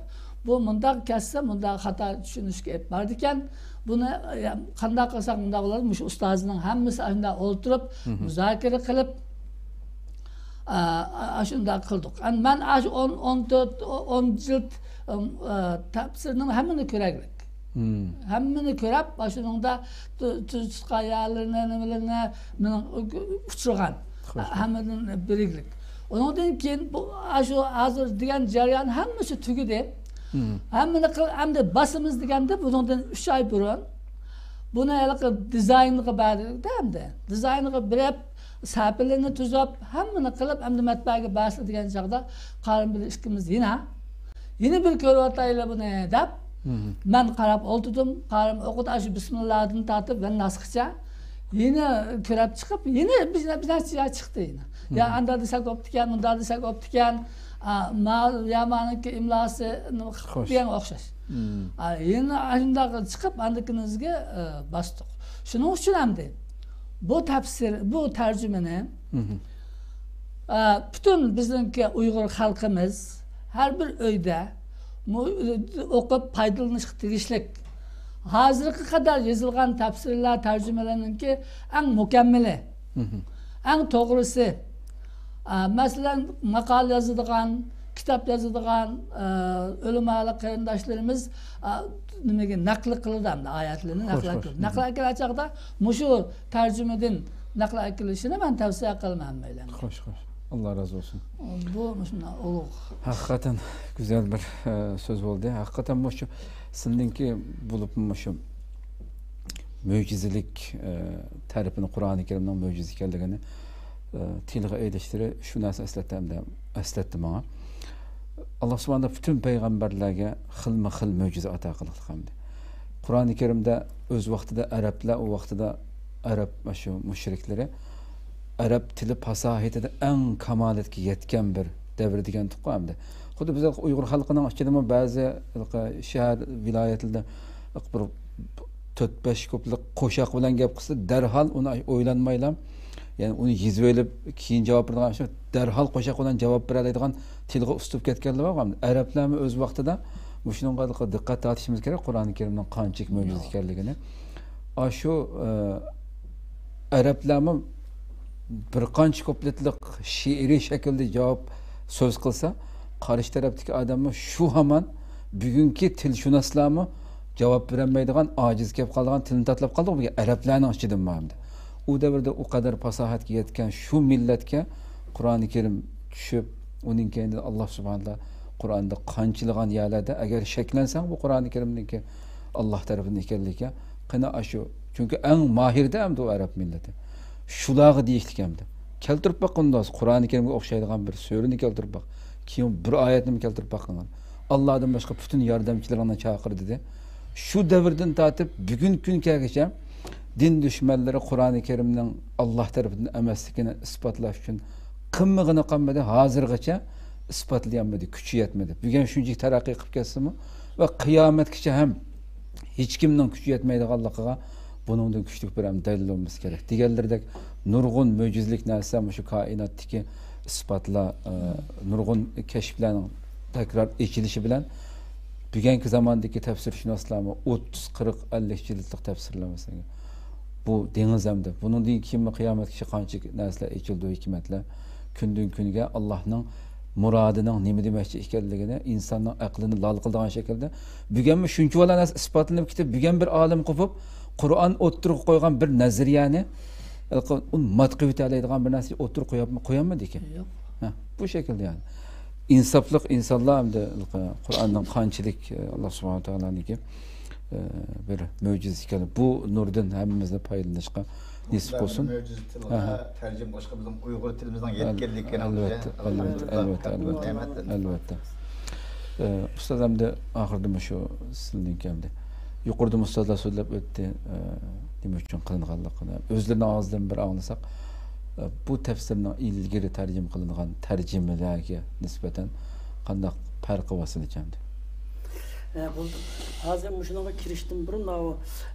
بۇ مۇنداق كەتسە، مۇنداق خاتا چۈشىنىشكە ئېلىپ بارىدىكەن. بۇنى، ئە، قانداق قىلساق مۇنداق بولىدۇ؟ مۇشۇ ئۇستازنىڭ ھەممىسى ئاشۇنداق ئولتۇرۇپ، مۇزاكىرە قىلىپ، ئا، ئا، ئاشۇنداق قىلدۇق. ئەمدى مەن ئاشۇ ئون، ئون تۆت، ئون جىلد، ئا، تەپسىرنىڭ ھەممىنى كۆرەرلىك. ھەممىنى كۆرۈپ، ئاشۇنىڭدا تۇ-، تۇز تۇتقان يەرلىرىنى، نېمىلىرىنى، مېنىڭ ئۇچرىغان. خوش. ھەممىدىن بىرىكلىك. ئۇنىڭدىن كېيىن بۇ، ئاشۇ ھازىر دېگەن جەريان ھەممىسى تۈگىدى. ھەممىنى قىل-، ئەمدى باسىمىز دېگەندە، بۇنىڭدىن ئۈچ ئاي بۇرۇن بۇنى ھېلىقى دىزاينغا بەردۇق-دە ئەمدى. دىزاينغا بېرىپ، سەپىلىنى تۈزۈپ، ھەممىنى قىلىپ، ئەمدى مەتبەئەگە بەرسە دېگەن چاغدا، قارىم بىلەن ئىككىمىز يەنە، يەنە بىر كۆرۈۋاتايلى بۇنى دەپ، مەن قاراپ ئولتۇردۇم. قارىم ئوقۇدى، ئاشۇ بىسمىللادىن تارتىپ ۋەنناسقىچە يەنە كۆرۈپ چىقىپ، يەنە بىر، بىر نەچچە يەر چىقتى يەنە. يا ئاندا دېسەك بوپتىكەن، مۇندا دېسەك بوپتىكەن، ئا، ما-، يا مانىڭكى ئىملاسى نېمە قىلىپ دېگەن ئوخشاش. ئا، يەنە ئاشۇنداق چىقىپ، ئاندىكىنىڭىزگە، ئا، باستۇق. شۇنىڭ ئۈچۈن ئەمدى بۇ تەپسىر، بۇ تەرجىمىنى، ئا، پۈتۈن بىزنىڭكى ئۇيغۇر خەلقىمىز ھەر بىر ئۆيدە مۇ-، ئوقۇپ پايدىلىنىشقا تېگىشلىك. ھازىرغا قەدەر يېزىلغان تەپسىرلەر، تەرجىمىلەرنىڭكى ئەڭ مۇكەممىلى، ئەڭ توغرىسى. ئا، مەسىلەن، ماقالە يازىدىغان، كىتاب يازىدىغان، ئا، ئۆلىمالىق قېرىنداشلىرىمىز، ئا، نېمىگە نەقىل قىلىدۇ ئەمدى، ئايەتلىرىنى نەقىل ئەكىلىدۇ. نەقىل ئەكېلىدىغان چاغدا مۇشۇ تەرجىمىدىن نەقىل ئەكېلىشىنى مەن تەۋسىيە قىلىمەن ھەممەيلەنگە. خوش، خوش. ئاللا رازى بولسۇن. بۇ مۇشۇنداق ئۇلۇغ. ھەقىقەتەن گۈزەل بىر، ئە، سۆز بولدى. ھەقىقەتەن مۇشۇ سىزنىڭكى بولۇپمۇ مۇشۇ مۆجىزىلىك، ئە، تەرىپىنى، قۇرئانى كەرىمنىڭ مۆجىزە ئىكەنلىكىنى، ئە، تىلغا ئېلىشلىرى شۇ نەرسە ئەسلەتتى ھەمدە ئەسلەتتى ماڭا. ئاللا سۇبھانە پۈتۈن پەيغەمبەرلەرگە خىلمۇ خىل مۆجىزە ئاتا قىلغان ئەمدى. قۇرئانى كەرىمدە ئۆز ۋاقتىدا ئەرەبلەر، ئۇ ۋاقتىدا ئەرەب، شۇ مۇشرىكلىرى ئەرەب تىلى پاساھىتىدە ئەڭ كامالەتكە يەتكەن بىر دەۋر دېگەنتۇققۇ ئەمدى. خۇددى بىز ئۇيغۇر خەلقىنىڭ ئىچىدىمۇ بەزى شەھەر، ۋىلايەتلەردە بىر تۆت، بەش كۇپلېت قوشاق بىلەن گەپ قىلسا، دەرھال ئۇنى ئويلانمايلا، يەنى ئۇنى يېزىۋېلىپ، كېيىن جاۋاب بېرىدىغان، شۇ دەرھال قوشاق بىلەن جاۋاب بېرەلەيدىغان تىلغا ئۇسلۇب كەتكەنلەر بار. ئەرەبلەرمۇ ئۆز ۋاقتىدا مۇشۇنىڭغا دىققەت تارتىشىمىز كېرەك، قۇرئانى كەرىمنىڭ قانچىلىك مۆجىزە ئىكەنلىكىنى. ئاشۇ، ئە، ئەرەبلەرمۇ بىر قانچە كۇپلېتلىق شېئىرىي شەكىلدە جاۋاب سۆز قىلسا، قارشى تەرەپتىكى ئادەممۇ شۇ ھامان بۈگۈنكى تىلشۇناسلارمۇ جاۋاب بېرەلمەيدىغان، ئاجىز كېلىپ قالىدىغان تىلنى تاتلاپ قالدۇق بۈگۈن ئەرەبلەرنىڭ ئىچىدىنمۇ ئەمدى. ئۇ دەۋردە ئۇ قەدەر پاساھەتكە يەتكەن شۇ مىللەتكە قۇرئانى كەرىم چۈشۈپ، ئۇنىڭ كەينىدىن ئاللا سۇبھانەتائالا قۇرئاندا قانچىلىغان يەرلەردە، ئەگەر شەكلەنسەڭ بۇ قۇرئانى كەرىمنىڭكى ئاللا تەرىپىدىن ئىكەنلىكى، قېنى ئاشۇ، چۈنكى ئەڭ ماھىردا ئەمدى ئۇ ئەرەب مىللىتى. شۇلارغا دېيىشلىك ئەمدى. كەلتۈرۈپ باققىن دوست، قۇرئانى كەرىمگە ئوخشايدىغان بىر سۈرىنى كەلتۈرۈپ باق. كېيىن بىر ئايەتنىمۇ كەلتۈرۈپ باققىن. ئاللادىن باشقا پۈتۈن ياردەمچىلىرىڭنى چاقىر دېدى. شۇ دەۋردىن تارتىپ بۈگۈنكى كۈنگە كەلگۈچە دىن دۈشمەنلىرى قۇرئانى كەرىمنىڭ ئاللا تەرىپىدىن ئەمەسلىكىنى ئىسپاتلاش ئۈچۈن قىلمىغىنى قالمىدى، ھازىرغىچە ئىسپاتلىيالمىدى، كۈچى يەتمىدى. بۈگۈن شۇنچىلىك تەرەققىي قىلىپ كەتسىمۇ ۋە قىيامەتكىچە ھەم ھېچكىمنىڭ كۈچى يەتمەيدىغانلىقىغا بۇنىڭدىن كۈچلۈك بىر ھەم دەلىل بولمىسا كېرەك. دېگەنلىرىدەك نۇرغۇن مۆجىزىلىك نەرسە مۇشۇ كائىناتتىكى ئىسپاتلار، ئە، نۇرغۇن كەشىپلەرنىڭ تەكرار ئېچىلىشى بىلەن بۈگۈنكى زاماندىكى تەپسىرشۇناسلارمۇ ئوتتۇز، قىرىق، ئەللىك جىلدلىق تەپسىرلەر مەسىلەن، بۇ دېڭىز ئەمدى. بۇنىڭدىن كېيىنمۇ قىيامەتكىچە قانچە نەرسىلەر ئېچىلىدۇ، ھېكمەتلەر. كۈندىن كۈنگە ئاللانىڭ مۇرادىنىڭ نېمە دېمەكچى ئىكەنلىكىنى ئىنساننىڭ ئەقلىنى لال قىلىدىغان شەكىلدە، بۈگۈنمۇ شۇنچىۋالا نەرسە ئىسپاتلىنىپ كېتىپ، بۈگۈن بىر ئالىم قوپۇپ، قۇرئان ئوتتۇرىغا قويغان بىر نەزەرىيەنى، ئۇنى مات قىلىۋېتەلەيدىغان بىر نەرسە ئوتتۇرىغا قويۇپ، قويالمىدىكەن. يوق. ھە، بۇ شەكىلدە يەنى. ئىنساپلىق ئىنسانلار ئەمدى قۇرئاننىڭ قانچىلىك، ئاللا سۇبھانەھۇ ۋە تائالانىڭكى، بىر مۆجىزە ئىكەن. بۇ نۇردىن ھەممىمىزنى پايدىلىنىشقا نېسىپ قىلسۇن. مۆجىزە تىلغا ئەھە. تەرجىمە قىلىشقا بىزنىڭ ئۇيغۇر تىلىمىزنىڭ ئەل-، يەتكەنلىكىنىڭ ئەلۋەتتە، ئۆزى ئەلۋەتتە، ئەلۋەتتە، ئەلۋەتتە، ئەلۋەتتە. ئە، ئۇستاز، ئەمدى ئاخىرىدا مۇشۇ سىزنىڭكى ئەمدى يۇقىرىدا ئۇستازلار سۆزلەپ ئۆتتى، ئە، نېمە ئۈچۈن قىلىنغانلىقىنى ئۆزلىرىنىڭ ئاغزىدىن بىر ئاڭلىساق، ئە، بۇ تەپسىرنىڭ ئىلگىرى تەرجىمە قىلىنغان تەرجىمىلەرگە نىسبەتەن قانداق پەرقى بار سىلىچە ئەمدى؟ ئە، بولدى. ھازىر مۇشۇنىڭغا كىرىشتىن بۇرۇن، ماۋۇ،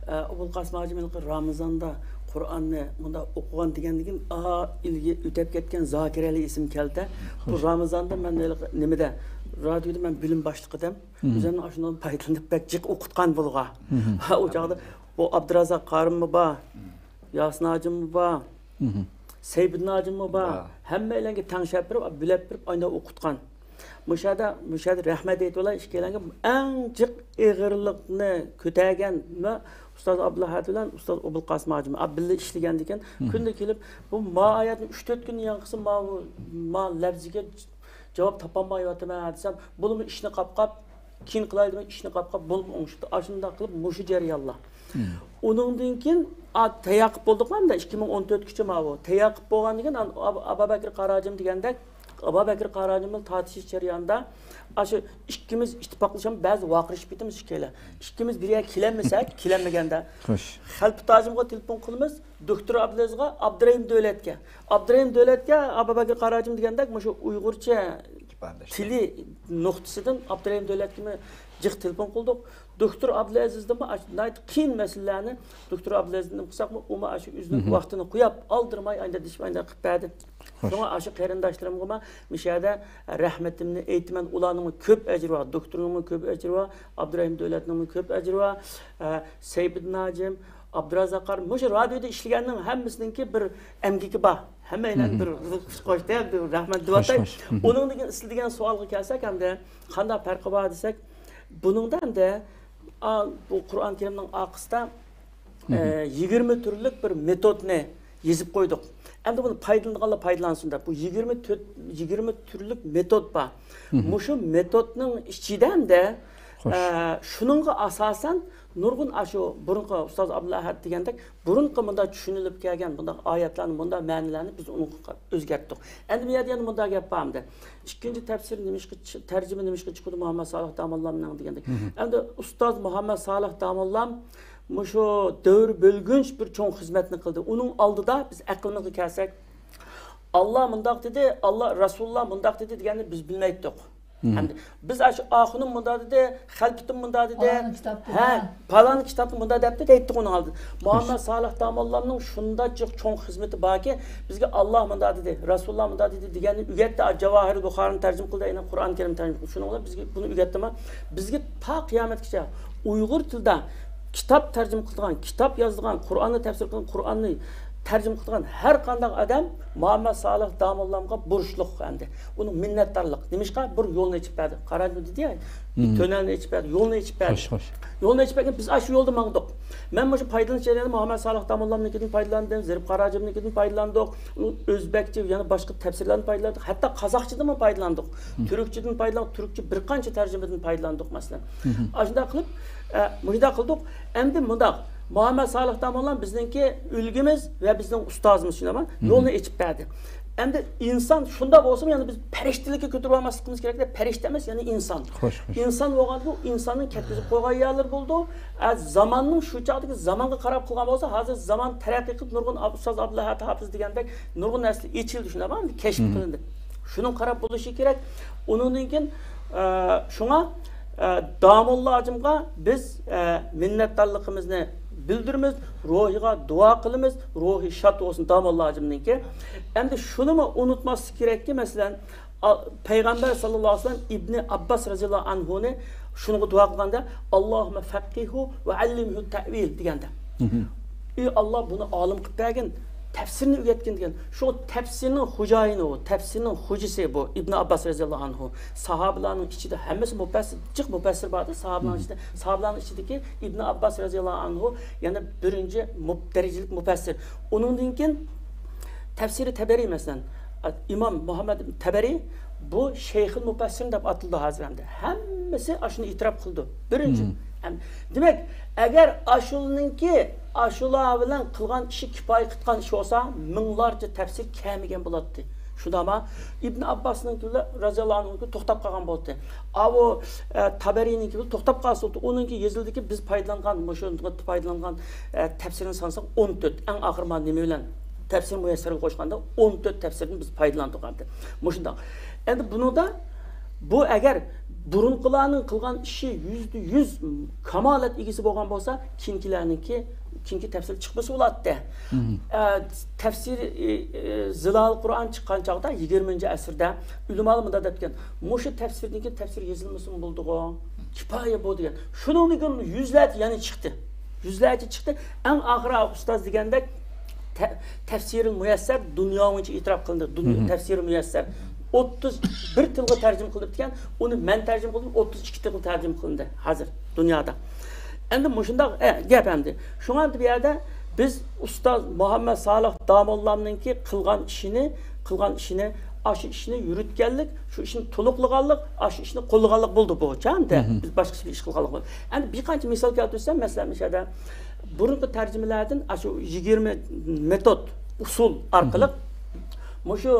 ئە، ئوبۇلقاسىم ھاجىم ھېلىقى رامىزاندا قۇرئاننى مۇنداق ئوقۇغان دېگەندىن كېيىن، ئا، ئىلگە ئۆتەپ كەتكەن زاكىر ئەلى ئېسىمگە كەلدى. بۇ خوش. رامىزاندا مەن ھېلىقى نېمىدە، رادىيودا مەن بۆلۈم باشلىقى ئىدىم. مم. ئۆزۈمنىڭ ئاشۇنىڭدىن پايدىلىنىپ بەك جىق ئوقۇتقان بۇلارغا. مم. ھە، ئۇ چاغدا بۇ ئابدۇرازاق قارىممۇ بار، ياسىن ھاجىممۇ بار، مم. سەيپىدىن ھاجىممۇ بار. بار. ھەممەيلەنگە تەڭشەپ بېرىپ، بۆلەپ بېرىپ، ئاينا ئوقۇتقان. مۇشۇ يەردە، مۇشۇ يەردە رەھمەت ئېيتىۋالاي ئىككىيلەنگە. ئەڭ جىق ئېغىرلىقنى كۆتەرگەن مە-، ئۇستاز ئابدۇلئەھەد بىلەن ئۇستاز ئوبۇلقاسىم ھاجىم. ئا، بىللە ئىشلىگەندىكىن، مم. كۈندە كېلىپ، بۇ ما ئايەتنى ئۈچ تۆت كۈن ياڭقىسى ما، ما لەپزىگە جاۋاب تاپالمايۋاتىمەن دېسەم، بولىمۇ ئىشنى قاپقاپ، كېيىن قىلاي دېمەي، ئىشنى قاپقاپ، بولۇپمۇ ئوڭشىتتى. ئاشۇنداق قىلىپ، مۇشۇ جەريانلار. مم. ئۇنىڭدىن كېيىن، ئا، تەييار قىلىپ بولدۇقمۇ ئەمدى، ئىككى مىڭ ئون تۆتكىچە ماۋۇ. تەييار قىلىپ بولغاندىن كېيىن، ئا-، ئابابەكرى قاراجىم دېگەندەك، ئابابەكرى قاراجىم بىلەن تارتىشىش جەريانىدا، ئاشۇ ئىككىمىز ئىتتىپاقلىشىپ، بەزى ۋارقىرىشىپ كېتىمىز ئىككىيلەن. ئىككىمىز بىر يەرگە كېلەلمىسەك، كېلەلمىگەندە، خوش. خەلپىت ھاجىمغا تېلېفون قىلىمىز، دوكتور ئابدۇلئەزىزغا، ئابدۇرېھىم دۆلەتكە. ئابدۇرېھىم دۆلەتكە ئابابەكرى قاراجىم دېگەندەك، مۇشۇ ئۇيغۇرچە تىلى نۇقتىسىدىن ئابدۇرېھىم دۆلەتكىمۇ جىق تېلېفون قىلدۇق. دوكتور ئابدۇلئەزىزدىنمۇ ئاش-، ناھايىتى قىيىن مەسىلىلەرنى دوكتور ئابدۇلئەزىزدىن قىلساقمۇ، ئۇمۇ ئاشۇ ئۆزىنىڭ مم. ۋاقتىنى قويۇپ، ئالدىرىماي ئانداق دېيىشىپ، ئانداق قىلىپ بەردى. خوش. شۇڭا ئاشۇ قېرىنداشلىرىمغىمۇ مۇشۇ يەردە رەھمىتىمنى ئېيتىمەن. ئۇلارنىڭمۇ كۆپ ئەجرى بار، دوكتورنىڭمۇ كۆپ ئەجرى بار، ئابدۇرېھىم دۆلەتنىڭمۇ كۆپ ئەجرى بار. ئە، سەيپىدىن ھاجىم، ئابدۇرازاق قارى، مۇشۇ رادىيودا ئىشلىگەننىڭ ھەممىسىنىڭكى بىر ئەمگىكى بار. ھەممەيلەن مم. بىر قوشتى، بىر رەھمەت خوش، دېۋاتاي. خوش. مم. ئۇنىڭدىن كېيىن سىز دېگەن سوئالغا كەلسەك، ئەمدى قانداق پەرقى بار دېسەك، بۇنىڭدا ئەمدى، ئا، بۇ قۇرئان كەرىمنىڭ ئارقىسىدا، مم. ئە، يىگىرمە تۈرلۈك بىر مېتودنى يېزىپ قويدۇق. ئەمدى بۇنى پايدىلىنىدىغانلار پايدىلانسۇن دەپ، بۇ يىگىرمە تۆت، يىگىرمە تۈرلۈك مېتود بار. مم. مۇشۇ مېتودنىڭ ئىچىدە ئەمدى، خوش. ئە، شۇنىڭغا ئاساسەن نۇرغۇن ئاشۇ بۇرۇنقى ئۇستاز ئابدۇلئەھەد دېگەندەك بۇرۇنقى مۇنداق چۈشىنىلىپ كەلگەن مۇنداق ئايەتلەرنى، مۇنداق مەنىلەرنى بىز ئۇنىڭغا ئۆزگەرتتۇق. ئەمدى بۇ يەردە يەنە مۇنداق گەپ بار ئەمدى. ئىككىنچى تەپسىر نېمىشقا چى-، تەرجىمە نېمىشقا چىقىدۇ مۇھەممەد سالىھ داموللامنىڭ دېگەندەك. مم. ئەمدى ئۇستاز مۇھەممەد سالىھ داموللام مۇشۇ دەۋر بۆلگۈنچ بىر چوڭ خىزمەتنى قىلدى. ئۇنىڭ ئالدىدا بىز ئەقلىمىزگە كەلسەك، ئاللا مۇنداق دېدى، ئاللا، رەسۇلۇللا مۇنداق دېدى دېگەننى بىز بىلمەيتتۇق. مم. ئەمدى بىز ئاشۇ ئاخۇنۇم مۇنداق دېدى، خەلپىتىم مۇنداق دېدى، ھە، پالان كىتابتا مۇنداق دەپتۇ دەيتتۇق ئۇنىڭ ئالدىدا. مۇھەممەد سالىھ داموللامنىڭ شۇنداق جىق چوڭ خىزمىتى باركى، بىزگە ئاللا مۇنداق دېدى، رەسۇلۇللا مۇنداق دېدى دېگەننى ئۆگەتتى. جاۋاھىرۇل بۇخارىنى تەرجىمە قىلدى، يەنە قۇرئان كەرىم تەرجىمە قىلدى. شۇنىڭ بىلەن بىزگە بۇنى ئۆگەتتىما، بىزگە تا قىيامەتكىچە ئۇيغۇر تىلىدا كىتاب تەرجىمە قىلىدىغان، كىتاب يازىدىغان، قۇرئاننى تەپسىر قىلغان، قۇرئاننى تەرجىمە قىلىدىغان ھەر قانداق ئادەم مۇھەممەد سالىھ داموللامغا بۇرچلۇق ئەمدى. ئۇنىڭ مىننەتدارلىق. نېمىشقا؟ بىر يولنى ئېچىپ بەردى. قاراجۇ دېدى يا، بىر تۈنەلنى ئېچىپ بەردى، يولنى ئېچىپ بەردى. خوش، خوش. يولنى ئېچىپ بەرگەن، بىز ئاشۇ يولدا ماڭدۇق. مەن مۇشۇ پايدىلىنىش جەريانىدا مۇھەممەد سالىھ داموللامنىڭكىدىن پايدىلاندىم، زېرىپ قاراجىمنىڭكىدىن پايدىلاندۇق. ئۆزبەكچە، يەنە باشقا تەپسىرلەردىن پايدىلاندۇق. ھەتتا قازاقچىدىنمۇ پايدىلاندۇق. تۈركچىدىن پايدىلاندۇق، تۈركچە بىر قانچە تەرجىمىدىن پايدىلاندۇق، مەسىلەن. ئاشۇنداق قىلىپ، ئە، مۇشۇنداق قىلدۇق. ئەمدى مۇنداق، مۇھەممەد سالىھ داموللام بىزنىڭكى ئۈلگىمىز ۋە بىزنىڭ ئۇستازىمىز، شۇنداقمۇ؟ يولنى ئېچىپ بەردى. ئەمدى ئىنسان شۇنداق بولسىمۇ، يەنە بىز پەرىشتىلىككە كۆتۈرۈپ ئالماسلىقىمىز كېرەك-دە، پەرىشتە ئەمەس، يەنى ئىنسان. خوش، خوش. ئىنسان بولغاندا بۇ ئىنساننىڭ كەتكۈزۈپ قويغان يەرلىرى بولىدۇ. ئە، زاماننىڭ شۇ چاغدىكى زامانغا قاراپ قىلغان بولسا، ھازىر زامان تەرەققىي قىلىپ، نۇرغۇن ئۇستاز ئابدۇللا ھاپىز دېگەندەك نۇرغۇن نەرسىلەر ئېچىلدى، شۇنداقمۇ؟ كەشىپ قىلىندى. شۇنىڭغا قاراپ بولۇشى كېرەك. ئۇنىڭدىن كېيىن، ئە، شۇڭا، ئە، داموللا ھاجىمغا بىز، ئە، مىننەتدارلىقىمىزنى بىلدۈرىمىز، روھىغا دۇئا قىلىمىز، روھى شاد بولسۇن داموللا ھاجىمنىڭكى. ئەمدى شۇنىمۇ ئۇنتۇماسلىق كېرەككى، مەسىلەن، ئا-، پەيغەمبەر ساللاللاھۇ ئەلەيھى ۋەسەللەم ئىبنى ئابباس رەزىياللاھۇ ئەنھۇنى شۇنىڭغا دۇئا قىلغاندا، «ئاللاھۇممە فەققىھۇ ۋە ئەللىمھۇ تەۋىل» دېگەندە. ئى ئاللا، بۇنى ئالىم قىلىپ بەرگىن، تەپسىرنى ئۆگەتكىن دېگەن. شۇ تەپسىرنىڭ خوجايىنى ئۇ، تەپسىرنىڭ خوجىسى بۇ ئىبنى ئابباس رەزىياللاھۇ ئەنھۇ. ساھابىلارنىڭ ئىچىدە ھەممىسى مۇپەسسىر، جىق مۇپەسسىر باردى ساھابىلارنىڭ ئىچىدە. ساھابىلارنىڭ ئىچىدىكى ئىبنى ئابباس رەزىياللاھۇ ئەنھۇ يەنە بىرىنچى مۇپ-، دەرىجىلىك مۇپەسسىر. ئۇنىڭدىن كېيىن تەپسىرى تەبەرى، مەسىلەن، ئىمام مۇھەممەد تەبەرى بۇ شەيخۇل مۇپەسسىر دەپ ئاتىلىدۇ ھازىر ئەمدى. ھەممىسى ئاشۇنى ئېتىراپ قىلىدۇ. بىرىنچى. ئەم-، دېمەك، ئەگەر ئاشۇلىنىڭكى ئاشۇلار بىلەن قىلغان ئىشى كىپايە قىلغان ئىش بولسا، مىڭلارچە تەپسىر كەلمىگەن بولاتتى. شۇنداقما؟ ئىبن ئابباسنىڭكى بىلەن رەزىياللاھۇ ئەنھۇنىڭكى توختاپ قالغان بولاتتى. ئاۋۇ، ئە، تەبەرىنىڭكى بىلەن توختاپ قالسا بولاتتى. ئۇنىڭكى يېزىلدىكى بىز پايدىلانغان، مۇشۇ پايدىلانغان، ئە، تەپسىرنى سانىساق ئون تۆت. ئەڭ ئاخىرى مانا نېمە بىلەن؟ تەپسىر مۇيەسسەرگە قوشقاندا ئون تۆت تەپسىردىن بىز پايدىلاندۇق ئەمدى. مۇشۇنداق. ئەمدى بۇنىڭدا بۇ ئەگەر بۇرۇنقىلارنىڭ قىلغان ئىشى يۈزدە يۈز كامالەت ئىگىسى بولغان بولسا، كېيىنكىلەرنىڭكى، كېيىنكى تەپسىر چىقمىسا بولاتتى. ئە، تەپسىر، ئى، ئى، زىلال قۇرئان چىققان چاغدا يىگىرمىنچى ئەسىردە ئۆلىمالار مۇنداق دەپتىكەن، مۇشۇ تەپسىردىن كېيىن تەپسىر يېزىلمىسىمۇ بولىدىغۇ، كىپايە بۇ دېگەن. شۇنىڭدىن كېيىن يۈزلەرچە يەنە چىقتى. يۈزلەرچە چىقتى. ئەڭ ئاخىرى ئۇستاز دېگەندەك تە-، تەفسىرى مۇيەسسەر دۇنيا بويىچە ئېتىراپ قىلىندى. دۇنيا تەپسىرى مۇيەسسەر. ئوتتۇز بىر تىلغا تەرجىمە قىلىنىپتىكەن. ئۇنى مەن تەرجىمە قىلدىم، ئوتتۇز ئىككى تىلغا تەرجىمە قىلىندى ھازىر دۇنيادا. ئەمدى مۇشۇنداق، ئە، گەپ ئەمدى. شۇڭا بۇ يەردە بىز ئۇستاز مۇھەممەد سالىھ داموللامنىڭكى قىلغان ئىشىنى، قىلغان ئىشىنى، ئاشۇ ئىشنى يۈرۈتكەنلىك، شۇ ئىشنى تولۇقلىغانلىق، ئاشۇ ئىشنى قوللىغانلىق بولدى بۇ، چۈشەندى؟ بىز باشقىچە بىر ئىش قىلغانلىق بولدى. ئەمدى بىر قانچە مىسال كەلتۈرسەم، مەسىلەن، مۇشۇ يەردە بۇرۇنقى تەرجىمىلەردىن ئاشۇ يىگىرمە مېتود، ئۇسۇل ئارقىلىق مۇشۇ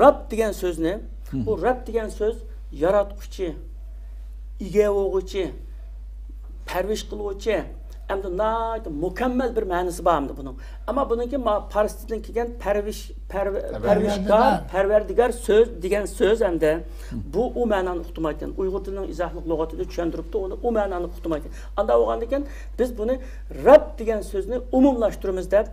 رەب دېگەن سۆزنى، بۇ رەب دېگەن سۆز ياراتقۇچى، ئىگە بولغۇچى، پەرۋىش قىلغۇچى، ئەمدى ناھايىتى مۇكەممەل بىر مەنىسى بار ئەمدى بۇنىڭ. ئەمما بۇنىڭكى ما-، پارسچىدىن كەلگەن پەرۋىش، پەرۋ-، پەرۋەردىگار. پەرۋىشكار، پەرۋەردىگار سۆز دېگەن سۆز ئەمدى. بۇ ئۇ مەنانى ئۇقتۇرمايدىكەن. ئۇيغۇر تىلىنىڭ ئىزاھلىق لۇغىتىدە چۈشەندۈرۈپتۇ ئۇنى، ئۇ مەنانى ئۇقتۇرمايدىكەن. ئانداق بولغاندىكىن بىز بۇنى رەب دېگەن سۆزنى ئومۇملاشتۇرىمىز دەپ،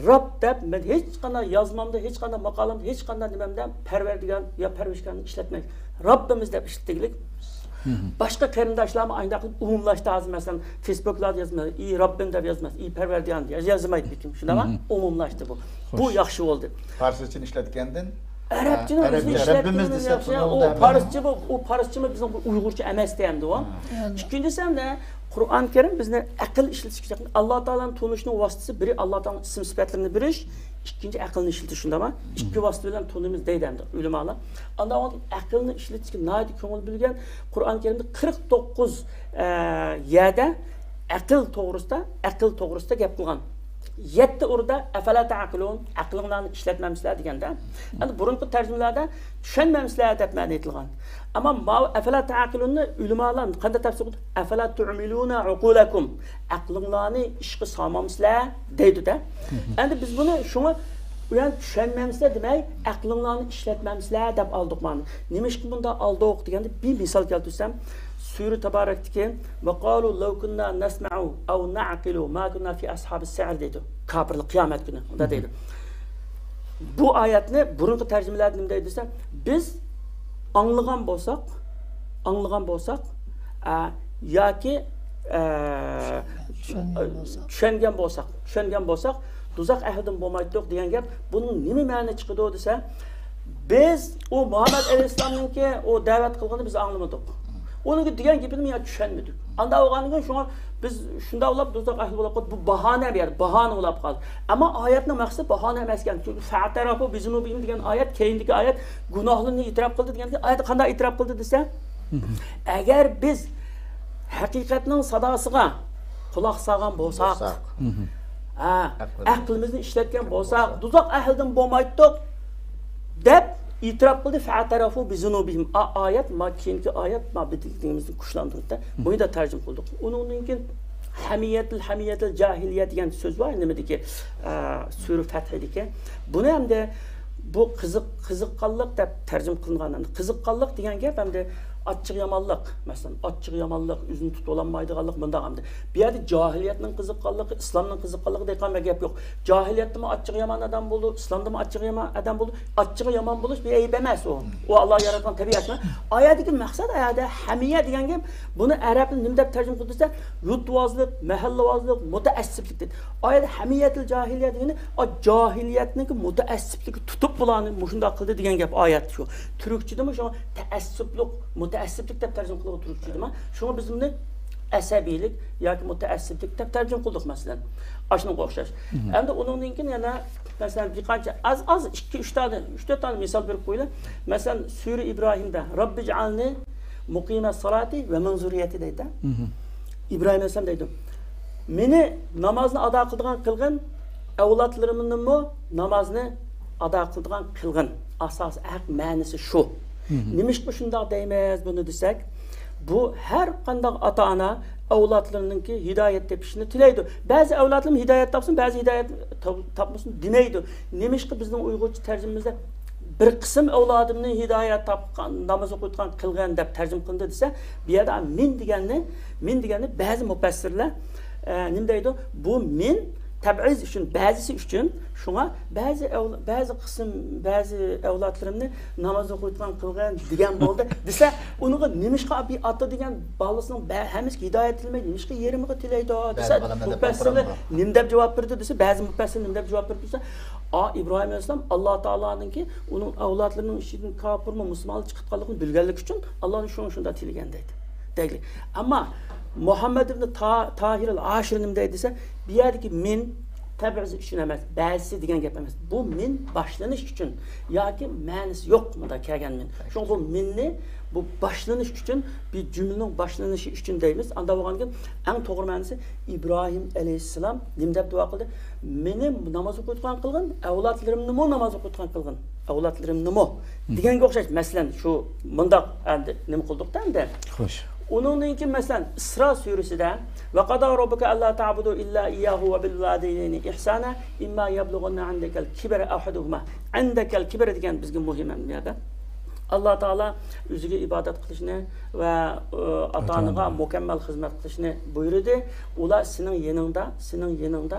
رەب دەپ مەن ھېچقانداق يازمامدا، ھېچقانداق ماقالەمدە، ھېچقانداق نېمەمدە پەرۋەردىگار يا پەرۋىشكارنى ئىشلەتمەي، رەببىمىز دەپ ئىشلىتىگلىك. باشقا قېرىنداشلارمۇ ئاينداق قىلىپ ئومۇملاشتى ھازىر، مەسىلەن، فېيسبۇكلاردا يازمايدۇ، ئى رەببىم دەپ يازمايدۇ، ئى پەرۋەردىگارىم دەپ ياز-، يازمايدۇ لېكىن. شۇنداقمۇ؟ ئومۇملاشتى بۇ. بۇ ياخشى بولدى. پارسچىنى ئىشلەتكەندىن، ئەرەبچىنى ئە، ئۆزىنى ئەرەبچە، رەببىمىز ئىشلەتكىنىمىز دېسەك، ياخشى. ئۇ پارسچە بۇ، ئۇ پارسچىمۇ بىزنىڭ بۇ ئۇيغۇرچە ئەمەس دېگەندە ئۇ. ئىككىنچىسى ئەمدى قۇرئان كەرىم بىزنى ئەقىل ئىشلىتىشكە چاقىرىدۇ. ئاللا تائالانى تونۇشنىڭ ۋاسىتىسى بىرى ئاللا تائالانىڭ ئىسىم سۈپەتلىرىنى بىلىش، ئىككىنچى ئەقىلنى ئىشلىتىش، شۇنداقمۇ؟ ئىككى ۋاسىتە بىلەن تونۇيمىز دەيدۇ ئەمدى ئۆلىمالار. ئاندىن ئەقىلنى ئىشلىتىشكە ناھايىتى كۆڭۈل بۆلگەن. قۇرئان كەرىمدە قىرىق توققۇز، ئە، يەردە ئەقىل توغرىسىدا، ئەقىل توغرىسىدا گەپ قىلغان. يەتتە ئورۇندا «ئەفەلا تەئقىلۇن»، ئەقلىڭلارنى ئىشلەتمەمسىلەر دېگەندە، ئەمدى بۇرۇنقى تەرجىمىلەردە چۈشەنمەمسىلەر دەپ مەنە ئېيتىلغان. ئەمما ماۋۇ «ئەفەلا تەئقىلۇن»نى ئۆلىمالار قانداق تەپسىر قىلدى؟ «ئەفەلا تۇئمىلۇنە ئۇقۇلەكۇم»، ئەقلىڭلارنى ئىشقا سالمامسىلەر دەيدۇ-دە. ئەمدى بىز بۇنى شۇڭا ئۇ يەنى چۈشەنمەمسىلەر دېمەي، ئەقلىڭلارنى ئىشلەتمەمسىلەر دەپ ئالدۇق مانا. نېمىشقا بۇنداق ئالدۇق دېگەندە بىر مىسال كەلتۈرسەم، سۈرە تەبارەكتىكى، «وقالوا لو كنا نسمع أو نعقل ما كنا في أصحاب السعير» دەيدۇ. كاپىرلار قىيامەت كۈنى مۇنداق دەيدۇ. بۇ ئايەتنى بۇرۇنقى تەرجىمىلەردە نېمە دەيدۇ دېسە، بىز ئاڭلىغان بولساق، ئاڭلىغان بولساق، ئە، ياكى، ئە، چۈشەنگەن بولساق. چۈشەنگەن بولساق، چۈشەنگەن بولساق، دوزاخ ئەھلىدىن بولمايتتۇق دېگەن گەپ. بۇنىڭ نېمە مەنە چىقىدۇ دېسە، بىز ئۇ مۇھەممەد ئەلەيھىسسالامنىڭكى ئۇ دەۋەت قىلغىنىنى بىز ئاڭلىمىدۇق. ئۇنىڭكى دېگەن گېپىنى يا چۈشەنمىدۇق. ئانداق بولغاندىن كېيىن شۇڭا بىز شۇنداق بولۇپ دوزاخ ئەھلى بولۇپ قالدۇق. بۇ باھانە بۇ يەردە، باھانە بولۇپ قالدى. ئەمما ئايەتنىڭ مەقسىتى باھانە ئەمەسكەن. چۈنكى «فەئتەرەفۇ بىزۇنۇبىھىم» دېگەن ئايەت، كەينىدىكى ئايەت گۇناھلىرىنى ئېتىراپ قىلدى دېگەن ئايەتتە قانداق ئېتىراپ قىلدى دېسە، ئەگەر بىز ھەقىقەتنىڭ ساداسىغا قۇلاق سالغان بولساق، بولساق. ھە، ئەقلىمىز. ئەقلىمىزنى ئىشلەتكەن بولساق، بولساق. دوزاخ ئەھلىدىن بولمايتتۇق دەپ ئېتىراپ قىلدى. «فەئتەرەفۇ بىزۇنۇبىھىم». ئا-، ئايەت، ما كېيىنكى ئايەت، ما بىدىنىمىزنى كۈچلەندۈردى. بۇنى دا تەرجىمە قىلدۇق. ئۇنىڭدىن كېيىن ھەمىيەتىل، ھەمىيەتىل جاھىلىيە دېگەن سۆز بار، نېمىدىكى، ئە، سۈرە فەتھىدىكى. بۇنى ئەمدى بۇ قىزىق، قىزىققانلىق دەپ تەرجىمە قىلىنغان. قىزىققانلىق دېگەن گەپ ئەمدى ئاچچىق يامانلىق، مەسىلەن، ئاچچىق يامانلىق، ئۆزىنى تۇتۇۋالالمايدىغانلىق، مۇنداق ئەمدى. بۇ يەردە جاھىلىيەتنىڭ قىزىققانلىقى، ئىسلامنىڭ قىزىققانلىقى دەيدىغان بىر گەپ يوق. جاھىلىيەتتىمۇ ئاچچىق يامان ئادەم بولىدۇ، ئىسلامدىمۇ ئاچچىق يامان ئادەم بولىدۇ. ئاچچىقى يامان بولۇش بىر ئەيىب ئەمەس ئۇ. ئۇ ئاللا ياراتقان تەبىئەتمۇ. ئايەتتىكى مەقسەت ئايەتتە ھەمىيە دېگەن گەپ، بۇنى ئەرەبلەر نېمە دەپ تەرجىمە قىلدى دېسە، يۇرتۋازلىق، مەھەللىۋازلىق، مۇتەئەسسىپلىك دېدى. ئايەتتە ھەمىيەتىل جاھىلىيە دېگىنى، ئا، جاھىلىيەتنىڭكى مۇتەئەسسىپلىكى تۇتۇپ بۇلارنى مۇشۇنداق قىلدى دېگەن گەپ ئايەتتە شۇ. تۈركچىدىمۇ شۇ تەئەسسۇپلۇق، مۇتەئەسسىپلىك دەپ تەرجىمە قىلغان تۈركچىدىمۇ. شۇڭا بىز بۇنى ئەسەبىيلىك ياكى مۇتەئەسسىپلىك دەپ تەرجىمە قىلدۇق، مەسىلەن. ئاشۇنىڭغا ئوخشاش. ئەمدى ئۇنىڭدىن كېيىن يەنە، مەسىلەن، بىر قانچە ئاز، ئاز ئىككى، ئۈچ دانە، ئۈچ، تۆت دانە مىسال بېرىپ قويىلى. مەسىلەن، سۈرە ئىبراھىمدا «رەببىجئەلنى مۇقىمەسسالاتى ۋە مىن زۇررىيەتى» دەيدۇ. ئىبراھىم ئەلەيھىسسالام دەيدۇ، «مېنى نامازنى ئادا قىلىدىغان قىلغىن، ئەۋلادلىرىمنىمۇ نامازنى ئادا قىلىدىغان قىلغىن.» ئاساسىي ھەق مەنىسى شۇ. نېمىشقا شۇنداق دەيمىز بۇنى دېسەك، بۇ ھەر قانداق ئاتا-ئانا ئەۋلادلىرىنىڭكى ھىدايەت تېپىشىنى تىلەيدۇ. بەزى ئەۋلادلىرىم ھىدايەت تاپسۇن، بەزى ھىدايەت تاپ-، تاپمىسۇن دېمەيدۇ. نېمىشقا بىزنىڭ ئۇيغۇرچە تەرجىمىمىزدە «بىر قىسىم ئەۋلادىمنى ھىدايەت تاپقان، ناماز ئوقۇيدىغان قىلغىن» دەپ تەرجىمە قىلىندى دېسە، بۇ يەردە «مىن» دېگەننى، «مىن» دېگەننى بەزى مۇپەسسىرلەر، ئە، نېمە دەيدۇ؟ بۇ «مىن» تەبئىز ئۈچۈن، بەزىسى ئۈچۈن، شۇڭا بەزى ئەۋلا-، بەزى قىسىم، بەزى ئەۋلادلىرىمنى ناماز ئوقۇيدىغان قىلغىن دېگەن بولدى دېسە، ئۇنىڭغا نېمىشقا بىر ئاتا دېگەن بالىسىنىڭ بە-، ھەممىسىگە ھىدايەت تىلىمەي، نېمىشقا يېرىمىغا تىلەيدۇ دېسە، مۇپەسسىرلەر نېمە دەپ جاۋاب بېرىدۇ دېسە، بەزى مۇپەسسىرلەر نېمە دەپ جاۋاب بېرىدۇ دېسە، ئا، ئىبراھىم ئەلەيھىسسالام ئاللا تائالانىڭكى ئۇنىڭ ئەۋلادلىرىنىڭ ئىچىدىن كاپىرمۇ، مۇسۇلمانلار چىقىپ قالغىنىنى بىلگەنلىكى ئۈچۈن ئاللا شۇڭا شۇنداق تىلىگەن دەيدۇ. دەيلى. ئەمما مۇھەممەد ئىبنى تا-، تاھىر ئەل ئاشىر نېمە دەيدۇ دېسە، بۇ يەردىكى «مىن» تەبئىز ئۈچۈن ئەمەس، بەزىسى دېگەن گەپ ئەمەس. بۇ «مىن» باشلىنىش ئۈچۈن ياكى مەنىسى يوق مۇندا كەلگەن «مىن». شۇڭا بۇ «مىن»نى، بۇ باشلىنىش ئۈچۈن، بىر جۈملىنىڭ باشلىنىشى ئۈچۈن دەيمىز. ئاندا بولغاندىكىن ئەڭ توغرا مەنىسى، ئىبراھىم ئەلەيھىسسالام نېمە دەپ دۇئا قىلدى؟ «مېنى ناماز ئوقۇيدىغان قىلغىن، ئەۋلادلىرىمنىمۇ ناماز ئوقۇيدىغان قىلغىن، ئەۋلادلىرىمنىمۇ» دېگەنگە ئوخشاش. مەسىلەن، شۇ مۇنداق ئەمدى نېمە قىلدۇقتا ئەمدى. خوش. ئۇنىڭدىن كېيىن، مەسىلەن، ئىسرا سۈرىسىدە، «وقضى ربك ألا تعبدوا إلا إياه وبالوالدين إحسانا إما يبلغن عندك الكبر أحدهما». «عندك الكبر» دېگەن بىزگە مۇھىم ئەمدى بۇ يەردە. ئاللا تائالا ئۆزىگە ئىبادەت قىلىشنى ۋە، ئە، ئاتا-ئانىغا مۇكەممەل خىزمەت قىلىشنى بۇيرۇدى. «ئۇلار سېنىڭ يېنىڭدا، سېنىڭ يېنىڭدا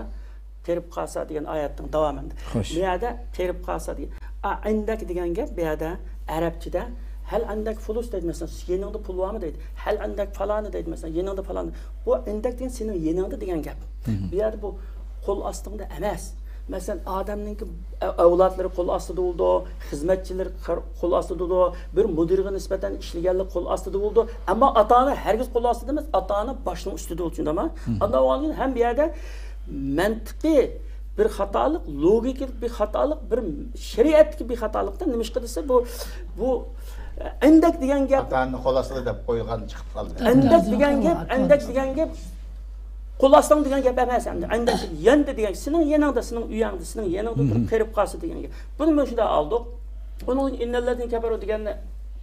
قېرىپ قالسا» دېگەن ئايەتنىڭ داۋامى ئەمدى. خوش. بۇ يەردە «قېرىپ قالسا» دېگەن. ئا، «ئىندەك» دېگەن گەپ بۇ يەردە ئەرەبچىدە «ھەل ئىندەك فۇلۇس» دەيدۇ، مەسىلەن، «يېنىڭدا پۇل بارمۇ؟» دەيدۇ. «ھەل ئىندەك فالانى» دەيدۇ، مەسىلەن، «يېنىڭدا پالانى». بۇ «ئىندەك» دېگەن «سېنىڭ يېنىڭدا» دېگەن گەپ. بۇ يەردە بۇ قول ئاستىڭدا ئەمەس. مەسىلەن، ئادەمنىڭكى ئە-، ئەۋلادلىرى قول ئاستىدا بولىدۇ، خىزمەتچىلىرى قار-، قول ئاستىدا بولىدۇ، بىر مۇدىرغا نىسبەتەن ئىشلىگەنلىك قول ئاستىدا بولىدۇ. ئەمما ئاتا-ئانا ھەرگىز قول ئاستىدا ئەمەس، ئاتا-ئانا باشنىڭ ئۈستىدە بولىدۇ، چۈشەندىڭمۇ؟ ئانداق بولغاندىن كېيىن ھەم بۇ يەردە مەنتىقىي بىر خاتالىق، لوگىكىلىق بىر خاتالىق، بىر شەرىئەتتىكى بىر خاتالىقتا. نېمىشقا دېسە، بۇ، بۇ ئىندەك دېگەن گەپ، ئاتا-ئانىنى قول ئاستىدا دەپ قويغان چىقىپ قالدى. ئىندەك دېگەن گەپ، ئىندەك دېگەن گەپ قول ئاستىڭ دېگەن گەپ ئەمەس ئەمدى. ئىندەك يەندە دېگەن، سېنىڭ يېنىڭدا، سېنىڭ ئۆيۈڭدە، سېنىڭ يېنىڭدا تۇرۇپ قېرىپ قالسا دېگەن گەپ. بۇنى مانا شۇنداق ئالدۇق. ئۇنىڭ «ئىننەللەزىنە كەفەرۇ» دېگەننى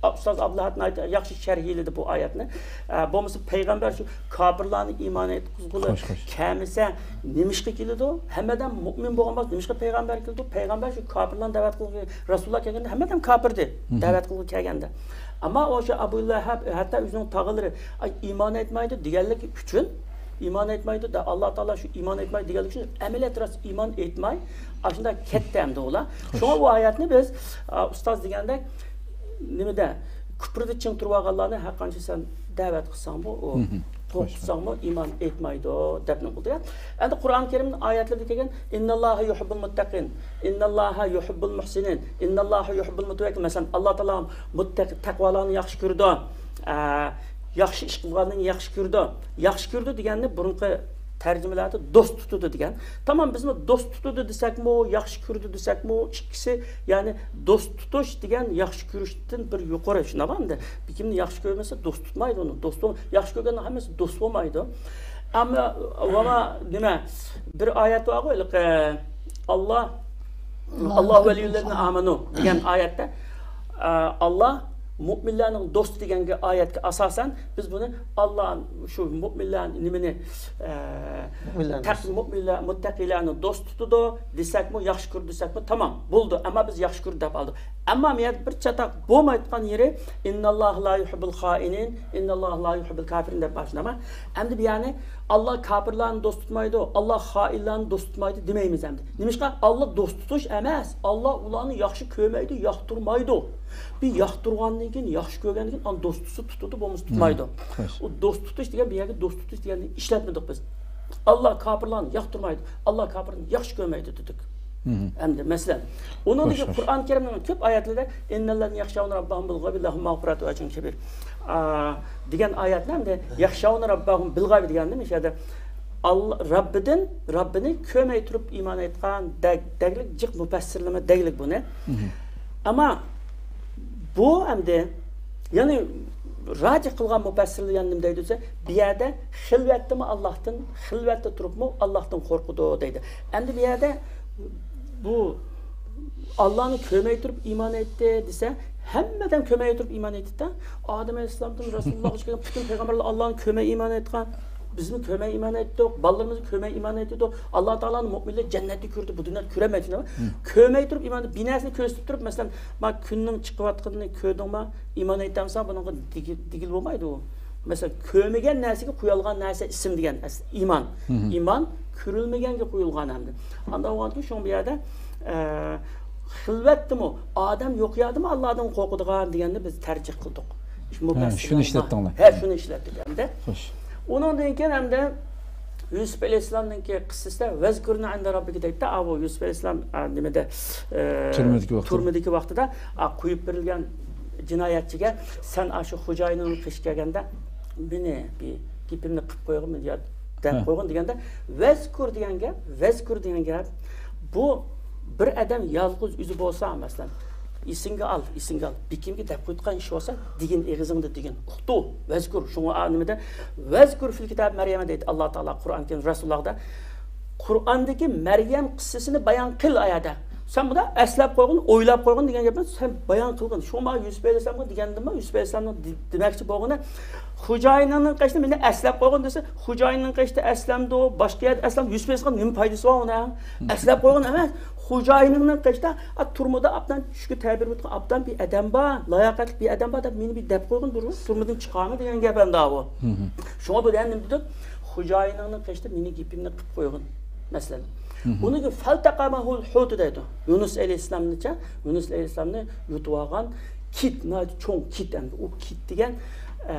ئۇستاز ئابدۇلئەھەد ناھايىتى ياخشى شەرھلىدى بۇ ئايەتنى. ئە، بولمىسا پەيغەمبەر شۇ كاپىرلارنى ئىمان ئېيتقۇزغىلى كەلمىسە نېمىشقا كېلىدۇ؟ ھەممە ئادەم مۇئمىن بولغان بولسا نېمىشقا پەيغەمبەر كېلىدۇ؟ پەيغەمبەر شۇ كاپىرلارنى دەۋەت قىلغىلى، رەسۇلۇللا كەلگەندە ھەممە ئادەم كاپىردى دەۋەت قىلغىلى كەلگەندە. ئەمما ئوشۇ ئەبۇ لەھەب، ھەتتا ئۆزىنىڭ تاغىلىرى ئاي ئىمان ئېيتمايدۇ دېگەنلىكى ئۈچۈن، ئىمان ئېيتمايدۇ، ئاللا تائالا شۇ ئىمان ئېيتمايدۇ دېگەنلىكى ئۈچۈن ئەمەلىيەتتە راست ئىمان ئېيتماي ئاشۇنداق كەتتى ئەمدى ئۇلار. شۇڭا بۇ ئايەتنى بىز، ئا، ئۇستاز دېگەندەك، نېمىدە، كۇپرىدا چىڭ تۇرۇۋالغانلارنى ھەرقانچە سەن دەۋەت قىلساڭمۇ، ئۇ قورقۇتساڭمۇ ئىمان ئېيتمايدۇ دەپ نېمە قىلدى. ئەمدى قۇرئان كەرىمنىڭ ئايەتلىرىدە كەلگەن، ئىنناللاھا يۇھىببۇل مۇتتەقىن، ئىنناللاھا يۇھىببۇل مۇھسىنىن، ئىنناللاھا يۇھىببۇل مۇتەۋەككىل. مەسىلەن، ئاللا تائالا مۇتتەق-، تەقۋالارنى ياخشى كۆرىدۇ. ئە، ياخشى ئىش قىلغاننى ياخشى كۆرىدۇ. ياخشى كۆرىدۇ دېگەننى بۇرۇنقى تەرجىمىلەردە دوست تۇتىدۇ دېگەن. تامام، بىزمۇ دوست تۇتىدۇ دېسەكمۇ، ياخشى كۆرىدۇ دېسەكمۇ، ئىككىسى، يەنى دوست تۇتۇش دېگەن ياخشى كۆرۈشتىن بىر يۇقىرى، شۇنداقمۇ ئەمدى؟ بىر كىمنى ياخشى كۆرمىسە، دوست تۇتمايدۇ ئۇنى. دوست بول-، ياخشى كۆرگەننىڭ ھەممىسى دوست بولمايدۇ. ئەمما، ۋاما، نېمە، بىر ئايەت بارغۇ، ھېلىقى، ئاللا، ئاللا ۋەلىيلەرنى ئامىنۇ دېگەن ئايەتتە، ئە، ئاللا مۇئمىنلارنىڭ دوستى دېگەنگە، ئايەتكە ئاساسەن، بىز بۇنى ئاللا شۇ مۇئمىنلار نېمىنى، ئە، مۇئمىنلارنى تەق-، دوست. مۇئمىنلار، مۇتتەقىيلارنى دوست تۇتىدۇ دېسەكمۇ، ياخشى كۆرىدۇ دېسەكمۇ، تامام، بولدى. ئەمما بىز ياخشى كۆرىدۇ دەپ ئالدۇق. ئەمما بۇ يەردە بىر چاتاق بولمايدىغان يېرى، ئىنناللاھا لا يۇھىببۇل خائىنىن، ئىنناللاھا لا يۇھىببۇل كافىرىن دەپ باشلىنىدۇ. ئەمدى بۇ يەرنى ئاللا كاپىرلارنى دوست تۇتمايدۇ، ئاللا خائىنلارنى دوست تۇتمايدۇ دېمەيمىز ئەمدى. نېمىشقا؟ ئاللا دوست تۇتۇش ئەمەس، ئاللا ئۇلارنى ياخشى كۆرمەيدۇ، ياقتۇرمايدۇ. بىر ياقتۇرغاندىن كېيىن، ياخشى كۆرگەندىن كېيىن ئاندىن دوست تۇتسا تۇتىدۇ، بولمىسا تۇتمايدۇ. ئۇ دوست تۇتۇش دېگەن بۇ يەرگە دوست تۇتۇش دېگەننى ئىشلەتمىدۇق بىز. ئاللا كاپىرلارنى ياقتۇرمايدۇ، ئاللا كاپىرنى ياخشى كۆرمەيدۇ دېدۇك. ئەمدى مەسىلەن، ئۇنىڭدىن كېيىن قۇرئان كەرىمنىڭ كۆپ ئايەتلىرىدە، ئىننەللەزىنە يەخشەۋنە رەببەھۇم بىل غەيبى لەھۇم مەغپىرەتۇ ۋە ئەجرۇن كەبىر. ئا، دېگەن ئايەتنى ئەمدى يەخشەۋنە رەببەھۇم بىل غەيبى دېگەندە، مۇشۇ يەردە ئال-، رەببىدىن، رەببىنى كۆرمەي تۇرۇپ ئىمان ئېيتقان دەگ-، دەگلىك جىق مۇپەسسىرلىرىمىز دەگلىك بۇنى. ئەمما بۇ ئەمدى، يەنى راجىھ قىلغان مۇپەسسىرلەر يەنە نېمە دەيدۇ دېسە، بۇ يەردە خىلۋەتتىمۇ ئاللاھتىن، خىلۋەتتە تۇرۇپمۇ ئاللاھتىن قورقىدۇ دەيدۇ. ئەمدى بۇ يەردە بۇ ئاللانى كۆرمەي تۇرۇپ ئىمان ئېيتتى دېسە، ھەممە ئادەم كۆرمەي تۇرۇپ ئىمان ئېيتتى. ئادەم ئەلەيھىسسالامدىن رەسۇلۇللاھقىچە كەلگەن پۈتۈن پەيغەمبەرلەر ئاللانى كۆرمەي ئىمان ئېيتقان. بىزمۇ كۆرمەي ئىمان ئېيتتۇق، بالىلىرىمىزمۇ كۆرمەي ئىمان ئېيتتۇق. ئاللا تائالانى مۇئمىنلار جەننەتتە كۆردى، بۇ دۇنيادا كۆرەلمەيدۇ. كۆرمەي تۇرۇپ ئىمان، بىر نەرسىنى كۆرسىتىپ تۇرۇپ، مەسىلەن، ما كۈننىڭ چىقىۋاتقىنىنى كۆردۈڭما، ئىمان ئېيتامسەن، بۇنىڭغا دېگىل، دېگىلى بولمايدۇ. مەسىلەن، كۆرمىگەن نەرسىگە قويۇلغان نەرسە ئىسىم دېگەن ئەس-، ئىمان. ئىمان كۆرۈلمىگەنگە قويۇلغان ئەمدى. ئانداق بولغاندىكىن شۇڭا بۇ يەردە، ئە، خىلۋەتتىمۇ، ئادەم يوق يەردىمۇ ئاللادىن قورقىدىغان دېگەننى بىز تەرجىھ قىلدۇق. شۇ ھە، مۇپەسسىرلەر شۇنى ئىشلەتتىڭلار. ھە، شۇنى ئىشلەتتۇق ئەمدى. خوش. ئۇنىڭدىن كېيىن ئەمدى يۈسۈپ ئەلەيھىسسالامنىڭكى قىسسىسىدە، ۋەزكۇرنى ئىندە رەببىكە دەيدۇ. ئاۋۇ يۈسۈپ ئەلەيھىسسالام، ئا، نېمىدە، ئە، تۈرمىدىكى ۋاقتىدا. تۈرمىدىكى ۋاقتىدا، ئا، قويۇپ بېرىلگەن جىنايەتچىگە، سەن ئاشۇ خوجايىنىڭنىڭ قېشىغا كەلگەندە، مېنى بىر گېپىمنى قىلىپ قويغىن يا دەپ ھە. قويغىن دېگەندە، ۋەزكۇر دېگەن گەپ، ۋەزكۇر دېگەن گەپ، بۇ بىر ئادەم يالغۇز ئۆزى بولسا، مەسىلەن، ئېسىڭگە ئال، ئېسىڭگە ئال، بېكىمگە دەپ قويۇۋاتقان ئىش بولسا، دېگىن، ئېغىزىڭدا دېگىن، ئۇقتۇ، ۋەزكۇر، شۇڭا نېمىدە، ۋەزكۇر فىل كىتاب مەريەمە دەيدۇ ئاللا تائالا قۇرئان كەرىم رەسۇلۇللاھدا. قۇرئاندىكى مەريەم قىسسىسىنى بايان قىل ئايەتتە. سەن بۇنى ئەسلەپ قويغىن، ئويلاپ قويغىن دېگەن گەپنى سەن بايان قىلغىن. شۇڭا مانا يۈسۈپ ئەلەيھىسسالامغا دېگەندىنمۇ، يۈسۈپ ئەلەيھىسسالامنىڭ دېمەكچى بولغىنى، خوجايىنىڭنىڭ قېشىدا مېنى ئەسلەپ قويغىن دېسە، خوجايىنىڭ قېشىدا ئەسلەمدۇ، باشقا يەردە ئەسلەمدۇ، يۈسۈپ ئەلەيھىسسالام نېمە پايدىسى بار ئۇنىڭ؟ ئەسلەپ قويغىن ئەمەس. خوجايىنىڭنىڭ قېشىدا، ئا، تۈرمىدە ئابدان چۈشكە تەبىر بېرىۋاتقان ئابدان بىر ئادەم بار، لاياقەتلىك بىر ئادەم بار دەپ مېنى بىر دەپ قويغىن، تۈرمىدىن چىقارمۇ دېگەن گەپ ئەمدى ئاۋۇ. شۇڭا بۇ دېگەن نېمە دېدۇق؟ خوجايىنىڭنىڭ قېشىدا مېنى گېپىمنى قىلىپ قويغىن. مەسىلەن، ئۇنىڭ كېيىن فەلتەقەمەھۇل ھۇتۇ دەيدۇ. يۇنۇس ئەلەيھىسسالامنىچە، يۇنۇس ئەلەيھىسسالامنى يۇتۇۋالغان كىت، ناھايىتى چوڭ كىت ئەمدى. ئۇ كىت دېگەن، ئە،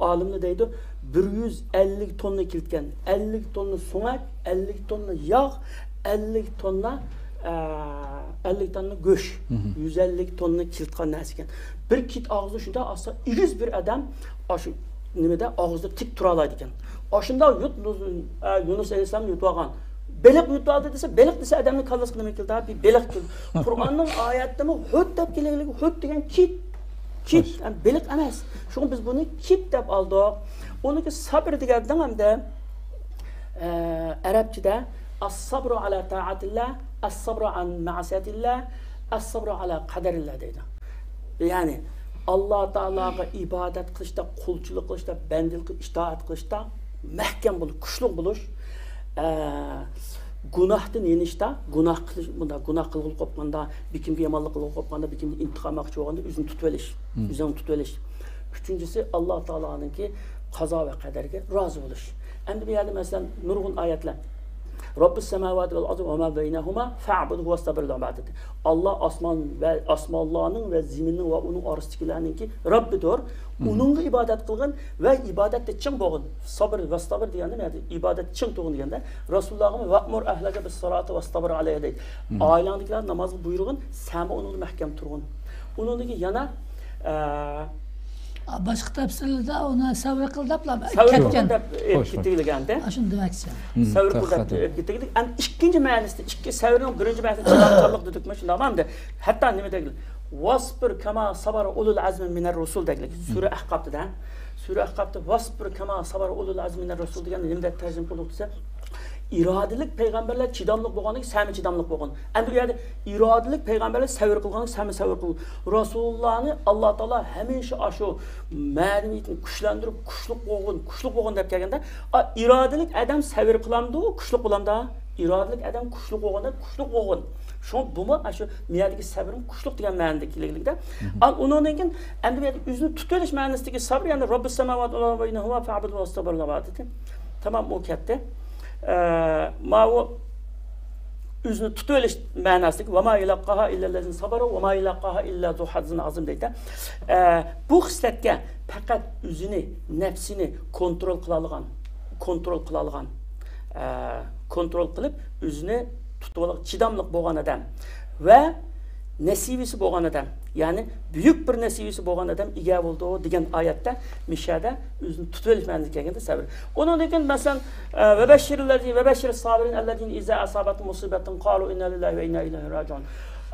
ئالىملار دەيدۇ، بىر يۈز ئەللىك توننا كېلىدىكەن. ئەللىك توننا سۆڭەك، ئەللىك توننا ياغ، ئەللىك توننا، ئە، ئەللىك توننا گۆش. يۈز ئەللىك توننا كېلىدىغان نەرسە ئىكەن. بىر كىت ئاغزىدا شۇنداق ئاستا ئېگىز بىر ئادەم، ئاشۇ نېمىدە ئاغزىدا تىك تۇرالايدىكەن. ئاشۇنداق يۇت، ئە، يۇنۇس ئەلەيھىسسالامنى يۇتۇۋالغان. بېلىق يۇتۇۋالدى دېسە، بېلىق دېسە ئادەمنىڭ كاللىسىغا نېمە كېلىدۇ؟ بىر بېلىق كېلىدۇ. قۇرئاننىڭ ئايەتتىمۇ ھۇت دەپ كېلىدۇ، ھۇت دېگەن كىت. كىت، يەنى بېلىق ئەمەس. شۇڭا بىز بۇنى كىت دەپ ئالدۇق. ئۇنىڭكى سابىر دېگەندىن ئەمدى، ئە، ئەرەبچىدە ئەسسابرۇ ئالا تائەتىللا، ئەسسابرۇ ئەن مەسىيەتىللا، ئەسسابرۇ ئالا قەدەرىللا دەيدۇ. يەنى ئاللا تائالاغا ئىبادەت قىلىشتا، قۇلچىلىق قىلىشتا، بەندىلىك، ئىتائەت قىلىشتا مەھكەم بولۇش، كۈچلۈك بولۇش. ئە، گۇناھتىن يېنىشتا، گۇناھ قىلىش، بۇنداق گۇناھ قىلغىلى قوپقاندا، بىكىمگە يامانلىق قىلغىلى قوپقاندا، بىكىمدىن ئىنتىقام ئالماقچى بولغاندا ئۆزىنى تۇتۇۋېلىش، ئۆزىنى تۇتۇۋېلىش. ئۈچىنچىسى، ئاللا تائالانىڭكى قازا ۋە قەدەرگە رازى بولۇش. ئەمدى بۇ يەردە، مەسىلەن، نۇرغۇن ئايەتلەر. رەببىس سەماۋاتى ۋەل ئەرزى ۋە ما بەينەھۇما فەئبۇدھۇ ۋەستەبىر لىئىبادەتىھ. ئاللا ئاسمان ۋە ئاسمانلارنىڭ ۋە زېمىننىڭ ۋە ئۇنىڭ ئارىسىدىكىلەرنىڭكى رەببىدۇر. ئۇنىڭغا ئىبادەت قىلغىن ۋە ئىبادەتتە چىڭ بولغىن. سەبىر، ۋەستەبىر دېگەندە نېمە؟ ئىبادەتتە چىڭ تۇرغىن دېگەندە، رەسۇلۇللاھقىمۇ ۋەئمۇر ئەھلەكە بىس سالاتى ۋەستەبىر ئەلەيھا دەيدۇ. ئائىلەڭدىكىلەرنى نامازغا بۇيرۇغىن، سەنمۇ ئۇنىڭدا مەھكەم تۇرغىن. ئۇنىڭدىن كېيىن يەنە، ئە، باشقا تەپسىرلىدە ئۇنى سەۋر قىل دەپلا سەۋر قىل كەتكەن. دەپ ئېيتىپ كېتىۋالغانتى. ئاشۇنى دېمەكچى. سەۋر قىل دەپ ئېيتىپ كېتىۋالغان. ئەمدى ئىككىنچى مەنىسى، ئىككى سەۋرنىڭ بىرىنچى مەنىسى چىدامچانلىق دېدۇقمۇ، شۇنداقمۇ ئەمدى؟ ھەتتا نېمە دەيدۇ؟ ۋەسبىر كەما سەبەرە ئۇلۇل ئەزمى مىنەر رۇسۇل دەيدۇ. سۈرە ئەھقاپتا. سۈرە ئەھقاپتا ۋەسبىر كەما سەبەرە ئۇلۇل ئەزمى مىنەر رۇسۇل دېگەننى نېمە دەپ تەرجىمە قىلدۇق دېسە، ئىرادىلىك پەيغەمبەرلەر چىداملىق بولغاندىكىن سەنمۇ چىداملىق بولغىن. ئەمدى ئۇ يەردە ئىرادىلىك پەيغەمبەرلەر سەۋر قىلغاندىكىن سەنمۇ سەۋر قىلغىن. رەسۇلۇللانى ئاللا تائالا ھەمىشە ئاشۇ مەدەنىيىتىنى كۈچلەندۈرۈپ، كۈچلۈك بولغىن، كۈچلۈك بولغىن دەپ كەلگەندە، ئا، ئىرادىلىك ئادەم سەۋر قىلامدۇ، كۈچلۈك بولامدا؟ ئىرادىلىك ئادەم كۈچلۈك بولغاندا كۈچلۈك بولغىن. شۇڭا بۇمۇ ئاشۇ مەدىكى سەۋرمۇ كۈچلۈك دېگەن مەنىدە كېلىدىكەن. ئا، ئۇنىڭدىن كېيىن ئەمدى بۇ يەردە ئۆزىنى تۇتۇۋېلىش مەنىسىدىكى سەۋر، يەنى رەببىس سەماۋاتى ۋە ما بەينەھۇما فەئبۇدھۇ ۋەستەبىر لىئىبادەتىھ. تامام، ئۇ كەتتى. ئە، ماۋۇ ئۆزىنى تۇتۇۋېلىش مەناسىدىكى ۋە ما يۇلەققاھا ئىللەللەزىنە سەبەرۇ ۋە ما يۇلەققاھا ئىللا زۇ ھەززىن ئازىم دەيدۇ. ئە، بۇ خىسلەتكە پەقەت ئۆزىنى، نەپسىنى كونترول قىلالىغان، كونترول قىلالىغان، ئە، كونترول قىلىپ ئۆزىنى تۇتۇۋالغان، چىداملىق بولغان ئادەم ۋە نەسىۋىسى بولغان ئادەم، يەنى بۈيۈك بىر نەسىۋىسى بولغان ئادەم ئىگە بولىدۇ دېگەن ئايەتتە مىشەدە ئۆزىنى تۇتۇۋېلىش مەنىسىگە كەلگەندە سەۋر. ئۇنىڭدىن كېيىن، مەسىلەن، ئە، ۋەبەششىرىللەزىنە، ۋەبەششىرىس سابىرىن ئەللەزىنە ئىزا ئەسابەتھۇم مۇسىبەتۇن قالۇ ئىننا لىللاھى ۋە ئىننا ئىلەيھى راجىئۇن.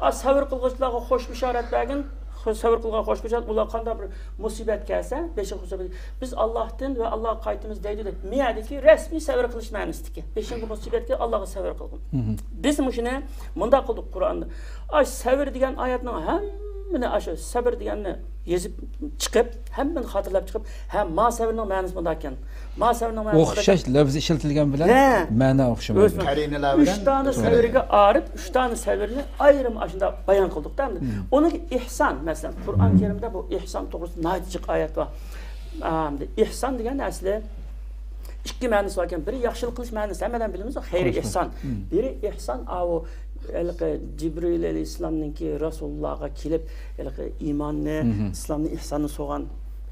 ئا، سەۋر قىلغۇچىلارغا خوش بېشارەت بەرگىن. خو-، سەۋر قىلغان خوش بېشارەت، ئۇلار قانداق بىر مۇسىبەت كەلسە، بېشىغا خوش بېشارەت، بىز ئاللاھتىن ۋە ئاللاھقا قايتىمىز دەيدۇ دەپ. مەنىدىكى رەسمىي سەۋر قىلىش مەنىسىدىكى. بېشىڭغا مۇسىبەت كەلسە ئاللاھقا سەۋر قىلغىن. بىز مۇشۇنى مۇنداق قىلدۇق قۇرئاندا. ئاش سەۋر دېگەن ئايەتنىڭ ھەممىنى، ئاشۇ سەبر دېگەننى يېزىپ چىقىپ، ھەممىنى خاتىرىلەپ چىقىپ، ھە، ما سەۋرنىڭ مەنىسى مۇنداق ئىكەن. ما سەۋرنىڭ مەنىسى مۇنداق ئوخشاش ئىكەن. لەپز ئىشلىتىلگەن بىلەن ھە. مەنە ئوخشىمايدۇ. ئۆز قەرىنىلەر ئۈچ بىلەن دانە توغرا. سەۋرگە ئايرىپ، ئۈچ دانە سەۋرنى ئايرىم ئاشۇنداق بايان قىلدۇقتا ئەمدى. ئۇنىڭ ئىھسان، مەسىلەن، قۇرئان كەرىمدە بۇ ئىھسان توغرىسىدا ناھايىتى جىق ئايەت بار. ئا، ئەمدى ئىھسان دېگەن ئەسلى ئىككى مەنىسى بار ئىكەن. بىرى ياخشىلىق قىلىش مەنىسى، ھەممە ئادەم بىلىمىز، خەير ئىھسان. بىرى ئىھسان، ئاۋۇ ھېلىقى جىبرىئىل ئەلەيھىسسالامنىڭكى رەسۇلۇللاغا كېلىپ، ھېلىقى ئىماننى، ئىسلامنى، ئىھساننى سورىغان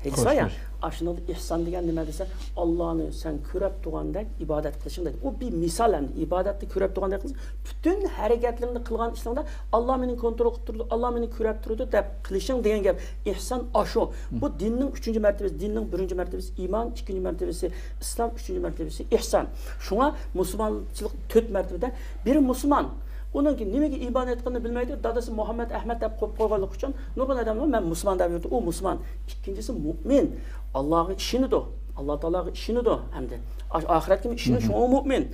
ھەدىس بار يا. ئاشۇنىڭدا ئىھسان دېگەن نېمە دېسە، ئاللانى سەن كۆرۈپ تۇرغاندەك ئىبادەت قىلىشىڭ دەيدۇ. ئۇ بىر مىسال ئەمدى، ئىبادەتنى كۆرۈپ تۇرغاندەك قىلىش، پۈتۈن ھەرىكەتلىرىڭدە، قىلغان ئىشلىرىڭدا، ئاللا مېنى كونترول قىلىپ تۇرىدۇ، ئاللا مېنى كۆرۈپ تۇرىدۇ دەپ قىلىشىڭ دېگەن گەپ. ئىھسان ئاشۇ. بۇ دىننىڭ ئۈچىنچى مەرتىۋىسى، دىننىڭ بىرىنچى مەرتىۋىسى ئىمان، ئىككىنچى مەرتىۋىسى ئىسلام، ئۈچىنچى مەرتىۋىسى ئىھسان. شۇڭا مۇسۇلمانچىلىق تۆت مەرتىۋىدە. بىرى مۇسۇلمان. ئۇنىڭكى نېمىگە ئىبادەت قىلىدىغىنىنى بىلمەيدۇ. دادىسى مۇھەممەد ئەھمەد دەپ قويۇپ قويغانلىقى ئۈچۈن نۇرغۇن ئادەملەر مەن مۇسۇلمان دەپ يۈرىدۇ. ئۇ مۇسۇلمان. ئىككىنچىسى مۇئمىن. ئاللاغا ئىشىنىدۇ. ئاللا تائالاغا ئىشىنىدۇ ھەمدە. ئاخىرەتكە ئىشىنىدۇ، شۇڭا ئۇ مۇئمىن.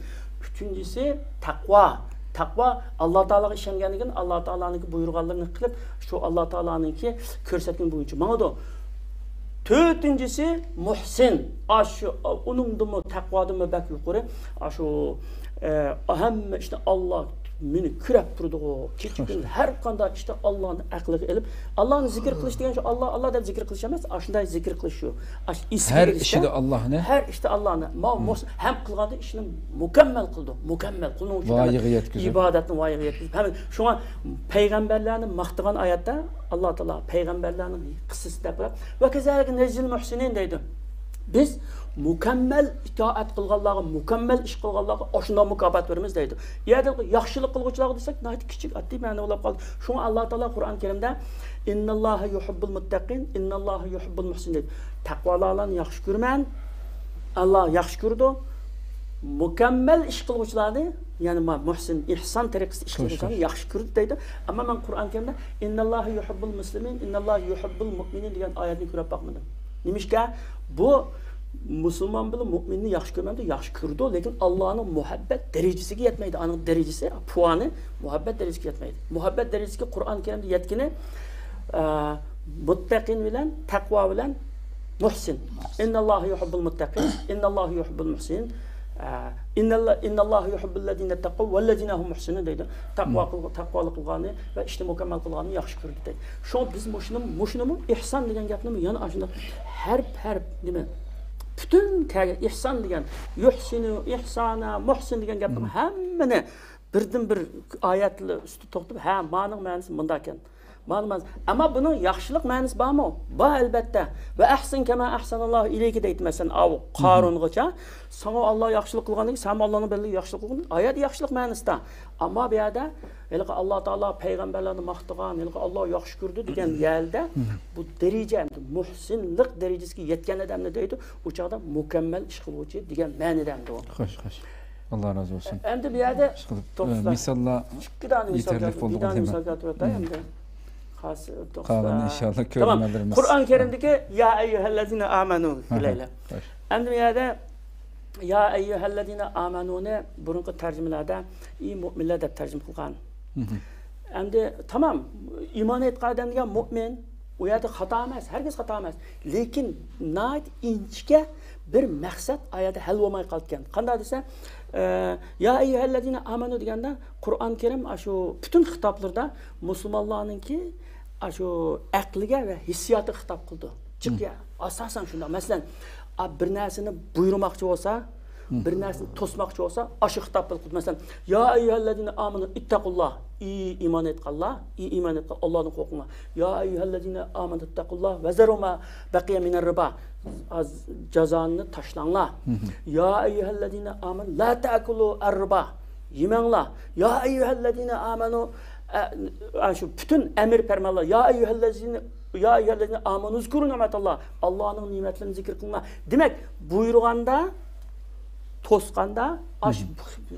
ئۈچىنچىسى تەقۋا. تەقۋا ئاللا تائالاغا ئىشەنگەندىن كېيىن ئاللا تائالانىڭكى بۇيرۇغانلىرىنى قىلىپ، شۇ ئاللا تائالانىڭكى كۆرسەتكىنى بويىچە ماڭىدۇ. تۆتىنچىسى مۇھسىن. ئاشۇ، ئۇنىڭدىنمۇ تەقۋادىنمۇ بەك يۇقىرى. ئاشۇ، ئە، ھەممە ئىشتا ئاللا مېنى كۆرۈپ تۇرىدىغۇ. كېچە كۈن ھەر قانداق ئىشتا ئاللانى ئەقلىگە ئېلىپ، ئاللانى زىكىر قىلىش دېگەن شۇ ئاللا، ئاللا دەپ زىكىر قىلىش ئەمەس، ئاشۇنداق زىكىر قىلىش شۇ. ئاشۇ ئېسىگە ھەر ئىشىدا ئاللانى؟ ھەر ئىشتا ئاللانى. ماۋۇ مۇھسىن ھەم قىلغاندا ئىشنى مۇكەممەل قىلىدۇ، مۇكەممەل. قۇلنىڭ ئۈچۈن ۋايىغا يەتكۈزۈپ. ئىبادەتنى ۋايىغا يەتكۈزۈپ. ھەم شۇڭا پەيغەمبەرلەرنى ماختىغان ئايەتتە ئاللا تائالا پەيغەمبەرلەرنىڭ قىسسىسى دەپ بېرىپ، ۋە كەزالىكە نەجزىل مۇھسىنىن دەيدۇ. بىز مۇكەممەل ئىتائەت قىلغانلارغا، مۇكەممەل ئىش قىلغانلارغا ئاشۇنداق مۇكاپات بېرىمىز دەيدۇ. يەردە ياخشىلىق قىلغۇچىلارغا دېسەك، ناھايىتى كىچىك، ئاددىي مەنە بولۇپ قالدى. شۇڭا ئاللا تائالا قۇرئان كەرىمدە، ئىنناللاھا يۇھىببۇل مۇتتەقىن، ئىنناللاھا يۇھىببۇل مۇھسىنىن دەيدۇ. تەقۋالارنى ياخشى كۆرىمەن، ئاللا ياخشى كۆرىدۇ. مۇكەممەل ئىش قىلغۇچىلارنى، يەنى ما-، مۇھسىن، ئىھسان تەرىقىسىدە ئىش قىلغۇچىلارنى ياخشى كۆرىدۇ دەيدۇ. ئەمما مەن قۇرئان كەرىمدە، ئىنناللاھا يۇھىببۇل مۇسلىمىن، ئىنناللاھا يۇھىببۇل مۇئمىنىن دېگەن ئايەتنى كۆرۈپ باقمىدىم. نېمىشقا؟ بۇ مۇسۇلمان بىلەن مۇئمىننى ياخشى كۆرمەمدۇ؟ ياخشى كۆرىدۇ، لېكىن ئاللانىڭ مۇھەببەت دەرىجىسىگە يەتمەيدۇ. ئانىڭ دەرىجىسى، پۇۋانى مۇھەببەت دەرىجىسىگە يەتمەيدۇ. مۇھەببەت دەرىجىسىگە قۇرئان كەرىمدە يەتكىنى، ئە، مۇتتەقىن بىلەن، تەقۋا بىلەن مۇھسىن. ئىنناللاھە يۇھىببۇل مۇتتەقىن، ئىنناللاھە يۇھىببۇل مۇھسىنىن. ئە، ئىنناللا-، ئىنناللاھە يۇھىببۇللەزىنە تەققەۋ ۋەللەزىنە ھۇم مۇھسىنۇن دەيدۇ. تەقۋا قىلغ-، تەقۋالىق قىلغاننى ۋە ئىشنى مۇكەممەل قىلغاننى ياخشى كۆرىدۇ دەيدۇ. شۇڭا بىز مۇشۇنىمۇ، مۇشۇنىمۇ ئىھسان دېگەن گەپنىمۇ يەنە ئاشۇنداق ھەرپ، ھەرپ نېمە، پۈتۈن كەلگەن ئىھسان دېگەن، يۇھسىنۇ، ئىھسانا، مۇھسىن دېگەن گەپنىمۇ ھەممىنى بىردىن بىر ئايەتلەر ئۈستىدە توختىلىپ، ھە، مانىڭ مەنىسى مۇنداكەن. مانا، مانا. ئەمما بۇنىڭ ياخشىلىق مەنىسى بارمۇ؟ بار، ئەلبەتتە. ۋە ئەھسىن كەما ئەھسەناللاھۇ ئىلەيكە دەيدۇ، مەسىلەن، ئاۋۇ قارۇنغىچە. ساڭا ئاللا ياخشىلىق قىلغاندىن كېيىن، سەنمۇ ئاللانىڭ بەندىگە ياخشىلىق قىلغىن. ئايەت ياخشىلىق مەنىسىدە. ئەمما بۇ يەردە ھېلىقى ئاللا تائالا پەيغەمبەرلەرنى ماختىغان، ھېلىقى ئاللا ياخشى كۆرىدۇ دېگەن يەردە بۇ دەرىجە، ئەمدى مۇھسىنلىق دەرىجىسىگە يەتكەن ئادەمنى دەيدۇ، ئۇ چاغدا مۇكەممەل ئىش قىلغۇچى دېگەن مەنىدە ئەمدى ئۇ. خوش، خوش. ئاللا رازى بولسۇن. ئەمدى بۇ يەردە ئىشقىلىپ، توختىسا. مىساللار يېتەرلىك بولدى. ئىككى دانە مىسال كەلتۈرۈپ ئۆتەي ئەمدى. قالغىنىنى ئىنشاللا كۆرۈرمەنلىرىمىز. قۇرئان كەرىمدىكى يا ئەييۇھەللەزىنە ئامەنۇ دەيلى. ئەمدى بۇ يەردە يا ئەييۇھەللەزىنە ئامەنۇنى بۇرۇنقى تەرجىمىلەردە ئى مۇئمىنلەر دەپ تەرجىمە قىلغان. ئەمدى تامام، ئىمان ئېيتقان ئادەم دېگەن مۇئمىن. ئۇ يەردە خاتا ئەمەس، ھەرگىز خاتا ئەمەس. لېكىن ناھايىتى ئىنچىكە بىر مەقسەت ئايەتتە ھەل بولماي قالىدىكەن. قانداق دېسە، ئە، يا ئەييۇھەللەزىنە ئامەنۇ دېگەندە قۇرئان كەرىم ئاشۇ پۈتۈن خىتابلىرىدا مۇسۇلمانلارنىڭكى ئاشۇ ئەقلىگە ۋە ھېسسىياتىغا خىتاب قىلىدۇ. جىق يا، ئاساسەن شۇنداق. مەسىلەن، ئا، بىر نەرسىنى بۇيرۇماقچى بولسا، بىر نەرسىنى توسماقچى بولسا، ئاشۇ خىتاب بىلەن قىلىدۇ. مەسىلەن، يا ئەييۇھەللەزىنە ئامەنۇ ئىتتەقۇللاھ، ئى ئىمان ئېيتقانلار، ئى ئىمان ئېيتقان، ئاللادىن قورقۇڭلار. يا ئەييۇھەللەزىنە ئامەنۇ ئىتتەقۇللاھ ۋەزەرۇ ما بەقىيە مىنەر رىبا، ئاز جازانى تاشلاڭلار. يا ئەييۇھەللەزىنە ئامەنۇ لا تەئكۇلۇ ئەررىبا، يېمەڭلار. يا ئەييۇھەللەزىنە ئامەنۇ، ئە، ئە، شۇ پۈتۈن ئەمر پەرمانلار. يا ئەييۇھەللەزىنە، يا ئەييۇھەللەزىنە ئامەنۇ ئۇزكۇرۇ نىئمەتاللاھ، ئاللانىڭ نېمەتلىرىنى زىكىر قىلىڭلار. دېمەك، بۇيرۇغاندا، توسقاندا، ئاش-،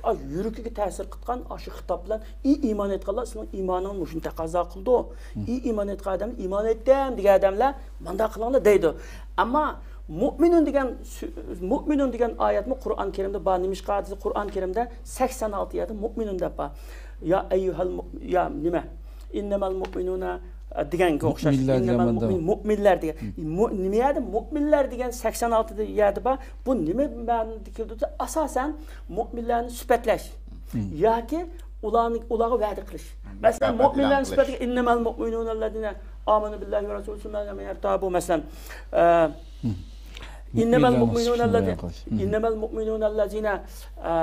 ئاش-، يۈرىكىگە تەسىر قىلغان ئاشۇ خىتاب بىلەن، ئى ئىمان ئېيتقانلار، سېنىڭ ئىمانىڭ مۇشۇنى تەقەززا قىلىدۇ. ئى ئىمان ئېيتقان ئادەم، ئىمان ئېيتتىم دېگەن ئادەملەر مانداق قىلىڭلار دەيدۇ. ئەمما مۇئمىنۇن دېگەن سۆ-، مۇئمىنۇن دېگەن ئايەتمۇ قۇرئان كەرىمدە بار. نېمىشقا دېسە، قۇرئان كەرىمدە سەكسەن ئالتە يەردە مۇئمىنۇن دەپ بار. يا ئەييۇھەل مۇ-، يا نېمە؟ ئىننەمەل مۇئمىنۇنا، ئە، دېگەنگە ئوخشاش. مۇئمىنلار دېگەن ئىننەمەل مۇئمىن-، مۇئمىنلار دېگەن. مۇ-، نېمە يەردە مۇئمىنلار دېگەن سەكسەن ئالتە يەردە بار؟ بۇ نېمە مەنىدە كېلىدۇ دېسە، ئاساسەن مۇئمىنلارنى سۈپەتلەش. ياكى ئۇلارنى، ئۇلارغا ۋەدە قىلىش. مەسىلەن، مۇكاپات مۇئمىنلارنى ئېلان قىلىش. سۈپەتلىگەن، ئىننەمەل مۇئمىنۇنەللەزىنە ئامەنۇ بىللاھى ۋە رەسۇلىھى سۈممە لەم يەرتابۇ، مەسىلەن. ئە، ئىننەمەل مۇئمىنۇنەللەزىنە، مۇئمىنلار دېگەن. ئىننەمەل مۇئمىنۇنەللەزىنە، ئە،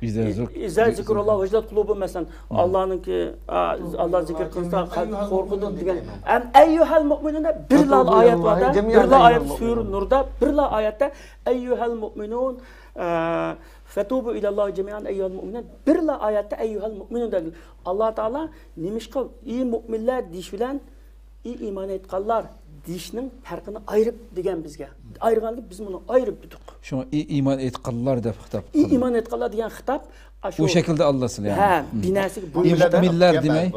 ئىزا زۇك-، ئىزا زۇكىراللاھۇ ۋەجىلەت قۇلۇبۇھۇم، مەسىلەن. ئاللانىڭكى، ئە، ئاللا زىكىر قىلسا قەلب قورقىدۇ دېگەن. ئەم، ئەييۇھەل مۇئمىنۇنە بىرلا ئايەت باردا، بىرلا ئايەت سۈرە نۇردا، بىرلا ئايەتتە ئەييۇھەل مۇئمىنۇن، ئە، فەتۇبۇ ئىلەللاھى جەمىئەن ئەييۇھەل مۇئمىنۇن. بىرلا ئايەتتە ئەييۇھەل مۇئمىنۇن دەيدۇ. ئاللا تائالا نېمىشقا ئى مۇئمىنلار دېيىش بىلەن ئى ئىمان ئېيتقانلار دېيىشنىڭ پەرقىنى ئايرىپ دېگەن بىزگە. ئايرىغاندا بىز بۇنى ئايرىپ دېدۇق. شۇڭا ئى ئىمان ئېيتقانلار دەپ خىتاب ئى قىلدى. ئى ئىمان ئېيتقانلار دېگەن خىتاب ئاشۇ ئۇ شەكىلدە ئاللىسىلا، يەنى. ھە، بىناسىگە بۇيرۇشتا. مۇئمىنلار دېمەي.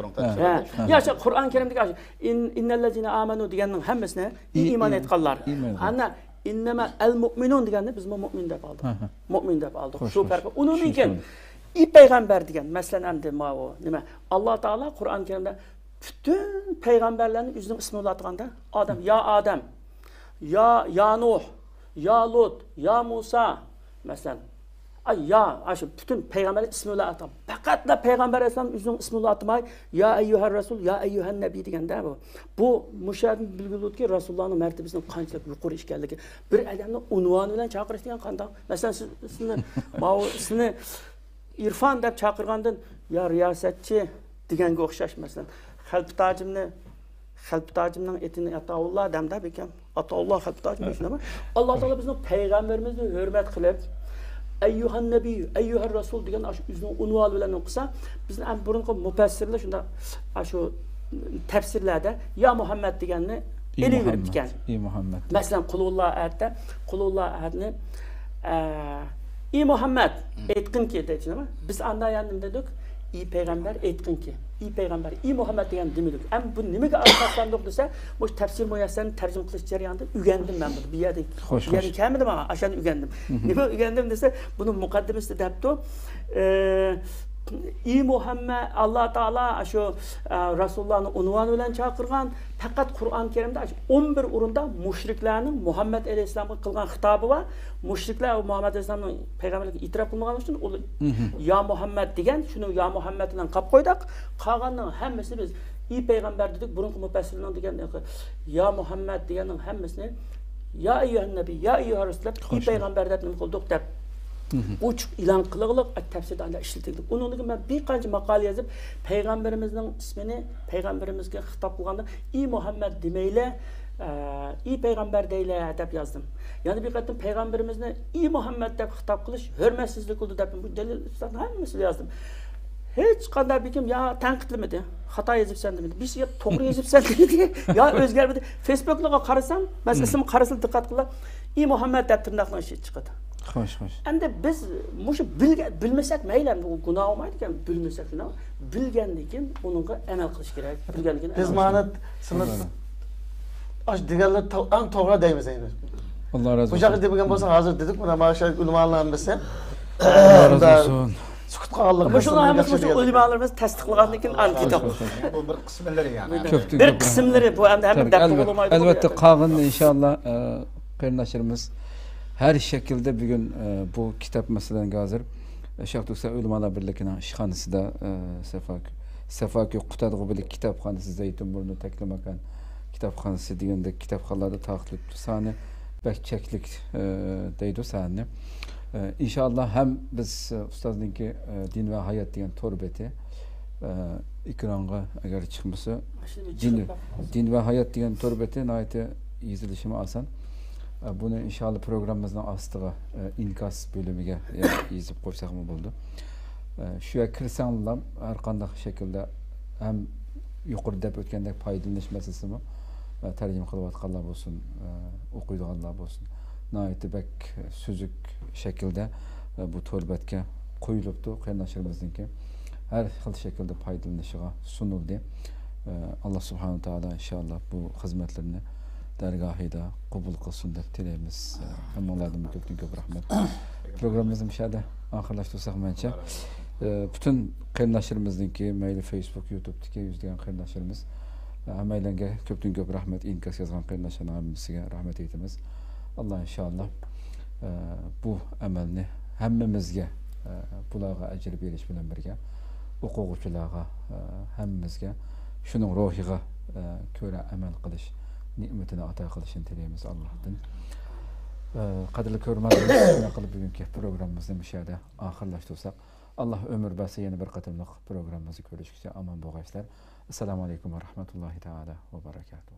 ھە. ھە. يا، شۇ قۇرئان كەرىمدىكى ئاشۇ، ئىن-، ئىننەللەزىنە ئامەنۇ دېگەننىڭ ھەممىسىنى ئى ئى-، ئىمان ئى-، ئېيتقانلار. ئىمان ئېيتقان. ئانا، ئىننەمە ئەل مۇئمىنۇن دېگەننى بىزمۇ مۇئمىن دەپ ئالدۇق. ھە، ھە. مۇئمىن دەپ ئالدۇق. خوش، شۇ خوش. پەرقى. ئۇنىڭدىن كېيىن چۈشىنىشكە ئى پەيغەمبەر دېگەن، مەسىلەن، ئەمدى ماۋۇ نېمە؟ ئاللا تائالا قۇرئان كەرىمدە پۈتۈن پەيغەمبەرلەرنى ئۆزىنىڭ ئىسمى بىلەن ئاتىغاندا، ئادەم، يا ئادەم، يا، يا نۇھ، يا لۇت، يا مۇسا، مەسىلەن. ئاي، يا، ئاشۇ پۈتۈن پەيغەمبەرلەر ئىسمى بىلەن ئاتىغان. پەقەتلا پەيغەمبەر ئەلەيھىسسالام ئۆزىنىڭ ئىسمى بىلەن ئاتىماي، يا ئەييۇھەر رەسۇل، يا ئەييۇھەن نەبىي دېگەندە بۇ. بۇ مۇشۇ يەردىن بىلگىلى بولىدۇكى، رەسۇلۇللانىڭ مەرتىبىسىنىڭ قانچىلىك يۇقىرى ئىكەنلىكى. بىر ئادەمنى ئۇنۋانى بىلەن چاقىرىش دېگەن قانداق؟ مەسىلەن، سىز، سىزنى، ماۋۇ، سىزنى ئىرفان دەپ چاقىرغاندىن، يا رىياسەتچى دېگەنگە ئوخشاش، مەسىلەن، خەلپىتاجىمنى، خەلپىتاجىمنىڭ ئېتىنى ئاتاۋۇللا دەمدە بىكەم. ئاتاۋۇللا خەلپىتاجىم شۇنداقمۇ؟ ئاللا تائالا بىزنىڭ پەيغەمبىرىمىزنى ھۆرمەت قىلىپ، ئەييۇھەن نەبىي، ئەييۇھەر رەسۇل دېگەن ئاشۇ ئۆزىنىڭ ئۇنۋانى بىلەن ئوقۇسا، بىزنىڭ ئەم بۇرۇنقى مۇپەسسىرلەر شۇنداق، ئاشۇ تەپسىرلەردە يا مۇھەممەد دېگەننى ئى ئېلىۋېرىپتىكەن. مۇھەممەد، ئى مۇھەممەد. مەسىلەن، قۇلھۇللا ئەھەدتە، قۇلھۇللا ئەھەدنى، ئە، ئى مۇھەممەد، ئېيتقىنكى دەيدۇ. بىز ئاندا يەنە نېمە دېدۇق؟ ئى پەيغەمبەر، ئېيتقىنكى. ئى پەيغەمبەر، ئى مۇھەممەد دېگەن دېمىدۇق. ئەم بۇ نېمىگە ئاساسلاندۇق دېسە، مۇشۇ تەپسىر مۇيەسسەرنى تەرجىمە قىلىش جەريانىدا ئۆگەندىم مەن بۇنى. بۇ يەردە، خوش، بۇ يەردە خوش. كەلمىدى ماڭا، ئاشۇنى ئۆگەندىم. نېمە ئۆگەندىم دېسە، بۇنىڭ مۇقەددىمىسىدە دەپتۇ، ئە، ئى مۇھەممەد، ئاللا تائالا شۇ، ئە، رەسۇلۇللانى ئۇنۋانى بىلەن چاقىرغان. پەقەت قۇرئان كەرىمدە ئاشۇ ئون بىر ئورۇندا مۇشرىكلارنىڭ مۇھەممەد ئەلەيھىسسالامغا قىلغان خىتابى بار. مۇشرىكلار مۇھەممەد ئەلەيھىسسالامنىڭ پەيغەمبەرلىككە ئېتىراپ قىلمىغانلىقى ئۈچۈن ئۇلار يا مۇھەممەد دېگەن، شۇنى يا مۇھەممەد بىلەن قاپ قويدۇق. قالغاننىڭ ھەممىسىنى بىز ئى پەيغەمبەر دېدۇق. بۇرۇنقى مۇپەسسىرلەرنىڭ دېگەن يا مۇھەممەد دېگەننىڭ ھەممىسىنى يا ئەييۇھەن نەبىي، يا ئەييۇھەر رەسۇل دەپ، ئى پەيغەمبەر دەپ نېمە قىلدۇق دەپ ئوچۇق ئېلان قىلغىلىق، تەپسىردە ئانداق ئىشلىتىلدى. ئۇنىڭدىن كېيىن مەن بىر قانچە ماقالە يېزىپ، پەيغەمبىرىمىزنىڭ ئىسمىنى پەيغەمبىرىمىزگە خىتاب قىلغاندا، ئى مۇھەممەد دېمەيلى، ئى پەيغەمبەر دەيلى دەپ يازدىم. يەنە بىر قېتىم پەيغەمبىرىمىزنى ئى مۇھەممەد دەپ خىتاب قىلىش ھۆرمەتسىزلىك بولىدۇ دەپ بۇ دەلىل ئىسپاتنى ھەممىسىگە يازدىم. ھېچقانداق بىر كىم يا تەنقىدلىمىدى، خاتا يېزىپسەن دېمىدى، بىر يا توغرا يېزىپسەن دېمىدى، يا ئۆزگەرمىدى. فېيسبۇكلارغا قارىسام، مەسىلەن، ئىسمىغا قارىسىلا دىققەت قىلىڭلار، ئى مۇھەممەد دەپ تىرناقنىڭ ئىچىدە چىقىدۇ. خوش، خوش. ئەمدى بىز مۇشۇ بىلگە-، بىلمىسەك مەيلى، ئەمدى ئۇ گۇناھ بولمايدىكەن، بىلمىسەك شۇنداق. بىلگەندىن كېيىن ئۇنىڭغا ئەمەل قىلىش كېرەك. بىلگەندىن كېيىن بىز ئەمەل قىلىش مانا سىلەر ئاش دېگەنلەر تو-، ئەڭ توغرا دەيمىز ئەينى. ئاللا رازى بولسۇن. بۇ چاغدا دېمىگەن بولسا، ھازىر دېدۇق، مانا، مانا شۇ ئۆلىمالارنىڭ ھەممىسى. ئاللا رازى بولسۇن. سۈكۈت قالغانلىقى مۇشۇنىڭ ھەممىسى مۇشۇ ئۆلىمالىرىمىز تەستىقلىغاندىن كېيىن ئاندىن كېتىدۇ. بۇ بىر قىسىملىرى يەنى. كۆپتىن بىر كۆپ قىسىملىرى بۇ ئەمدى ھەممە دەپ بولمايدۇ. ئەلۋەتتە، قالغىنىنى ئىنشاللا، ئە، قېرىنداشلىرىمىز ھەر شەكىلدە بۈگۈن، ئە، بۇ كىتاب مەسىلەن ھازىر شەرقىي تۈركىستان ئۆلىمالار بىرلىكىنىڭ ئىشخانىسىدا، ئە، سەفاكۆ-، سەفاكۆي قۇتادغۇ بىلىك كىتابخانىسى، زەيتۇنبۇرنى، تەكلىماكان كىتابخانىسى دېگەندەك كىتابخانىلاردا تارقىتىلىپتۇ. سانى بەك چەكلىك، ئە، دەيدۇ سانىنى. ئە، ئىنشاللا ھەم بىز، ئە، ئۇستازنىڭكى، ئە، دىن ۋە ھايات دېگەن تور بېتى، ئە، ئېكرانغا ئەگەر چىقمىسا، دىن، دىن ۋە ھايات دېگەن تور بېتى ناھايىتى يېزىلىشىمۇ ئاسان. ئە، بۇنى ئىنشاللا پروگراممىمىزنىڭ ئاستىغا، ئە، ئىنكاس بۆلۈمىگە يا-، يېزىپ قويساقمۇ بولىدۇ. ئە، شۇ يەرگە كىرسەڭلار ھەر قانداق شەكىلدە ھەم يۇقىرىدا دەپ ئۆتكەندەك پايدىلىنىش مەسىلىسىمۇ، ئە، تەرجىمە قىلىۋاتقانلار بولسۇن، ئە، ئوقۇيدىغانلار بولسۇن، ناھايىتى بەك سۈزۈك شەكىلدە، ئە، بۇ تور بەتكە قويۇلۇپتۇ. قېرىنداشلىرىمىزنىڭكى ھەر خىل شەكىلدە پايدىلىنىشىغا سۇنۇلدى. ئە، ئاللا سۇبھانەھۇ تائالا ئىنشاللا بۇ خىزمەتلىرىنى دەرگاھىدا قوبۇل قىلسۇن دەپ تىلەيمىز. ئە، ھەممىڭلاردىن كۆپتىن كۆپ رەھمەت. پروگراممىمىزنى مۇشۇ يەردە ئاخىرلاشتۇرساق مەنچە. ئە، پۈتۈن قېرىنداشلىرىمىزنىڭكى، مەيلى فېيسبۇك، يۇتۇبتىكى يۈزلىگەن قېرىنداشلىرىمىز، ئە، ھەممەيلەنگە كۆپتىن كۆپ رەھمەت، ئىنكاس يازغان قېرىنداشلارنىڭ ھەممىسىگە رەھمەت ئېيتىمىز. ئاللا ئىنشاللا، ئە، بۇ ئەمەلنى ھەممىمىزگە، ئە، بۇلارغا ئەجىر بېرىش بىلەن بىرگە، ئوقۇغۇچىلارغا، ئە، ھەممىمىزگە شۇنىڭ روھىغا، ئە، كۆرە ئەمەل قىلىش نېمىتىنى ئاتا قىلىشىنى تىلەيمىز ئاللاھتىن. ئە، قەدىرلىك كۆرۈرمەنلىرىمىز، شۇنداق قىلىپ بۈگۈنكى پروگراممىمىزنى مۇشۇ يەردە ئاخىرلاشتۇرساق، ئاللا ئۆمۈر بەرسە يەنە بىر قېتىملىق پروگراممىمىزدا كۆرۈشكىچە ئامان بولغايسىلەر. ئەسسالامۇ ئەلەيكۇم ۋە رەھمەتۇللاھى تائالا ۋە بەرەكاتۇھۇ.